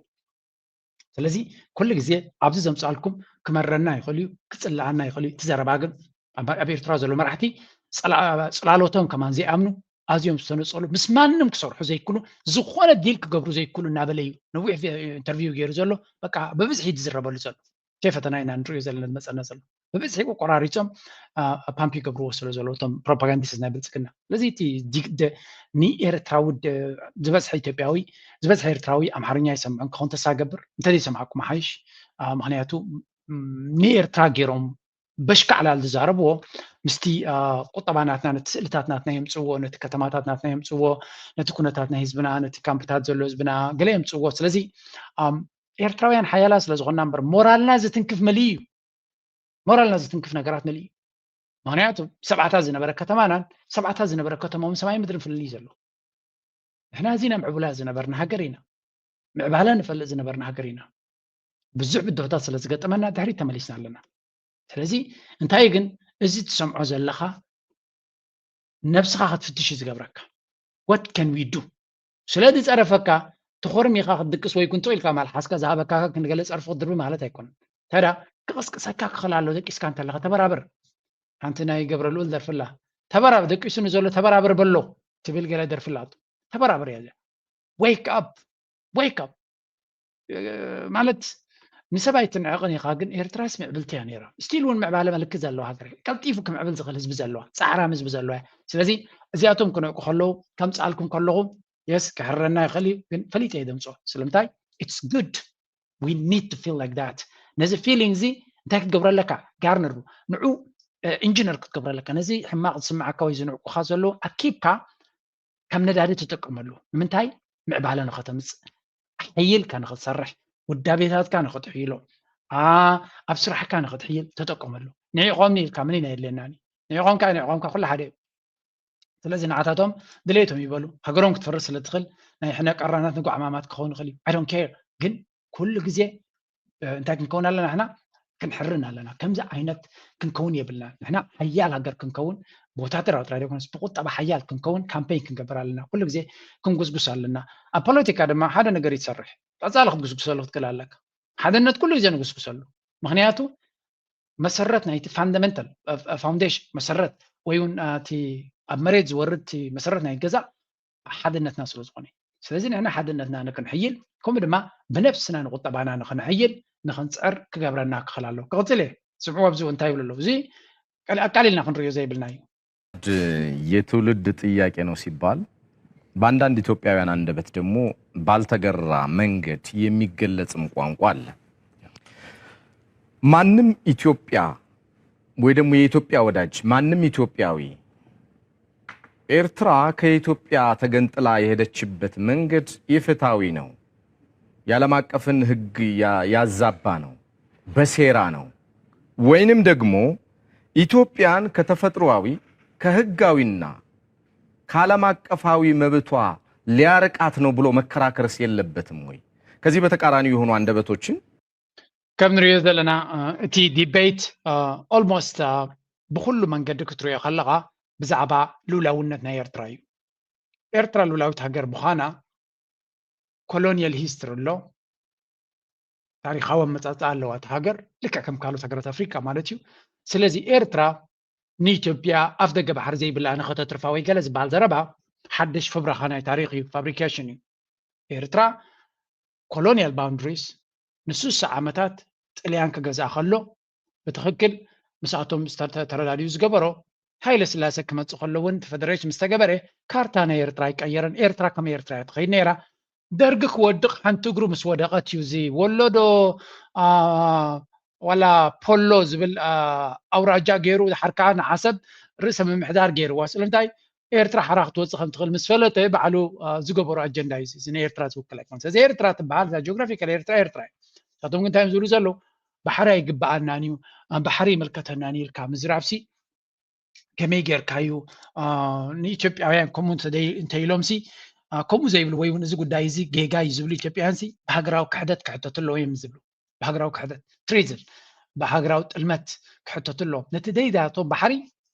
ስለዚ ኩሉ ግዜ ኣብዚ ዘምፅኣልኩም ክመረና ይኽእል እዩ፣ ክፅልኣና ይኽእል እዩ። እቲ ዘረባ ግን ኣብ ኣብ ኤርትራ ዘሎ መራሕቲ ፅላ- ፅላሎቶም ከማን ዘይኣምኑ፣ ኣዝዮም ዝተነፀሉ፣ ምስ ማንም ክሰርሑ ዘይክሉ፣ ዝኾነ ዲል ክገብሩ ዘይክሉ እናበለ እዩ ነዊሕ ቪ- ኢንተርቪው ገይሩ ዘሎ። በቃ ብብዝሒ ዝዝረበሉ ዘሎ። ሸ ፈተና ኢና ንሪኦ ዘለና ዝመፀና ዘሎ። ብብዝሒ ቆራሪፆም ፓምፕ ይገብርዎ ስለ ዘለዉ እቶም ፕሮፓጋንዲስት ናይ ብልፅግና። ስለዚ እቲ ዲግ- ደ- ንኤርትራዊ ደ- ዝበዝሐ ኢትዮጵያዊ፣ ዝበዝሐ ኤርትራዊ ኣምሓርኛ ይሰምዑን ክኸውን ተስፋ ገብር። እንተዘይሰማዕኩም ሓይሽ። ምክንያቱ ንኤርትራ ገይሮም በሽካዕላል ዝዛረብዎ ምስቲ ቁጠባ ናትና፣ ነቲ ስእልታት ናትና የምፅዎ፣ ነቲ ከተማታት ናትና የምፅዎ፣ ነቲ ኩነታት ናይ ህዝብና፣ ነቲ ካምፕታት ዘሎ ህዝብና ገለ የምፅዎ። ስለዚ ኤርትራውያን ሓያላ ስለ ዝኾንና እምበር ሞራልና ዝትንክፍ መሊ እዩ። ሞራልና ዝትንክፍ ነገራት መሊ እዩ። ምክንያቱ ሰብዓታት ዝነበረ ከተማናን ሰብዓታት ዝነበረ ከተማውን ሰማይ ምድርን ፍልልይ ዘሎ። ንሕና እዚና ምዕቡላት ዝነበርና ሃገር ኢና። ምዕባለ ንፈልጥ ዝነበርና ሃገር ኢና። ብዙሕ ብድሆታት ስለ ዝገጠመና ድሕሪት ተመሊስና ኣለና። ስለዚ እንታይ ግን እዚ ትሰምዖ ዘለኻ ነብስኻ ክትፍትሽ እዩ ዝገብረካ። What can we do? ስለ ዝፀረፈካ ትኾርም ኢኻ ክትድቅስ ወይ ክንጦ ኢልካ ማልሓስካ ዝሃበካ ክንገለ ፀርፊ ክትድርቢ ማለት ኣይኮነን። ተዳ ክቕስቅሰካ ክኽእል ኣሎ ደቂስካ እንተለኻ ተበራብር። ሓንቲ ናይ ገብረ ልኡል ደርፍላ ተበራብ ደቂሱ ንዘሎ ተበራብር በሎ ትብል ገለ ደርፍላ ተበራብር እያ እዚኣ። Wake up, wake up። ማለት ንሰብ ኣይትንዕቕን ኢኻ፣ ግን ኤርትራስ ምዕብልቲ እያ ነይራ። ስቲል እውን ምዕባለ ምልክት ዘለዋ ሃገር፣ ቀልጢፉ ክምዕብል ዝኽእል ህዝቢ ዘለዋ፣ ፃዕራም ህዝቢ ዘለዋ እያ። ስለዚ እዚኣቶም ክንዕቁ ከለዉ ከምፅኣልኩም ከለኹ የስ ክሕረና ይኽእል እዩ፣ ግን ፈሊጠ እየ ደምፅኦ። ስለምንታይ? It's good. We need to feel like that። ነዚ ፊሊንግ እዚ እንታይ ክትገብሮ ኣለካ? ጋርነር ንዑ ኢንጂነር ክትገብሮ ኣለካ። ነዚ ሕማቕ ዝስምዓካ ወይ ዝንዕቁኻ ዘለዉ ኣኪብካ ከም ነዳዲ ትጥቀመሉ። ንምንታይ? ምዕባለ ንኸተምፅእ፣ ሓይልካ ንኽትሰርሕ፣ ውዳቤታትካ ንኽትሕይሎ፣ ኣብ ስራሕካ ንኽትሕይል ተጠቀመሉ። ንዒቖምኒ ኢልካ ምን ኢና የድልየናኒ? ንዒቖምካ ንዒቖምካ ኩሉ ሓደ እዩ። ስለዚ ንዓታቶም ድሌቶም ይበሉ። ሃገሮም ክትፈርስ ስለ ትኽእል ናይ ሕነ ቀራናት ንጓዕማማት ክኸውን ይኽእል እዩ። I don't care። ግን ኩሉ ግዜ እንታይ ክንከውን ኣለና? ንሕና ክንሕርን ኣለና። ከምዚ ዓይነት ክንከውን የብልና። ንሕና ሓያል ሃገር ክንከውን ብወታደራዊ ጥራይ ዘይኮነስ ብቁጠባ ሓያል ክንከውን ካምፔን ክንገብር ኣለና። ኩሉ ግዜ ክንጉስጉስ ኣለና። ኣብ ፖለቲካ ድማ ሓደ ነገር ይትሰርሕ፣ ቀፃሊ ክትጉስጉሰሉ ክትክእል ኣለካ። ሓድነት ኩሉ ግዜ ንጉስጉሰሉ። ምክንያቱ መሰረት ናይቲ ፋንዳመንታል ፋውንዴሽን መሰረት ወይ እውን እቲ ኣብ መሬት ዝወርድ እቲ መሰረት ናይ ገዛ ሓድነትና ስለ ዝኾነ። ስለዚ ንሕና ሓድነትና ንክንሕይል ከምኡ ድማ ብነብስና ንቁጠባና ንክንሕይል ንክንፅዕር ክገብረና ክኽእል ኣለዎ። ክቕፅል እየ። ስምዕዎ ኣብዚ እንታይ ይብሉ ኣለዉ? እዚ ቀል- ኣቃሊልና ክንሪኦ ዘይብልና እዩ። የትውልድ ጥያቄ ነው ሲባል በአንዳንድ ኢትዮጵያውያን አንደበት ደግሞ ባልተገራ መንገድ የሚገለጽም ቋንቋ አለ። ማንም ኢትዮጵያ ወይ ደግሞ የኢትዮጵያ ወዳጅ ማንም ኢትዮጵያዊ ኤርትራ ከኢትዮጵያ ተገንጥላ የሄደችበት መንገድ ኢፍትሐዊ ነው፣ የዓለም አቀፍን ሕግ ያ- ያዛባ ነው፣ በሴራ ነው ወይንም ደግሞ ኢትዮጵያን ከተፈጥሮአዊ ከሕጋዊና ከዓለም አቀፋዊ መብቷ ሊያርቃት ነው ብሎ መከራከርስ የለበትም ወይ? ከዚህ በተቃራኒ የሆኑ አንደበቶችን ከም ንሪኦ ዘለና እቲ ዲቤት ኦልሞስት ብኩሉ መንገዲ ክትሪኦ ከለኻ ብዛዕባ ልኡላውነት ናይ ኤርትራ እዩ። ኤርትራ ልኡላዊት ሃገር ምዃና ኮሎኒያል ሂስትሪ ኣሎ፣ ታሪኻዊ ኣመፃፅኣ ኣለዋ እቲ ሃገር፣ ልክዕ ከም ካልኦት ሃገራት ኣፍሪቃ ማለት እዩ። ስለዚ ኤርትራ ንኢትዮጵያ ኣፍ ደገ ባሕሪ ዘይብላ ንኸተትርፋ ወይ ገለ ዝበሃል ዘረባ ሓድሽ ፍብረኻ ናይ ታሪኽ እዩ፣ ፋብሪኬሽን እዩ። ኤርትራ ኮሎኒያል ባውንድሪስ ንስሳ ዓመታት ጥልያን ክገዝኣ ከሎ ብትኽክል ምስኣቶም ዝተተ- ተረዳድኡ ዝገበሮ ሃይለ ስላሴ ክመፅእ ከሎ እውን እቲ ፈደሬሽን ምስ ተገበረ ካርታ ናይ ኤርትራ ኣይቀየረን። ኤርትራ ከም ኤርትራ እያ ትኸይድ ነይራ። ደርጊ ክወድቕ ሓንቲ እግሩ ምስ ወደቐት እዩ እዚ ወሎዶ ዋላ ፖሎ ዝብል ኣውራጃ ገይሩ ሓርካ ንዓሰብ ርእሰ ምምሕዳር ገይርዋ። ስለምንታይ ኤርትራ ሓራ ክትወፅእ ከም ትኽእል ምስ ፈለጠ ባዕሉ ዝገበሩ ኣጀንዳ እዩ። እዚ ንኤርትራ ዝውክል ኣይኮነን። ስለዚ ኤርትራ ትበሃል እዛ ጂኦግራፊካል ኤርትራ ኤርትራ እዩ። ንሳቶም ግን እንታይ እዮም ዝብሉ ዘለዉ? ባሕሪ ኣይግበኣናን እዩ፣ ባሕሪ ይምልከተናን እዩ ኢልካ ምዝራብሲ ከመይ ጌርካዩ ንኢትዮጵያውያን ከምኡ እንተኢሎምሲ ከምኡ ዘይብሉ ወይ እውን እዚ ጉዳይ እዚ ጌጋ እዩ ዝብሉ ኢትዮጵያውያንሲ ብሃገራዊ ክሕደት ክሕተቱ ኣለዎ እዮም ዝብሉ። ብሃገራዊ ክሕደት ትሪዝን ብሃገራዊ ጥልመት ክሕተቱ ኣለዎም። ነቲ ደይዳቶም ባሕሪ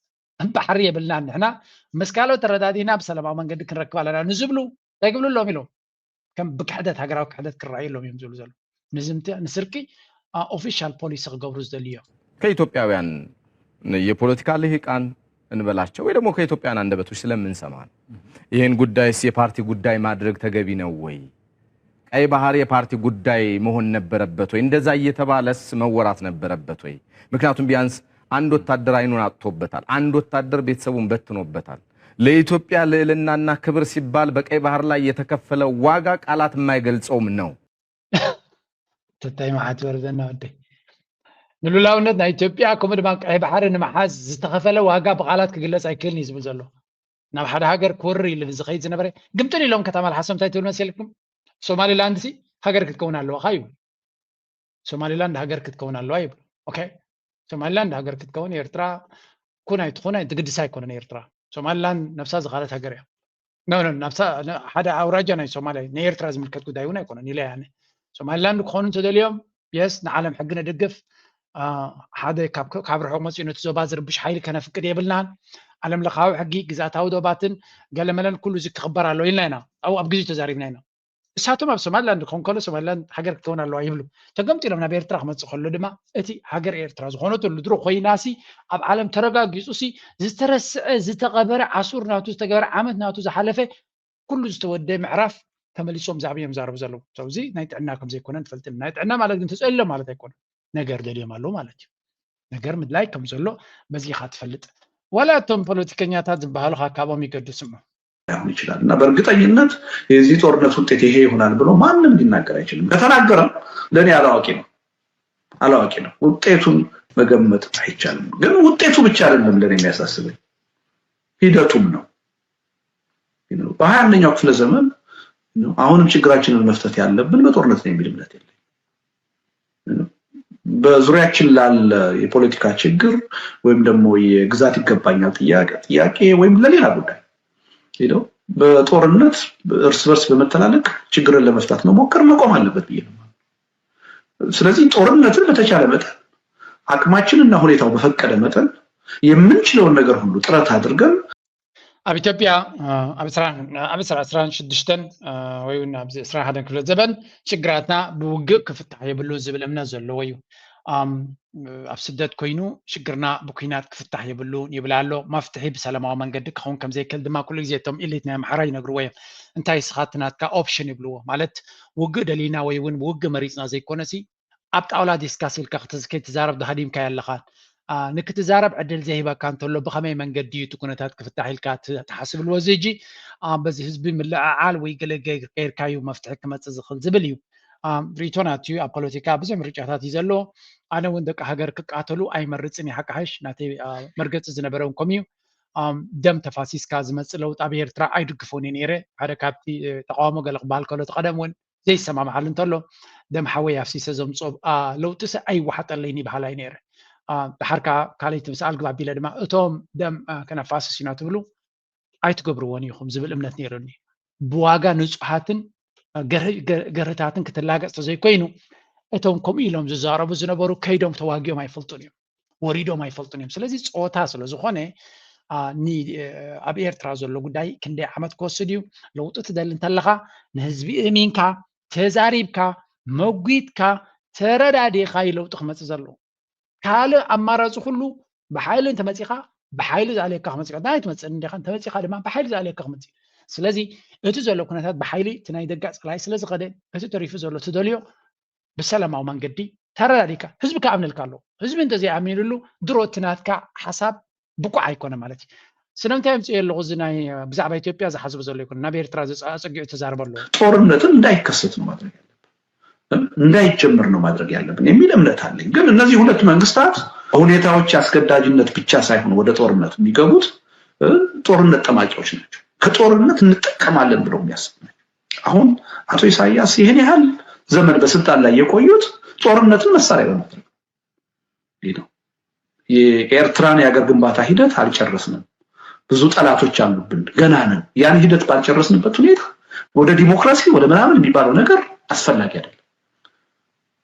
ባሕሪ የብልናን ንሕና ምስ ካልኦት ተረዳዲና ብሰላማዊ መንገዲ ክንረክብ ኣለና ንዝብሉ እንታይ ክብሉ ኣለዎም ኢሎም ከም ብክሕደት ሃገራዊ ክሕደት ክረኣዩ ኣለዎም እዮም ዝብሉ ዘለዉ። ንዝምቲ ንስርቂ ኦፊሻል ፖሊሲ ክገብሩ ዝደልዩ እዮም። ከኢትዮጵያውያን የፖለቲካ ልሂቃን እንበላቸው ወይ ደግሞ ከኢትዮጵያውያን አንደበቶች ስለምንሰማ ነው። ይህን ጉዳይስ የፓርቲ ጉዳይ ማድረግ ተገቢ ነው ወይ? ቀይ ባህር የፓርቲ ጉዳይ መሆን ነበረበት ወይ? እንደዛ እየተባለስ መወራት ነበረበት ወይ? ምክንያቱም ቢያንስ አንድ ወታደር አይኑን አጥቶበታል። አንድ ወታደር ቤተሰቡን በትኖበታል። ለኢትዮጵያ ልዕልናና ክብር ሲባል በቀይ ባህር ላይ የተከፈለ ዋጋ ቃላት የማይገልጸውም ነው። ተታይ መዓት ወርደና ወደይ ንሉላውነት ናይ ኢትዮጵያ ከምኡ ድማ ቀይ ባሕሪ ንምሓዝ ዝተኸፈለ ዋጋ ብቃላት ክግለፅ ኣይክእልን እዩ ዝብል ዘሎ። ናብ ሓደ ሃገር ክወርር ኢሉ ዝኸይድ ዝነበረ ግምጥል ኢሎም ከተማ ልሓሶም እንታይ ትብል መሲልኩም? ሶማሊላንድ ሲ ሃገር ክትከውን ኣለዋኻ ይብሉ። ሶማሊላንድ ሃገር ክትከውን ኣለዋ ይብሉ። ኦኬ ሶማሊላንድ ሃገር ክትከውን ኤርትራ ኩን ኣይትኹን ዝግድሳ ኣይኮነን። ኤርትራ ሶማሊላንድ ነብሳ ዝኻለት ሃገር እያ። ኖ ኖ ናብሳ ሓደ ኣውራጃ ናይ ሶማሊያ ናይ ኤርትራ ዝምልከት ጉዳይ እውን ኣይኮነን ኢለ ያነ ሶማሊላንድ ክኾኑ እንተደልዮም የስ ንዓለም ሕጊ ንድግፍ ሓደ ካብ ርሑቕ መፅኡ ነቲ ዞባ ዝርብሽ ሓይሊ ከነፍቅድ የብልናን። ዓለም ለኻዊ ሕጊ ግዝኣታዊ ዶባትን ገለመለን ኩሉ እዚ ክኽበር ኣሎ ኢልና ኢና ኣብኡ ኣብ ግዜ ተዛሪብና ኢና። እሳቶም ኣብ ሶማሊላንድ ክኾን ከሎ ሶማሊላንድ ሃገር ክትከውን ኣለዋ ይብሉ። ተገምጢሎም ናብ ኤርትራ ክመፅእ ከሎ ድማ እቲ ሃገር ኤርትራ ዝኾነትሉ ድሮ ኮይናሲ ኣብ ዓለም ተረጋጊፁሲ ዝተረስዐ ዝተቐበረ ዓሱር ናቱ ዝተገበረ ዓመት ናቱ ዝሓለፈ ኩሉ ዝተወደ ምዕራፍ ተመሊሶም ዛዕባ እዮም ዛረቡ ዘለዉ። እዚ ናይ ጥዕና ከም ዘይኮነ ንፈልጥ ናይ ጥዕና ማለት ግን ተፀሎ ማለት ኣይኮነ ነገር ደልዮም ኣለዉ ማለት እዩ። ነገር ምድላይ ከም ዘሎ በዚ ኢኻ ትፈልጥ። ዋላ እቶም ፖለቲከኛታት ዝበሃሉ ካብኦም ይገድስሞ ይችላል እና በእርግጠኝነት የዚህ ጦርነት ውጤት ይሄ ይሆናል ብሎ ማንም ሊናገር አይችልም። ከተናገረም ለእኔ አላዋቂ ነው አላዋቂ ነው። ውጤቱን መገመት አይቻልም። ግን ውጤቱ ብቻ አይደለም ለእኔ የሚያሳስበኝ ሂደቱም ነው። በሀያ አንደኛው ክፍለ ዘመን አሁንም ችግራችንን መፍታት ያለብን በጦርነት ነው የሚል እምነት የለኝም። በዙሪያችን ላለ የፖለቲካ ችግር ወይም ደግሞ የግዛት ይገባኛል ጥያቄ ወይም ለሌላ ጉዳይ በጦርነት እርስ በርስ በመተላለቅ ችግርን ለመፍታት መሞከር መቆም አለበት ብዬ ነው። ስለዚህ ጦርነትን በተቻለ መጠን አቅማችንና ሁኔታው በፈቀደ መጠን የምንችለውን ነገር ሁሉ ጥረት አድርገን ኣብ ኢትዮጵያ ኣብ ዕስራ ዕስራን ሽዱሽተን ወይ እውን ኣብዚ ዕስራን ሓደን ክፍለ ዘበን ሽግራትና ብውግእ ክፍታሕ የብሉን ዝብል እምነት ዘለዎ እዩ። ኣብ ስደት ኮይኑ ሽግርና ብኩናት ክፍታሕ የብሉን ይብል ኣሎ። መፍትሒ ብሰላማዊ መንገዲ ክኸውን ከም ዘይክእል ድማ ኩሉ ግዜ እቶም ኢሊት ናይ ኣምሓራ ይነግርዎ እዮም። እንታይ እስኻ እቲ ናትካ ኦፕሽን ይብልዎ ማለት ውግእ ደሊና ወይ እውን ውግእ መሪፅና ዘይኮነሲ ኣብ ጣውላ ዲስካስ ኢልካ ከይትዛረብ ተሃዲምካዮ ኣለኻ። ንክትዛረብ ዕድል ዘይህበካ እንተሎ ብኸመይ መንገዲ እዩ እቲ ኩነታት ክፍታሕ ኢልካ ትሓስብልዎ እዚ ሕጂ በዚ ህዝቢ ምልዕዓል ወይ ገለ ገይርካዩ መፍትሒ ክመፅእ ዝኽእል ዝብል እዩ። ሪኢቶ ናትዩ ኣብ ፖለቲካ ብዙሕ ምርጫታት እዩ ዘሎ። ኣነ እውን ደቂ ሃገር ክቃተሉ ኣይመርፅን እዩ ሓቂ ሓሽ ናተይ መርገፂ ዝነበረ እውን ከምኡ እዩ። ደም ተፋሲስካ ዝመፅእ ለውጢ ኣብ ኤርትራ ኣይድግፎን እየ ነይረ ሓደ ካብቲ ተቃውሞ ገለ ክበሃል ከሎ እቲ ቀደም እውን ዘይሰማምዓሉ እንተሎ ደም ሓወይ ኣፍሲሰ ዘምፅኦ ለውጢ ሲ ኣይወሓጠለይን ይበሃል ኣይነይረ። ድሓር ከዓ ካልኣይቲ ምስኣል ግባ ኣቢለ ድማ እቶም ደም ከነፋስስ ኢና ትብሉ ኣይትገብርዎን ኢኹም ዝብል እምነት ነይሩኒ። ብዋጋ ንፁሃትን ገርህታትን ክትላገፅ ተዘይኮይኑ እቶም ከምኡ ኢሎም ዝዛረቡ ዝነበሩ ከይዶም ተዋጊኦም ኣይፈልጡን እዮም። ወሪዶም ኣይፈልጡን እዮም። ስለዚ ፀወታ ስለዝኾነ ኣብ ኤርትራ ዘሎ ጉዳይ ክንደይ ዓመት ክወስድ እዩ። ለውጢ ትደሊ እንተለኻ ንህዝቢ እሚንካ ተዛሪብካ መጒትካ ተረዳዲኻ እዩ ለውጢ ክመፅእ ዘለዎ። ካልእ ኣማራፂ ኩሉ ብሓይሊ እንተመፂኻ ብሓይሊ ዝኣልየካ ክመፅእ ናይ ትመፅእ እንዲኻ እንተመፂኻ ድማ ብሓይሊ ዝኣልየካ ክመፅእ። ስለዚ እቲ ዘሎ ኩነታት ብሓይሊ እቲ ናይ ደጋ ፀላኢ ስለዝኸደ እቲ ተሪፉ ዘሎ ትደልዮ ብሰላማዊ መንገዲ ተረዳዲካ ህዝቢ ክኣምነልካ ኣለዎ። ህዝቢ እንተዘይኣሚኑሉ ድሮ እቲ ናትካ ሓሳብ ብቁዕ ኣይኮነ ማለት እዩ። ስለምንታይ ኣምፅኦ ኣለኹ? እዚ ናይ ብዛዕባ ኢትዮጵያ ዝሓስቡ ዘሎ ይኮነ፣ ናብ ኤርትራ ዘፀጊዑ ተዛርበ ኣለዎ። ጦርነትን እንዳይከሰት ነው ማድረግ ያለብን፣ እንዳይጀመር ነው ማድረግ ያለብን የሚል እምነት አለኝ። ግን እነዚህ ሁለት መንግስታት ሁኔታዎች አስገዳጅነት ብቻ ሳይሆን ወደ ጦርነት የሚገቡት ጦርነት ጠማቂዎች ናቸው። ከጦርነት እንጠቀማለን ብለው የሚያስቡ ናቸው። አሁን አቶ ኢሳያስ ይህን ያህል ዘመን በስልጣን ላይ የቆዩት ጦርነትን መሳሪያ በማድረግ ነው። የኤርትራን የሀገር ግንባታ ሂደት አልጨረስንም፣ ብዙ ጠላቶች አሉብን፣ ገና ነን። ያን ሂደት ባልጨረስንበት ሁኔታ ወደ ዲሞክራሲ ወደ ምናምን የሚባለው ነገር አስፈላጊ አይደለም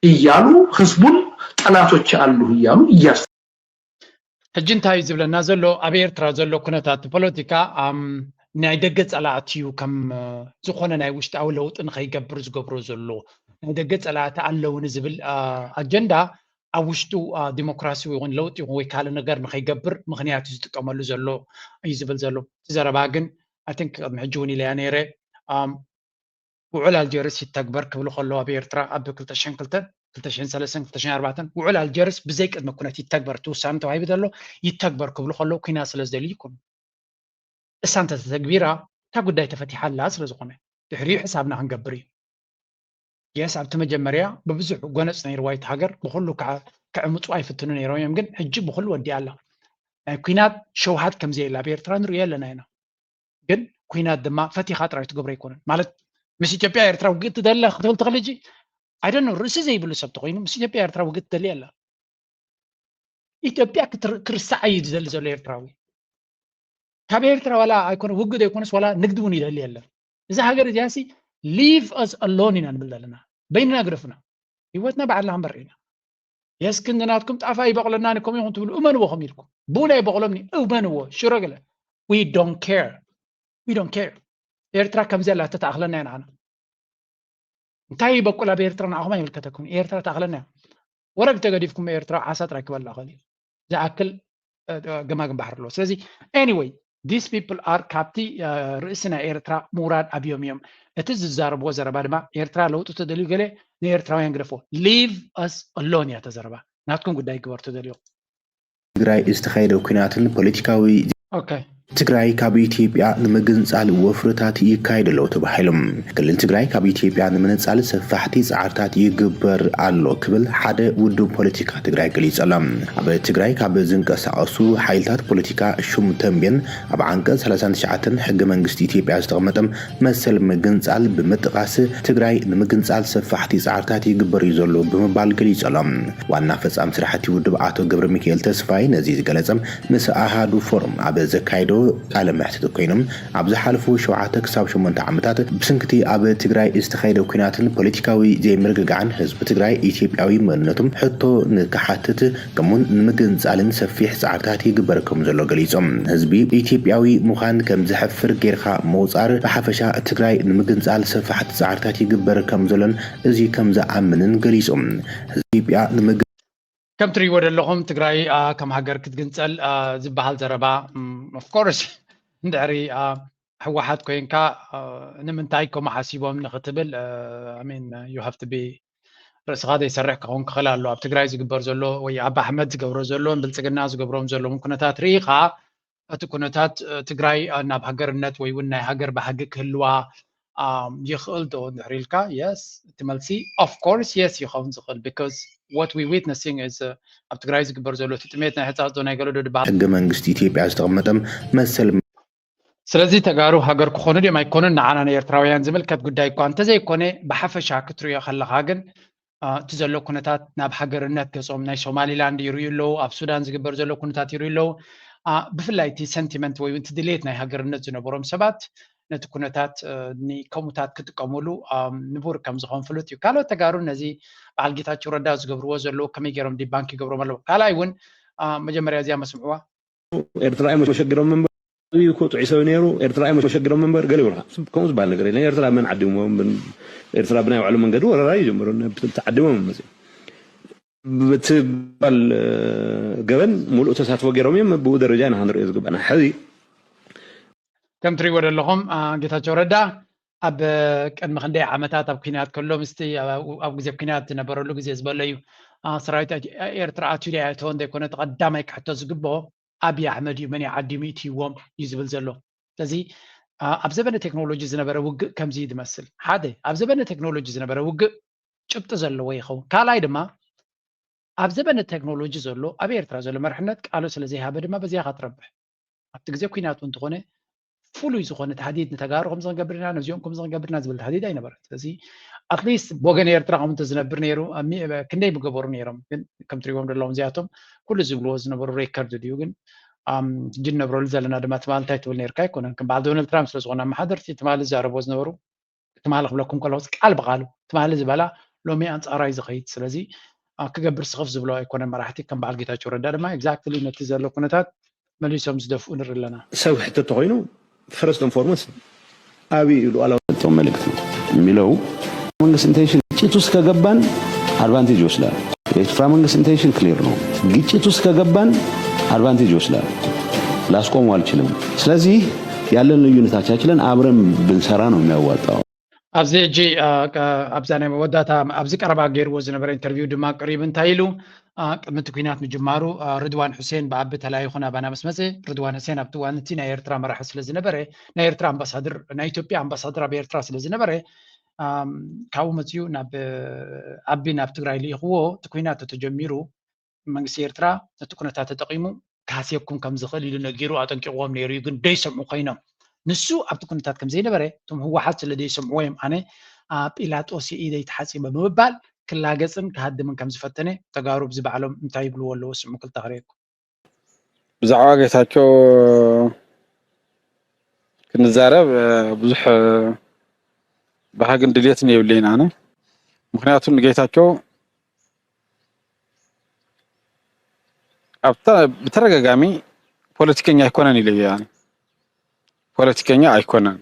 እያሉ ህዝቡን ጠላቶች አሉ እያሉ እያስ ሕጂ እንታይ እዩ ዝብለና ዘሎ? ኣብ ኤርትራ ዘሎ ኩነታት ፖለቲካ ናይ ደገ ጸላእቲ እዩ። ከም ዝኾነ ናይ ውሽጣዊ ለውጢ ንኸይገብር ዝገብሮ ዘሎ ናይ ደገ ጸላእቲ ኣለውኒ ዝብል ኣጀንዳ ኣብ ውሽጡ ዲሞክራሲ ይኹን ለውጢ ይኹን ወይ ካልእ ነገር ንኸይገብር ምኽንያት እዩ ዝጥቀመሉ ዘሎ እዩ ዝብል ዘሎ። እቲ ዘረባ ግን I think ቅድሚ ሕጂ እውን ኢለያ ነይረ። ውዕል ኣልጀርስ ይተግበር ክብሉ ከለዉ ኣብ ኤርትራ ኣብ ክልተ ሽሕን ክልተን ክልተ ሽሕን ሰለስተን ክልተ ሽሕን ኣርባዕተን ውዕል ኣልጀርስ ብዘይ ቅድመ ኩነት ይተግበር፣ እቲ ውሳነ ተዋሂቡ ዘሎ ይተግበር ክብሉ ከለዉ ኩናት ስለ ዝደልዩ ይኮኑ። እሳ እንተተተግቢራ እታ ጉዳይ ተፈቲሓ ኣላ ስለ ዝኾነ ድሕሪኡ ሕሳብና ክንገብር እዩ። የስ ኣብቲ መጀመርያ ብብዙሕ ጎነፅ ነይርዋ እቲ ሃገር ብኩሉ ክዕምፁ ኣይፍትኑ ነይሮም እዮም፣ ግን ሕጂ ብኩሉ ወዲኣ ኣላ። ናይ ኩናት ሸውሃት ከምዘየላ ኣብ ኤርትራ ንሪኦ ኣለና ኢና። ግን ኩናት ድማ ፈቲኻ ጥራይ ትገብሮ ኣይኮነን። ማለት ምስ ኢትዮጵያ ኤርትራ ውግእ ትደለ ክትብል ትኽእል። ሕጂ I don't know ርእሲ ዘይብሉ ሰብ ተኮይኑ ምስ ኢትዮጵያ ኤርትራ ውግእ ትደሊ ኣላ። ኢትዮጵያ ክትር- ክርስዓ እዩ ዝደሊ ዘሎ ኤርትራዊ። ካብ ኤርትራ ዋላ ኣይኮነ ውግእ ዘይኮነስ ዋላ ንግዲ እውን ይደሊ የለን። እዛ ሃገር እዚኣ ሲ leave us alone ኢና ንብል ዘለና። በይንና ግደፉና። ህይወትና ባዕልና ክንበር ኢና። የስ ክንዲ ናትኩም ጣፍ ኣይበቕለናን ከምኡ ኢኹም ትብሉ እመንዎ ከም ኢልኩም። ቡን ኣይበቕሎምኒ እመንዎ ሽሮ ገለ we don't care we don't care። ኤርትራ ከምዚ ኣላ ተተኣኽለና እያ ንዓና። እንታይ ይበቁል ኣብ ኤርትራ ንዓኹም ኣይምልከተኩም። ኤርትራ ተኣኽለና እያ። ወረግ ተገዲፍኩም ኤርትራ ዓሳ ጥራይ ክበላ ኸእል ዝኣክል ገማግም ባሕሪ ኣለዎ። ስለዚ anyway these people are ካብቲ ርእሲ ናይ ኤርትራ ምውራድ ኣብዮም እዮም። እቲ ዝዛረብዎ ዘረባ ድማ ኤርትራ ለውጢ ተደልዩ ገለ ንኤርትራውያን ግደፍዎ። Leave us alone እያ ተዘረባ። ናትኩም ጉዳይ ግበር ተደልዮ። ትግራይ ዝተኻየደ ኩናትን ፖለቲካዊ Okay ትግራይ ካብ ኢትዮጵያ ንምግንፃል ወፍርታት ይካየድ ኣለዉ ተባሂሎም። ክልል ትግራይ ካብ ኢትዮጵያ ንምንፃል ሰፋሕቲ ፃዕርታት ይግበር ኣሎ ክብል ሓደ ውድብ ፖለቲካ ትግራይ ገሊፁ ኣሎ። ኣብ ትግራይ ካብ ዝንቀሳቐሱ ሓይልታት ፖለቲካ ሹም ተንቤን ኣብ ዓንቀፅ ሰላሳን ትሽዓተን ሕገ መንግስቲ ኢትዮጵያ ዝተቐመጠ መሰል ምግንፃል ብምጥቓስ ትግራይ ንምግንፃል ሰፋሕቲ ፃዕርታት ይግበር እዩ ዘሎ ብምባል ገሊፁ ኣሎ። ዋና ፈፃሚ ስራሕቲ ውድብ ኣቶ ገብረ ሚካኤል ተስፋይ ነዚ ዝገለፀ ምስ ኣሃዱ ፎርም ኣብ ዘካየዶ ቃለ መሕትት ኮይኖም ኣብ ዝሓለፉ ሸውዓተ ክሳብ ሸሞንተ ዓመታት ብስንክቲ ኣብ ትግራይ ዝተኻየደ ኩናትን ፖለቲካዊ ዘይምርግጋዕን ህዝቢ ትግራይ ኢትዮጵያዊ መንነቱም ሕቶ ንክሓትት ከምኡውን ንምግንፃልን ሰፊሕ ፃዕርታት ይግበር ከም ዘሎ ገሊፆም። ህዝቢ ኢትዮጵያዊ ምዃን ከም ዘሕፍር ጌርካ ምቑፃር ብሓፈሻ ትግራይ ንምግንፃል ሰፋሕቲ ፃዕርታት ይግበር ከም ዘሎን እዚ ከም ዝኣምንን ገሊፆም። ህዝቢ ኢትዮጵያ ንምግ ከም ትሪእዎ ዘለኹም ትግራይ ከም ሃገር ክትግንፀል ዝበሃል ዘረባ of course እንድሕሪ ህወሓት ኮይንካ ንምንታይ ከምኡ ሓሲቦም ንክትብል I mean you have to be ርእስኻ ዘይሰርሕ ክኸውን ክኽእል ኣሎ። ኣብ ትግራይ ዝግበር ዘሎ ወይ ኣብ ኣሕመድ ዝገብሮ ዘሎ ብልፅግና ዝገብሮም ዘለዎም ኩነታት ርኢኻ እቲ ኩነታት ትግራይ ናብ ሃገርነት ወይ እውን ናይ ሃገር ባህጊ ክህልዋ ይኽእል ዶ እንድሕር ኢልካ yes እቲ መልሲ of course yes ይኸውን ዝኽእል because what we witnessing is ኣብ ትግራይ ዝግበር ዘሎ እቲ ጥሜት ናይ ሕፃፅ ዶ ናይ ገለዶ ድበሃል ሕገ መንግስቲ ኢትዮጵያ ዝተቐመጠ መሰል ስለዚ ተጋሩ ሃገር ክኾኑ ድዮም ኣይኮኑን ንዓና ንኤርትራውያን ዝምልከት ጉዳይ እኳ እንተዘይኮነ ብሓፈሻ ክትሪኦ ከለኻ ግን እቲ ዘሎ ኩነታት ናብ ሃገርነት ገጾም ናይ ሶማሊላንድ ይርእዩ ኣለዉ ኣብ ሱዳን ዝግበር ዘሎ ኩነታት ይርእዩ ኣለዉ ብፍላይ እቲ ሰንቲመንት ወይ እቲ ድሌት ናይ ሃገርነት ዝነበሮም ሰባት ነቲ ኩነታት ከምኡታት ክጥቀሙሉ ንቡር ከም ዝኾን ፍሉጥ እዩ ካልኦት ተጋሩ ነዚ በዓል ጌታቸው ረዳ ዝገብርዎ ዘለዉ ከመይ ገይሮም ዲባንክ ይገብሮም ኣለዉ ካልኣይ እውን መጀመርያ እዚኣ መስምዕዋ ኤርትራ እዮም መሸግሮም እምበር እዩ እኮ ጥዑይ ሰብ ነይሩ ኤርትራ እዮም መሸግሮም እምበር ገለ ይብልካ ከምኡ ዝበሃል ነገር የለን ኤርትራ መን ዓዲምዎም ኤርትራ ብናይ ባዕሉ መንገዲ ወረራ እዩ ጀምሩ ተዓዲሞም መፅኦም ብትባል ገበን ሙሉእ ተሳትፎ ገይሮም እዮም ብኡ ደረጃ ኢና ክንሪኦ ዝግባና ሕዚ ከም ትሪእዎ ዘለኹም ጌታቸው ረዳ ኣብ ቅድሚ ክንደይ ዓመታት ኣብ ኩናት ከሎ ምስቲ ኣብ ግዜ ኩናት ዝነበረሉ ግዜ ዝበሎ እዩ ሰራዊት ኤርትራ ኣትዩ ዶ ኣይኣተወን ዘይኮነ እቲ ቀዳማይ ክሕቶ ዝግብኦ ኣብይ ኣሕመድ እዩ፣ መን እዩ ዓዲሙ ይእትይዎም እዩ ዝብል ዘሎ። ስለዚ ኣብ ዘበነ ቴክኖሎጂ ዝነበረ ውግእ ከምዚ እዩ ዝመስል። ሓደ፣ ኣብ ዘበነ ቴክኖሎጂ ዝነበረ ውግእ ጭብጢ ዘለዎ ይኸውን። ካልኣይ ድማ ኣብ ዘበነ ቴክኖሎጂ ዘሎ ኣብ ኤርትራ ዘሎ መርሕነት ቃሉ ስለ ዘይሃበ ድማ በዚኣ ኢኻ ትረብሕ። ኣብቲ ግዜ ኲናት እውን እንተኾነ ፍሉይ ዝኾነ ታህዲድ ንተጋሩ ከምዚ ክንገብር ኢና፣ ነዚኦም ከምዚ ክንገብር ኢና ዝብል ታህዲድ ኣይነበረን። ስለዚ ኣትሊስት ብወገን ኤርትራ ከምኡ እንተዝነብር ነይሩ ክንደይ ምገበሩ ነይሮም። ግን ከም ትሪእዎም ዘለኹም እዚኣቶም ኩሉ ዝብልዎ ዝነበሩ ሬከርድ ድዩ ግን ሕጂ ንነብረሉ ዘለና ድማ ትማሊ እንታይ ትብል ነርካ ኣይኮነን። ከም በዓል ዶናልድ ትራምፕ ስለ ዝኾነ ኣመሓደርቲ ትማሊ ዝዛረብዎ ዝነበሩ ትማሊ ክብለኩም ከለኹ ቃል ብቃሉ ትማሊ ዝበላ ሎሚ ኣንጻራይ ዝኸይድ። ስለዚ ክገብር ስኽፍ ዝብሎ ኣይኮነን። መራሕቲ ከም በዓል ጌታቸው ረዳ ድማ ኤግዛክትሊ ነቲ ዘሎ ኩነታት መሊሶም ዝደፍኡ ንርኢ ኣለና። ሰብ ክሕተት ተኮይኑ ፈረስት ን ፎርሞስ ኣበይ እዩ ሉዓላዊ እቶም መልእክት ነው የሚለው መንግስት ኢንቴንሽን ግጭት ውስጥ ከገባን አድቫንቴጅ ይወስዳል። የኤርትራ መንግስት ኢንቴንሽን ክሊር ነው። ግጭት ውስጥ ከገባን አድቫንቴጅ ይወስዳል። ላስቆሙ አልችልም። ስለዚህ ያለን ልዩነት አቻችለን አብረን ብንሰራ ነው የሚያዋጣው። ኣብዚ ሕጂ ኣብዛ ናይ መወዳእታ ኣብዚ ቀረባ ገይርዎ ዝነበረ ኢንተርቪው ድማ ቀሪቡ እንታይ ኢሉ ቅድሚ እቲ ኩናት ምጅማሩ ርድዋን ሑሴን ብኣቢ ተላኢኹ ናባና ምስ መፀ ርድዋን ሑሴን ኣብቲ እዋን እቲ ናይ ኤርትራ መራሒ ስለ ዝነበረ ናይ ኤርትራ ኣምባሳድር ናይ ኢትዮጵያ ኣምባሳድር ኣብ ኤርትራ ስለ ዝነበረ ካብኡ መፅኡ ናብ ኣቢ ናብ ትግራይ ልኢኽዎ እቲ ኩናት ተተጀሚሩ መንግስቲ ኤርትራ ነቲ ኩነታት ተጠቒሙ ክሃስየኩም ከም ዝኽእል ኢሉ ነጊሩ ኣጠንቂቕዎም ነይሩ እዩ። ግን ደይሰምዑ ኮይኖም ንሱ ኣብቲ ኩነታት ከም ዘይነበረ እቶም ህወሓት ስለ ደይሰምዕዎ እዮም ኣነ ጲላጦስ የኢደይ ተሓፂበ ብምባል ክላገፅን ክሃድምን ከም ዝፈተነ ተጋሩ ብዚ ባዕሎም እንታይ ይብልዎ ኣለዎ ስምዑ ክልተ ክርእየኩም። ብዛዕባ ጌታቸው ክንዛረብ ብዙሕ ባህግን ድልየትን የብለይን ኣነ ምክንያቱ ንጌታቸው ኣብታ ብተደጋጋሚ ፖለቲከኛ ኣይኮነን ኢለ እየ ፖለቲከኛ ኣይኮነን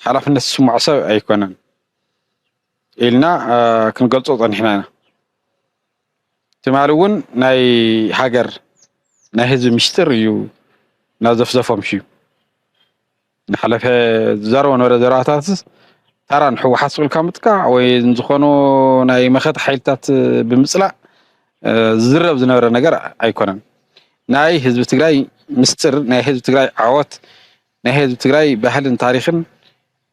ሓላፍነት ዝስምዖ ሰብ ኣይኮነን ኢልና ክንገልጾ ጸኒሕና ኢና ትማሊ እውን ናይ ሃገር ናይ ህዝቢ ሚስጥር እዩ እናዘፍዘፎም ሽዩ ንሓለፈ ዝዛረቦ ነበረ ዘረባታትስ ታራ ንሕወሓት ስቕ ኢልካ ምጥቃዕ ወይ ዝኾኑ ናይ መኸተ ሓይልታት ብምፅላእ ዝዝረብ ዝነበረ ነገር ኣይኮነን። ናይ ህዝቢ ትግራይ ምስጥር፣ ናይ ህዝቢ ትግራይ ዓወት፣ ናይ ህዝቢ ትግራይ ባህልን ታሪኽን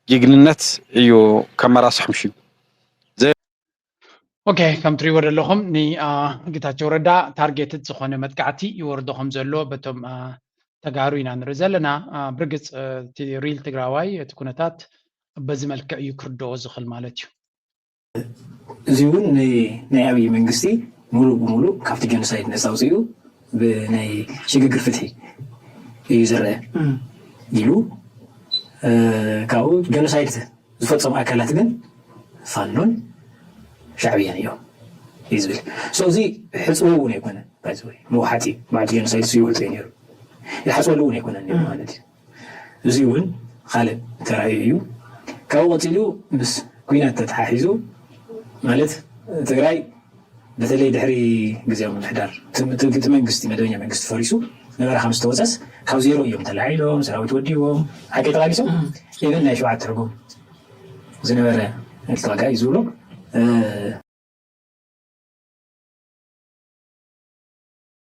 ጅግንነት እዩ ከመራስሖም ሽዩ። ኦኬ ከም ትሪእዎ ዘለኹም ንጌታቸው ረዳ ታርጌትድ ዝኾነ መጥቃዕቲ ይወርዶ ከም ዘሎ በቶም ተጋሩ ኢና ንርኢ ዘለና። ብርግፅ እቲ ሪል ትግራዋይ እቲ ኩነታት በዚ መልክዕ እዩ ክርድኦ ዝኽእል ማለት እዩ። እዚ እውን ናይ ኣብይ መንግስቲ ሙሉእ ብሙሉእ ካብቲ ጀኖሳይድ ነፃ ኣውፂኡ ብናይ ሽግግር ፍትሒ እዩ ዝረአ ኢሉ ካብኡ ጀኖሳይድ ዝፈፀሙ ኣካላት ግን ፋኖን ሻዕብያን እዮም እዩ ዝብል። So እዚ ሕፅቦ እውን ኣይኮነን። By the way መውሓጢ በዓልቲ ጀኖሳይድ እሱ ይውሕጦ እዩ ነይሩ። ይሓፅበሉ እውን ኣይኮነን ነይሩ ማለት እዩ። እዚ እውን ካልእ ተራእዩ እዩ። ካብኡ ቀፂሉ ምስ ኲናት ተተሓሒዙ ማለት ትግራይ በተለይ ድሕሪ ግዜያዊ ምምሕዳር እቲ መንግስቲ መደበኛ መንግስቲ ፈሪሱ ነበረ ከም ዝተወፀስ ካብ ዜሮ እዮም ተላዒሎም ሰራዊት ወዲቦም ሓቂ ተቃሊሶም ኢቨን ናይ ሸውዓተ ትርጉም ዝነበረ ተዋጋኢ ዝብሎ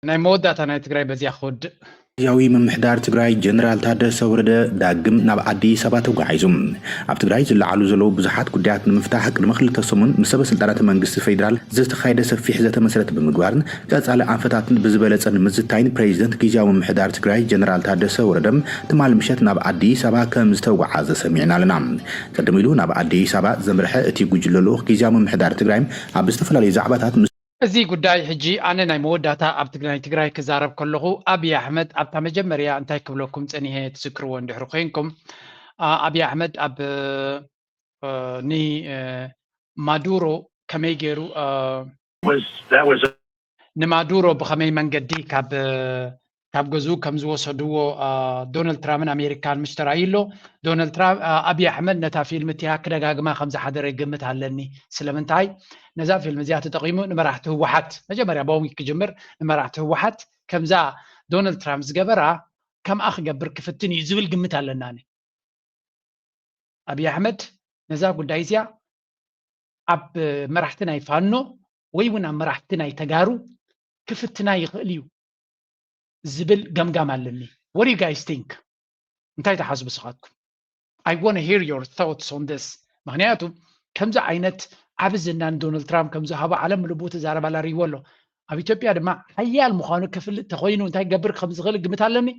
ናይ መወዳእታ ናይ ትግራይ በዚያ ክወድእ ያዊ ምምሕዳር ትግራይ ጀነራል ታደሰ ወረደ ዳግም ናብ ኣዲስ ኣበባ ተጓዒዙ። ኣብ ትግራይ ዝለዓሉ ዘለዉ ብዙሓት ጉዳያት ንምፍታሕ ቅድሚ ክልተ ሰሙን ምስ ሰበ ስልጣናት መንግስቲ ፌዴራል ዝተኻየደ ሰፊሕ ዘተ መሰረት ብምግባርን ቀፃሊ ኣንፈታትን ብዝበለፀ ንምዝታይን ፕሬዚደንት ግዝያዊ ምምሕዳር ትግራይ ጀነራል ታደሰ ወረደ ትማሊ ምሸት ናብ ኣዲስ ኣበባ ከም ዝተጓዓዘ ሰሚዕና ኣለና። ቅድም ኢሉ ናብ ኣዲስ ኣበባ ዘምርሐ እቲ ጉጅለ ልኡኽ ግዝያዊ ምምሕዳር ትግራይ ኣብ ዝተፈላለዩ ዛዕባታት ምስ እዚ ጉዳይ ሕጂ ኣነ ናይ መወዳእታ ኣብ ናይ ትግራይ ክዛረብ ከለኹ ኣብይ ኣሕመድ ኣብታ መጀመርያ እንታይ ክብለኩም ፀኒሀ ትዝክርዎ እንድሕሪ ኮይንኩም ኣብይ ኣሕመድ ኣብ ንማዱሮ ከመይ ገይሩ ንማዱሮ ብኸመይ መንገዲ ካብ ካብ ገዝኡ ከም ዝወሰድዎ ዶናልድ ትራምፕን ኣሜሪካን ምስ ተራእዩ ኣሎ። ዶናልድ ትራምፕ ኣብይ ኣሕመድ ነታ ፊልም እቲኣ ክደጋግማ ከም ዝሓደረ ግምት ኣለኒ። ስለምንታይ ነዛ ፊልም እዚኣ ተጠቒሙ ንመራሕቲ ህወሓት መጀመርያ ቦምግ ክጅምር ንመራሕቲ ህወሓት ከምዛ ዶናልድ ትራምፕ ዝገበራ ከምኣ ክገብር ክፍትን እዩ ዝብል ግምት ኣለና። ኣብይ ኣሕመድ ነዛ ጉዳይ እዚኣ ኣብ መራሕቲ ናይ ፋኖ ወይ እውን ኣብ መራሕቲ ናይ ተጋሩ ክፍትና ይኽእል እዩ። ዝብል ገምጋም ኣለኒ። What do you guys think? እንታይ ትሓስቡ ስኻትኩም? I want to hear your thoughts on this። ምክንያቱ ከምዚ ዓይነት ዓብ ዝና ንዶናልድ ትራምፕ ከም ዝሃቦ ዓለም ብልቡ ትዛረብ ኣላ ርእይዎ ኣሎ። ኣብ ኢትዮጵያ ድማ ሓያል ምዃኑ ክፍልጥ ተኮይኑ እንታይ ክገብር ከም ዝኽእል ግምት ኣለኒ።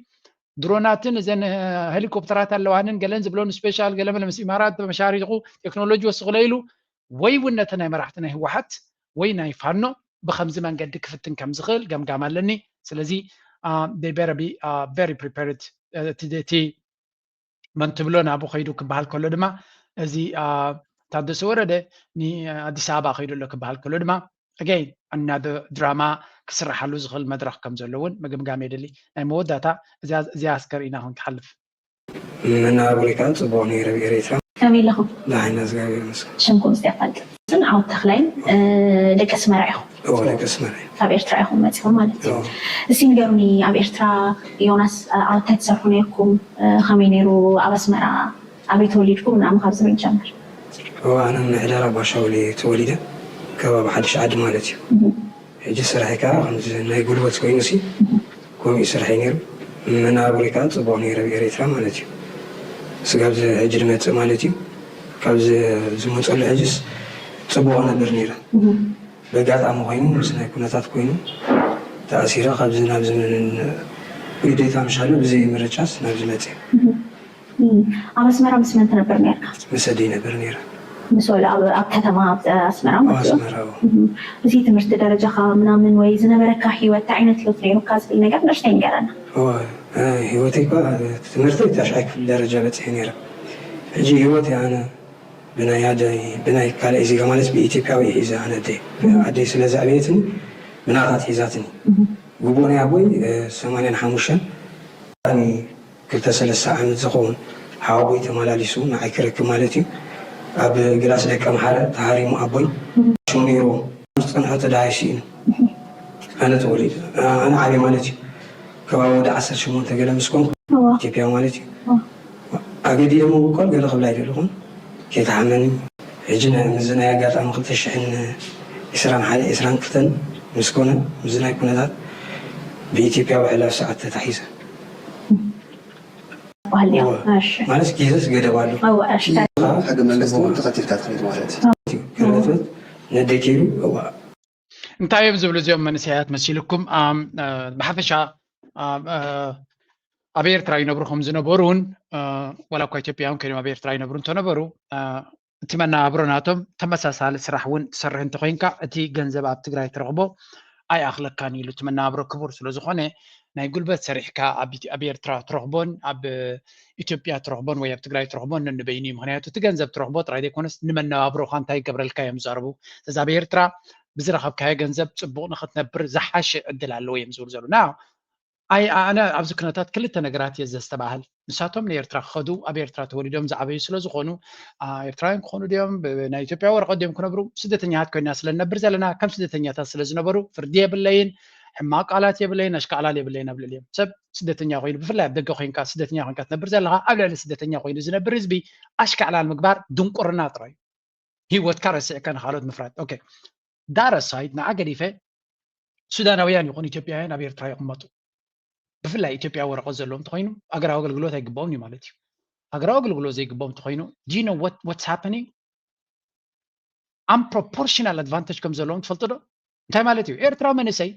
ድሮናትን እዘን ሄሊኮፕተራት ኣለዋንን ገለን ዝብሎን ስፔሻል ገለመለ ምስ ኢማራት ተመሻሪኹ ቴክኖሎጂ ወስኹ ኢሉ ወይ እውን ነቲ ናይ መራሕቲ ናይ ህወሓት ወይ ናይ ፋኖ ብከምዚ መንገዲ ክፍትን ከም ዝኽእል ገምጋም ኣለኒ። ስለዚ they better be very prepared። እቲ መን ትብሎ ናብኡ ከይዱ ክበሃል ከሎ ድማ እዚ ታደሰ ወረደ ንኣዲስ ኣበባ ከይዱ ኣሎ ክበሃል ከሎ ድማ again another drama ክስራሓሉ ዝኽእል መድረኽ ከም ዘሎ እውን ምግምጋም የድሊ። ናይ መወዳእታ እዚኣ ኣስከር ኢና ክንክሓልፍ መናብሪካ ጽቡቕ ነይረ ብኤሪትራ ከመይ ኣለኹም? ደሓና እግዚኣብሔር ይመስገን። ሽምኩም እስቲ ኣፋልጥ። ስም ዓወት ተኽላይ ደቂ ኣስመራ ኢኹም? እዎ ደቂ ኣስመራ እዩ። ካብ ኤርትራ ኢኹም መጺኹም ማለት እዩ። እስቲ ንገሩኒ ኣብ ኤርትራ ዮናስ ዓወት እንታይ ትሰርሑ ነይርኩም? ከመይ ነይሩ ኣብ ኣስመራ ኣበይ ተወሊድኩም ምናምን ካብ ዝብል ንጀምር። እዎ ኣነ ምሕደራ ባሻውሊ ተወሊደ ከባቢ ሓድሽ ዓዲ ማለት እዩ። ሕጂ ስራሐይ ከዓ ከምዚ ናይ ጉልበት ኮይኑ ሲ ከምኡ እዩ ስራሐይ ነይሩ። መናብሪ ከዓ ፅቡቕ ነይረ ኣብ ኤሪትራ ማለት እዩ። ስጋብ ሕጂ ዝመፅእ ማለት እዩ። ካብ ዝመፀሉ ሕጅስ ፅቡቕ ነበር ነይረ። በጋጣሚ ኮይኑ ምስ ናይ ኩነታት ኮይኑ ተኣሲረ ካብዚ ናብዚ ግዴታ ምሻሉ ብዘይ ምርጫስ ናብዚ መፅእ። ኣብ ኣስመራ ምስ መን ትነብር ነርካ? ምስ ኣደይ ነበር ነይረ። ምስ ወላ ኣብ ከተማ ኣብ ኣስመራ ኣብ ማለት እዩ። ኣስመራ እዎ። እዚ ትምህርቲ ደረጃኻ ምናምን ወይ ዝነበረካ ህይወት እንታይ ዓይነት ህይወት ነይሩካ ዝብል ነገር ንእሽተይ ንገረና። እዎ፣ እ፣ ህይወተይ እኳ ትምህርቲ ታሽዓይ ክፍሊ ደረጃ በፂሐ ነይረ። ሕጂ ህይወት ኣነ ብናይ ኣደይ ብናይ ካልኣይ ዜጋ ማለት ብኢትዮጵያዊ ሒዘ ኣነ ኣደይ ኣደይ ስለ ዘዕበየትኒ ብናታት ሒዛትኒ። ግቡእ ናይ ኣቦይ እ፣ ሰማንያን ሓሙሽተን ብጣዕሚ ክልተ ሰለስተ ዓመት ዝኸውን ሓወቦይ ተመላሊሱ ንዓይ ክረክብ ማለት እዩ። ኣብ ግላስ ደቀምሓረ ተሃሪሙ ኣቦይ ሽሙ ነይርዎ ዝፀንሖ ተደሃዩ ስኢኑ ኣነ ተወሊደ ኣነ ዓብየ ማለት እዩ። ከባቢ ወዲ ዓሰርተ ሸሞንተ ገለ ምስ ኮንኩ ኢትዮጵያ ማለት እዩ። ኣገዲዶም ምብቋል ገለ ክብል ኣይደለኹን። ከይትሓመኒ ሕጂ ናይ- ምስዚ ናይ ኣጋጣሚ ክልተ ሽሕን ዕስራን ሓደ ዕስራን ክልተን ምስ ኮነ ምስዚ ናይ ኩነታት ብኢትዮጵያ ውሕላፍ ሰዓት ተታሒዘ ባህል እዩ። እሺ። ማለት ጊዜስ ገደብ ኣሎ። እወ፣ እሺ። ከዓ ሕገ መንግስቲ እውን ተኸቲልካ ትኸይድ ማለት እዩ። ከለፈት ነደይ ከይዱ እዋ እንታይ እዮም ዝብሉ እዚኦም መንእሰያት መሲልኩም? ኣም፣ እ፣ ብሓፈሻ ኣም፣ እ፣ ኣብ ኤርትራ ይነብሩ ከም ዝነበሩን እ፣ ዋላ እኳ ኢትዮጵያውያን ኮይኖም ኣብ ኤርትራ ይነብሩ እንተነበሩ እ፣ እቲ መነባብሮ ናቶም ተመሳሳሊ ስራሕ እውን ትሰርሕ እንተኮይንካ እቲ ገንዘብ ኣብ ትግራይ ትረኽቦ ኣይኣኽለካን ኢሉ እቲ መነባብሮ ክቡር ስለ ዝኾነ ናይ ጉልበት ሰሪሕካ ኣብ ኢትዮ- ኣብ ኤርትራ ትረኽቦን ኣብ ኢትዮጵያ ትረኽቦን ወይ ኣብ ትግራይ ትረኽቦን ነንበይኑ እዩ። ምክንያቱ እቲ ገንዘብ ትረኽቦ ጥራይ ዘይኮነስ ንመነባብሮኻ እንታይ ይገብረልካ እዮም ዝዛረቡ። ስለዚ ኣብ ኤርትራ ብዝረኸብካዮ ገንዘብ ፅቡቕ ንኽትነብር ዝሓሸ ዕድል ኣለዎ እዮም ዝብሉ ዘለዉ። ና ኣይ ኣነ ኣብዚ ኩነታት ክልተ ነገራት እየ ዘስተባህል። ንሳቶም ንኤርትራ ክኸዱ ኣብ ኤርትራ ተወሊዶም ዝዓበዩ ስለ ዝኾኑ ኣ፣ ኤርትራውያን ክኾኑ ድዮም ብ- ናይ ኢትዮጵያ ወረቐት ድዮም ክነብሩ ስደተኛታት ኮይና ስለ ንነብር ዘለና ከም ስደተኛታት ስለ ዝነበሩ ፍርዲ የብለይን፣ ሕማቕ ቃላት የብለይን፣ ኣሽካዕላል የብለይን ኣብ ልዕሊኦም። ሰብ ስደተኛ ኮይኑ ብፍላይ ኣብ ደገ ኮይንካ ስደተኛ ኮይንካ ትነብር ዘለኻ ኣብ ልዕሊ ስደተኛ ኮይኑ ዝነብር ህዝቢ ኣሽካዕላል ምግባር ድንቁርና ጥራይ እዩ። ሂወትካ ረሲዕካ ንካልኦት ምፍራድ። ኦኬ ዳረሳይድ ንዓ ገዲፈ ሱዳናውያን ይኹን ኢትዮጵያውያን ኣብ ኤርትራ ይቕመጡ ብፍላይ ኢትዮጵያ ወረቐት ዘለዎም እንተኮይኑ ሃገራዊ ኣገልግሎት ኣይግባኦም እዩ ማለት እዩ። ሃገራዊ ኣገልግሎት ዘይግባኦም እንተኮይኑ do you know what what's happening? Unproportional advantage ከም ዘለዎም ትፈልጡ ዶ? እንታይ ማለት እዩ? ኤርትራዊ መንእሰይ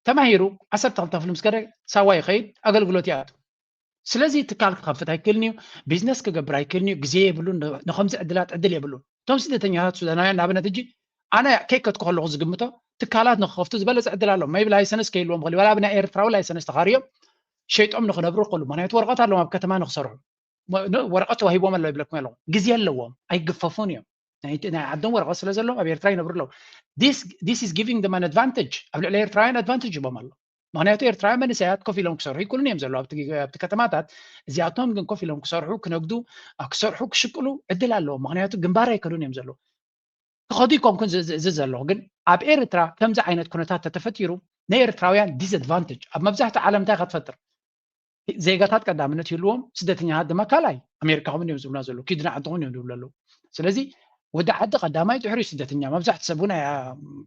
ተማሂሩ ዓሰርተ ክልተ ክፍሊ ምስ ከደ ሳዋ ይኸይድ ኣገልግሎት ይኣቱ። ስለዚ ትካል ክኸፍት ኣይክእልን እዩ፣ ቢዝነስ ክገብር ኣይክእልን እዩ፣ ግዜ የብሉን፣ ንከምዚ ዕድላት ዕድል የብሉን። እቶም ስደተኛታት ሱዳናውያን ንኣብነት ሕጂ ኣነ ኬክ ከትኩ ከለኹ ዝግምቶ ትካላት ንክኸፍቱ ዝበለፀ ዕድል ኣለዎም። maybe ላይሰንስ ከይልዎም ኽእል ዋላ ብናይ ኤርትራዊ ላይሰንስ ተኻርዮም ሸይጦም ንክነብሩ ክኽእሉ ምክንያቱ ወረቐት ኣለዎም ኣብ ከተማ ንክሰርሑ ወረቐት ተዋሂቦም ኣሎ ይብለኩም ኣለኹ ግዜ ኣለዎም ኣይግፈፉን እዮም ናይ ዓዶም ወረቐት ስለ ዘለዎም ኣብ ኤርትራ ይነብሩ ኣለዉ this is giving them an advantage ኣብ ልዕሊ ኤርትራውያን advantage ይቦም ኣሎ ምክንያቱ ኤርትራውያን መንእሰያት ኮፍ ኢሎም ክሰርሑ ይክእሉን እዮም ዘለዉ ኣብቲ ከተማታት እዚኣቶም ግን ኮፍ ኢሎም ክሰርሑ ክነግዱ ክሰርሑ ክሽቅሉ ዕድል ኣለዎም ምክንያቱ ግንባር ኣይከዱን እዮም ዘለዉ ክኸዱ ይኮንኩን እዚ ዘለኹ ግን ኣብ ኤርትራ ከምዚ ዓይነት ኩነታት ተተፈጢሩ ንኤርትራውያን disadvantage ኣብ መብዛሕትኡ ዓለም እንታይ ከትፈጥር ዜጋታት ቀዳምነት ይህልዎም ስደተኛታት ድማ ካልኣይ ኣሜሪካ ከምኡ እዮም ዝብሉና ዘለዉ ኪድና ዓድኹም እዮም ዝብሉ ኣለዉ ስለዚ ወዲ ዓዲ ቀዳማይ ድሕሪ ስደተኛ መብዛሕትኡ ሰብ እውን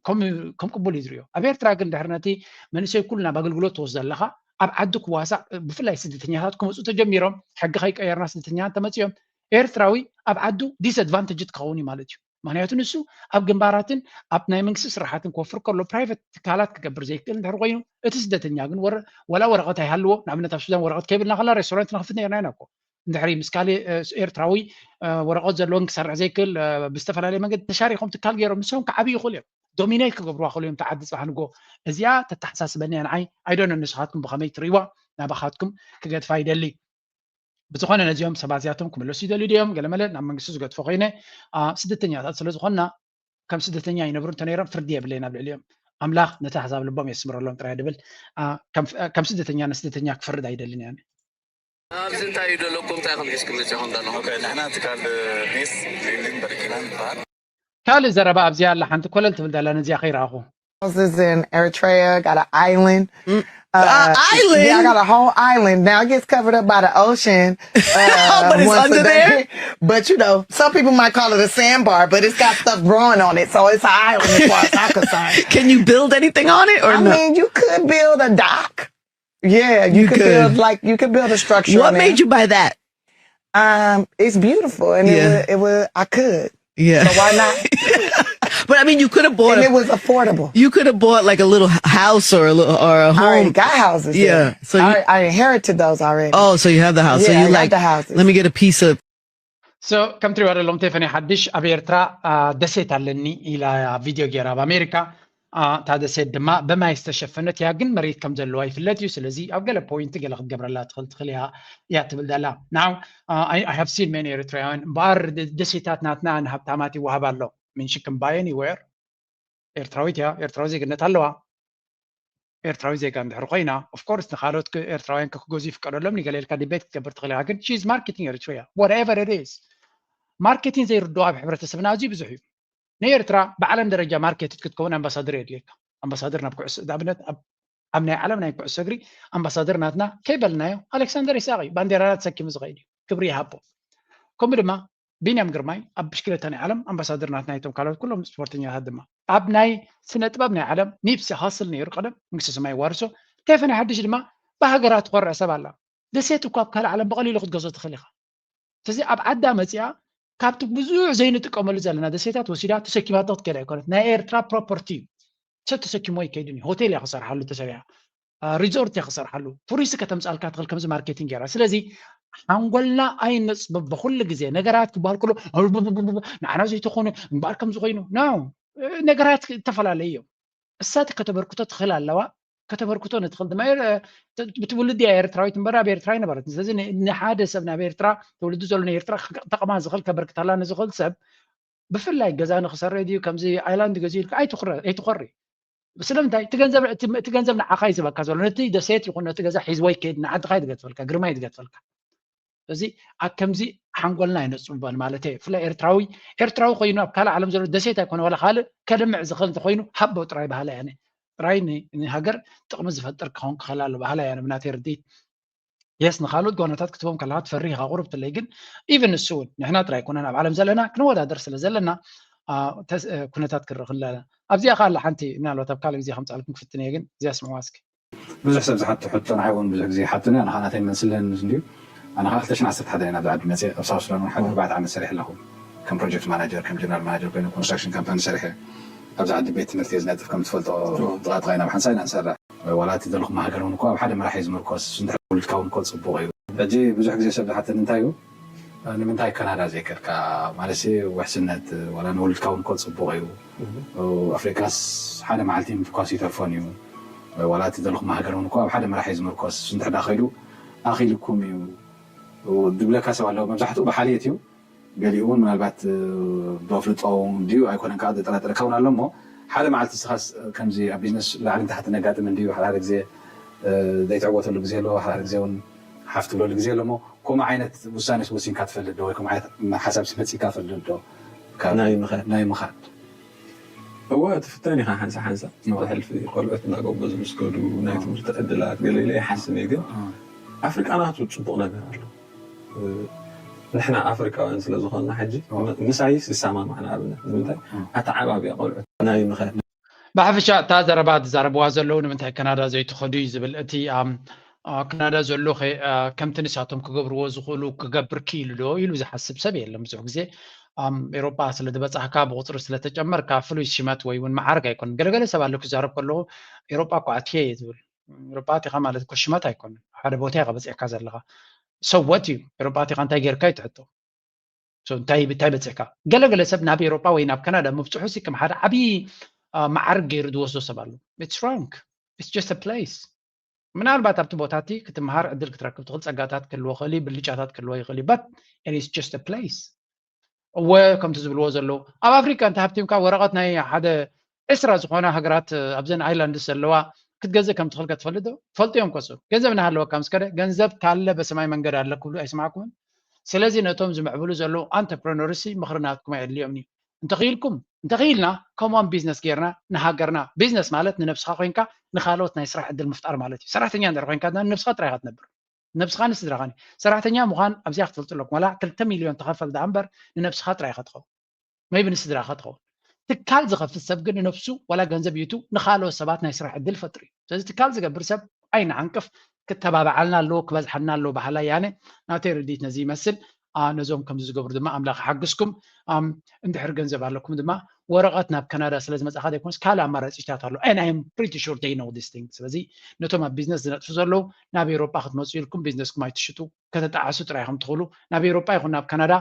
ከም ቅቡል እዩ ዝሪኦ ኣብ ኤርትራ ግን ድሕሪ ነቲ መንእሰይ ኩሉ ናብ ኣገልግሎት ትወስዶ ኣለካ ኣብ ዓዱ ክዋሳእ፣ ብፍላይ ስደተኛታት ክመፁ ተጀሚሮም፣ ሕጊ ከይቀየርና ስደተኛታት ተመፅዮም፣ ኤርትራዊ ኣብ ዓዱ disadvantage ክኸውን እዩ ማለት እዩ። ምክንያቱ ንሱ ኣብ ግንባራትን ኣብ ናይ መንግስቲ ስራሓትን ክወፍር ከሎ፣ ፕራይቨት ትካላት ክገብር ዘይክእል እንድሕር ኮይኑ፣ እቲ ስደተኛ ግን ወረ-፣ ወላ ወረቐት ኣይሃልዎ። ንኣብነት ኣብ ሱዳን ወረቐት ከይብልና ከላ ሬስቶራንት ንኸፍት ነርና ኢና እኮ። እንድሕሪ ምስ ካልእ ኤርትራዊ ወረቐት ዘለዎን ክሰርሕ ዘይክእል ብዝተፈላለየ መንገዲ ተሻሪኮም ትካል ገይሮም ንሶም ክዓብዩ ይኽእሉ እዮም። ዶሚኔት ክገብርዋ ክኽእሉ እዮም። ተዓዲ ፅባሕ ንጎ እዚኣ ተተሓሳስበኒ እያ ንዓይ። ኣይዶነ ንስኻትኩም ብኸመይ ትርእይዋ? ናባኻትኩም ክገድፋ ይደሊ። ብዝኾነ ነዚኦም ሰባት እዚኣቶም ክምለሱ ይደልዩ ድዮም? ገለመለ ናብ መንግስቲ ዝገድፎ ኮይነ ስደተኛታት ስለ ዝኾንና ከም ስደተኛ ይነብሩ እንተነይሮም ፍርዲ የብለይን ኣብ ልዕሊኦም። ኣምላኽ ነቲ ኣሕዛብ ልቦም የስምረሎም ጥራይ ድብል። ከም ስደተኛ ንስደተኛ ክፈርድ ኣይደልን እያ። ኣብዚ እንታይ እዩ ዘለኩም? እንታይ ከም ሒዝኩም መጺኹም ዘለኹም? ንሕና ትካል ሜስ ሪሊን በርኪና ንበሃል። ካልእ ዘረባ ኣብዚኣ ኣላ ሓንቲ ኮለል ትብል ዘላ ነዚኣ ከይረኣኹ። Houses in Eritrea, got an island. Uh, uh, island? Yeah, I got a whole island. Now it gets covered up by the ocean. Uh, but it's under there? But you know, some people might call it a sandbar, but it's got stuff growing on it. So it's an island as far as I'm concerned. Can you build anything on it or I no? I mean, you could build a dock. Yeah, you, you could, could build like, you could build a structure. What made you buy that? Um, it's beautiful, and yeah. it, was, it was I could. Yeah. So why not? But I mean, you could have bought. And a, it was affordable. You could have bought like a little house or a little or a home. I already got houses. Yeah. So you, I, I inherited those already. Oh, so you have the house. Yeah, so you I like, got the houses. Let me get a piece of. So ከም ትሪእዋ ዘለኹም ቴፈኒ ሓድሽ ኣብ ኤርትራ ደሴት ኣለኒ ኢላ ቪድዮ ገይራ ኣብ ኣሜሪካ። እታ ደሴት ድማ ብማይ ዝተሸፈነት እያ፣ ግን መሬት ከም ዘለዋ ይፍለጥ እዩ። ስለዚ ኣብ ገለ ፖይንት ገለ ክትገብረላ ትኽእል ትኽእል እያ እያ ትብል ዘላ። Now I have seen many ኤርትራውያን እምበኣር ደሴታት ናትና ንሃብታማት ይወሃብ ኣሎ። I mean, she can buy anywhere። ኤርትራዊት እያ፣ ኤርትራዊ ዜግነት ኣለዋ። ኤርትራዊ ዜጋ እንድሕር ኮይና of course ንካልኦት ኤርትራውያን ክገዝኡ ይፍቀደሎም። ንገለ ኢልካ ዲቤት ክትገብር ትኽእል ኢኻ፣ ግን she is marketing Eritrea whatever it is። ማርኬቲንግ ዘይርድኦ ኣብ ሕብረተሰብና ኣዝዩ ብዙሕ እዩ። ንኤርትራ ብዓለም ደረጃ ማርኬት ክትከውን ኣምባሳደር የድልየካ። ኣምባሳደር ናብ ኩዕሶ ንኣብነት ኣብ ናይ ዓለም ናይ ኩዕሶ እግሪ ኣምባሳደር ናትና ከይበልናዮ ኣሌክሳንደር ይስሐቅ እዩ። ባንዴራና ተሰኪሙ ዝኸይድ እዩ። ክብሪ ይሃቦ። ከምኡ ድማ ቢንያም ግርማይ ኣብ ብሽክለታ ናይ ዓለም ኣምባሳደር ናትና እቶም ካልኦት ኩሎም ስፖርተኛታት ድማ ኣብ ናይ ስነ ጥበብ ናይ ዓለም ኒፕሲ ሃስል ነይሩ ቀደም መንግስተ ሰማይ ይዋርሶ። ቴፈኒ ሓድሽ ድማ ብሃገራ ትኾርዕ ሰብ ኣላ። ደሴት እኳ ኣብ ካልእ ዓለም ብቐሊሉ ክትገዝኦ ትኽእል ኢኻ። ስለዚ ኣብ ዓዳ መፂኣ ካብቲ ብዙሕ ዘይንጥቀመሉ ዘለና ደሴታት ወሲዳ ተሰኪማቶ ክትከይድ ኣይኮነት። ናይ ኤርትራ ፕሮፐርቲ እዩ። ሰብ ተሰኪሞ ኣይከይድን እዩ። ሆቴል እያ ክሰርሓሉ ተሰሪሓ፣ ሪዞርት እያ ክሰርሓሉ፣ ቱሪስት ከተምፃልካ ትኽእል ከምዚ ማርኬቲንግ ገይራ። ስለዚ ሓንጎልና ኣይነፅብቦ ኩሉ ግዜ ነገራት ክበሃል ከሎ ንዓና ዘይተኾነ እምበኣር ከምዚ ኮይኑ ኖ። ነገራት ዝተፈላለዩ እዮም። እሳት ከተበርክቶ ትኽእል ኣለዋ። ከተበርክቶ ንትኽእል ድማ ብትውልዲ እያ ኤርትራዊት እምበር ኣብ ኤርትራ ኣይነበረትን። ስለዚ ንሓደ ሰብ ናብ ኤርትራ ተወሊዱ ዘሎ ንኤርትራ ክጠቕማ ዝኽእል ከበርክታላ ንዝኽእል ሰብ ብፍላይ ገዛ ንክሰርሕ ድዩ ከምዚ ኣይላንድ ገዚኡ ኢልካ ኣይትኹረ ኣይትኾሪ። ስለምንታይ እቲ ገንዘብ እቲ ገንዘብ ንዓኻ እዩ ዝበካ ዘሎ ነቲ ደሴት ይኹን ነቲ ገዛ ሒዝዎ ይከይድ ንዓድኻ እዩ ዝገትፈልካ ግርማ እዩ ዝገትፈልካ። እዚ ኣብ ከምዚ ሓንጎልና ኣይነፅብበን ማለት እየ። ብፍላይ ኤርትራዊ ኤርትራዊ ኮይኑ ኣብ ካልእ ዓለም ዘሎ ደሴት ኣይኮነ ዋላ ካልእ ከልምዕ ዝኽእል እንተኮይኑ ሃቦ ጥራይ በሃላይ ኣነ። ጥራይ ንሃገር ጥቕሚ ዝፈጥር ክኸውን ክኽእል ኣሎ በሃላይ ኣነ ብናተይ ርድኢት። የስ ንካልኦት ጓኖታት ክትቦም ከለካ ትፈርህ ኢኻ ቁሩብ ትለይ ግን ኢቨን ንሱ እውን ንሕና ጥራይ ኣይኮነን ኣብ ዓለም ዘለና ክንወዳደር ስለ ዘለና ኩነታት ክርኢ ክንለና ኣብዚኣ ከ ኣላ ሓንቲ ምናልባት ኣብ ካልእ ግዜ ከምፅኣልኩም ክፍትን እየ ግን እዚኣ ስምዕዋ እስኪ። ብዙሕ ሰብ ዝሓቶ ሕቶ ንዓይ እውን ብዙሕ ግዜ ይሓቱኒ ኣነ ከዓ ናተይ መልስለን እንድዩ ኣነ ከዓ ክልተ ሽሕን ዓሰርተ ሓደን ኢና ኣብዚ ዓዲ መፅየ ኣብ ሳውት ሱዳን እውን ሓደ ኣርባዕተ ዓመት ሰሪሐ ኣለኹ ከም ፕሮጀክት ማናጀር ከም ጀነራል ማናጀር ኮይነ ኮንስትራክሽን ካምፓኒ ሰሪሐ ኣብዚ ዓዲ ቤት ትምህርቲ እየ ዝነጥፍ ከም ትፈልጦ ጥቓጥቓ ኢና ኣብ ሓንሳእ ኢና ንሰርሕ ዋላ እቲ ዘለኹም ሃገር እውን እኮ ኣብ ሓደ መራሒ እዩ ዝምርኮስ እንድሕር ውልድካ እውን እኮ ፅቡቕ እዩ ሕጂ ብዙሕ ግዜ ሰብ ዝሓተኒ እንታይ እዩ ንምንታይ ካናዳ ዘይከድካ ማለት ውሕስነት ዋላ ንውልድካ እውን እኮ ፅቡቕ እዩ ኣፍሪካስ ሓደ መዓልቲ ምትኳስ ይተርፎን እዩ ዋላ እቲ ዘለኹም ሃገር እውን እኮ ኣብ ሓደ መራሒ ዝምርኮስ እንድሕር ዳ ከይዱ ኣኺልኩም እዩ ዝብለካ ሰብ ኣለዎ መብዛሕትኡ ብሓልየት እዩ ገሊኡ እውን ምናልባት ብኣፍልጦ ድዩ ኣይኮነን ከዓ ዘጠራጥረካ እውን ኣሎ እሞ ሓደ መዓልቲ ስኻስ ከምዚ ኣብ ቢዝነስ ላዕሊ ንታሕቲ ነጋጥም እንድዩ ሓደ ሓደ ግዜ ዘይትዕወተሉ ግዜ ኣሎ ሓደ ሓደ ግዜ እውን ሓፍ ትብለሉ ግዜ ኣሎ እሞ ከምኡ ዓይነት ውሳኔስ ወሲንካ ትፈልጥ ዶ ወይ ከምኡ ዓይነት ሓሳብስ መፂእካ ፈልጥ ዶ ናይ ምኻድ ናይ ምኻድ እወ ትፍተን ኢኻ ሓንሳ ሓንሳ እቲ ሕልፊ ቆልዑት እናጎበዙ ምስ ከዱ ናይ ትምህርቲ ዕድላት ገለ ኢለ ይሓስብ እየ ግን ኣፍሪቃ ናቱ ፅቡቕ ነገር ኣሎ ንሕና ኣፍሪቃውያን ስለ ዝኾንና ሕጂ ምሳይስ ይሰማማዕ ንኣብነት ንምንታይ ኣተዓባብያ ቆልዑት ናይ ምኻድ ብሓፈሻ እታ ዘረባ ዝዛረብዋ ዘለዉ ንምንታይ ካናዳ ዘይትኸዱ እዩ ዝብል እቲ ካናዳ ዘሎ ከምቲ ንሳቶም ክገብርዎ ዝኽእሉ ክገብር ክኢሉ ዶ ኢሉ ዝሓስብ ሰብ የለን። ብዙሕ ግዜ ኤሮጳ ስለ ዝበጻሕካ፣ ብቁፅሪ ስለተጨመርካ ፍሉይ ሽመት ወይ እውን መዓርግ ኣይኮነን። ገለገለ ሰብ ኣሎ ክዛረብ ከለኹ ኤሮጳ እኮ ኣትየ እየ ዝብል። ኤሮጳ ኣቲኻ ማለት እኮ ሽመት ኣይኮነን። ሓደ ቦታ ኢኻ በፂሕካ ዘለኻ። ሰወት እዩ። ኤሮጳ ኣቲኻ እንታይ ጌርካ እዩ ትሕቶ። እንታይ እንታይ በፂሕካ? ገለገለ ሰብ ናብ ኤሮጳ ወይ ናብ ካናዳ ምብፅሑ ሲ ከም ሓደ ዓብዪ መዓርግ ገይሩ ዝወስዶ ሰብ ኣሎ። It's wrong. It's just a place. ምናልባት ኣብቲ ቦታ እቲ ክትምሃር ዕድል ክትረክብ ትኽእል፣ ፀጋታት ክህልዎ ይኽእል እዩ፣ ብልጫታት ክህልዎ ይኽእል እዩ። But it is just a place. እወ ከምቲ ዝብልዎ ዘለዉ ኣብ ኣፍሪካ እንተ ሃብቲምካ ወረቐት ናይ ሓደ ዕስራ ዝኾና ሃገራት ኣብዘን ኣይላንድስ ዘለዋ ክትገዝእ ከም ትኽእል ከትፈልጥ ዶ? ፈልጡ እዮም ከሱ። ገንዘብ እናሃለወካ ምስ ከደ ገንዘብ ካለ በሰማይ መንገድ ኣለ ክብሉ ኣይስማዕኩምን? ስለዚ ነቶም ዝምዕብሉ ዘለዉ ኣንተርፕረነርሲ ምኽሪ ናትኩም ኣየድልዮም እዩ። እንተኽኢልኩም እንተኽኢልና ከምኦም ቢዝነስ ጌርና ንሃገርና። ቢዝነስ ማለት ንነብስኻ ኮይንካ ንኻልኦት ናይ ስራሕ ዕድል ምፍጣር ማለት እዩ። ሰራሕተኛ እንድሕር ኮይንካ ንነብስኻ ጥራይ ኢኻ ትነብር። ንነብስኻ ንስድራኻን እዩ። ሰራሕተኛ ምዃን ኣብዚኣ ክትፈልጡ ኣለኩም። ዋላ ክልተ ሚልዮን ተኸፈል ደኣ እምበር ንነብስኻ ጥራይ ኢኻ ትኸውን። መይቢ ንስድራኻ ትኸውን። ትካል ዝኸፍት ሰብ ግን ንነብሱ ዋላ ገንዘብ ይቱ ንኻልኦት ሰባት ናይ ስራሕ ዕድል ፈጥሩ እዩ። ስለዚ ትካል ዝገብር ሰብ ኣይንዓንቅፍ፣ ክተባብዓልና ኣለዎ፣ ክበዝሓልና ኣለዎ በሃላይ ኣነ። ናተይ ርድኢት ነዚ ይመስል። ነዞም ከምዚ ዝገብሩ ድማ ኣምላኽ ይሓግዝኩም። እንድሕር ገንዘብ ኣለኩም ድማ ወረቐት ናብ ካናዳ ስለ ዝመጻኻ ዘይኮነስ ካልእ ኣማራጺታት ኣሎ። And I am pretty sure they know this thing። ስለዚ ነቶም ኣብ ቢዝነስ ዝነጥፉ ዘለዉ ናብ ኤውሮጳ ክትመጹ ኢልኩም ቢዝነስኩም ኣይትሽጡ፣ ከተጣዕሱ ጥራይ ኢኹም ትኽእሉ። ናብ ኤውሮጳ ይኹን ናብ ካናዳ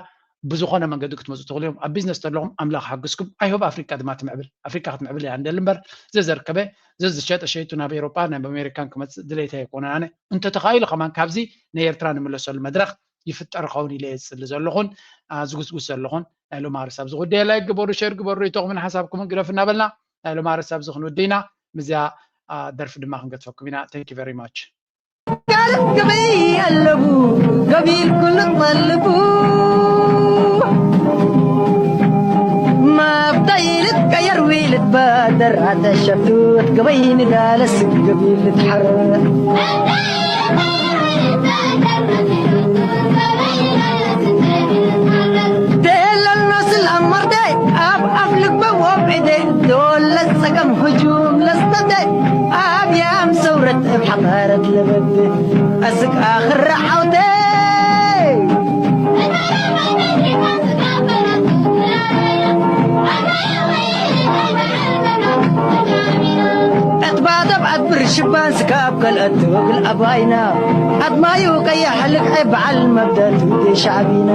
ብዝኾነ መንገዲ ክትመጹ ትኽእሉ እዮም። ኣብ ቢዝነስ ዘለኹም ኣምላኽ ሓግዝኩም። I hope ኣፍሪቃ ድማ ትምዕብል። ኣፍሪቃ ክትምዕብል እያ እንደሊ እምበር ዘዘርከበ ዘዝሸጠ ሸይቱ ናብ ኤውሮጳ ናብ ኣሜሪካን ክመጽእ ድሌት ኣይኮነን። ኣነ እንተተኻኢሉ ከማን ካብዚ ንኤርትራ ንምለሰሉ መድረኽ ይፍጠር ኸውን ኢለ እየ ዝጽሊ ዘለኹን ዝጉስጉስ ዘለኹን። ናይ ሎማ ርሳብ ዝጉዳይ ላይክ ግበሩ፣ ሸር ግበሩ፣ ሪቶኹምን ሓሳብኩምን ግደፉ እናበልና ናይ ሎማ ርሳብ ዝኽንውድይና ምዚያ ደርፊ ድማ ክንገትፈኩም ኢና። Thank you very much። ገበይ ኣለቡ ገቢል ኩሉ ጠልቡ ማብታ ኢልት ቀየር ዊልት ባደር ኣተሸፍቱት ገበይ ንጋለስ ገቢል ትሓረ ደለኖ ስላም መርዳይ ኣብ ኣፍ ልበ ወብዕደ ዶለ ጸገም ህጁም ለስተደ ኣብ ያም ሰውረት እብ ሓጣረት ለበደ ኣስቃ ክረዓውተ እትባተብ ኣትብር ሽባን ስካብ ከልአት ትወግል ኣባይና ኣድማዩ ቀያሕ ልክዐ በዓል መብደቱ ሻዕቢና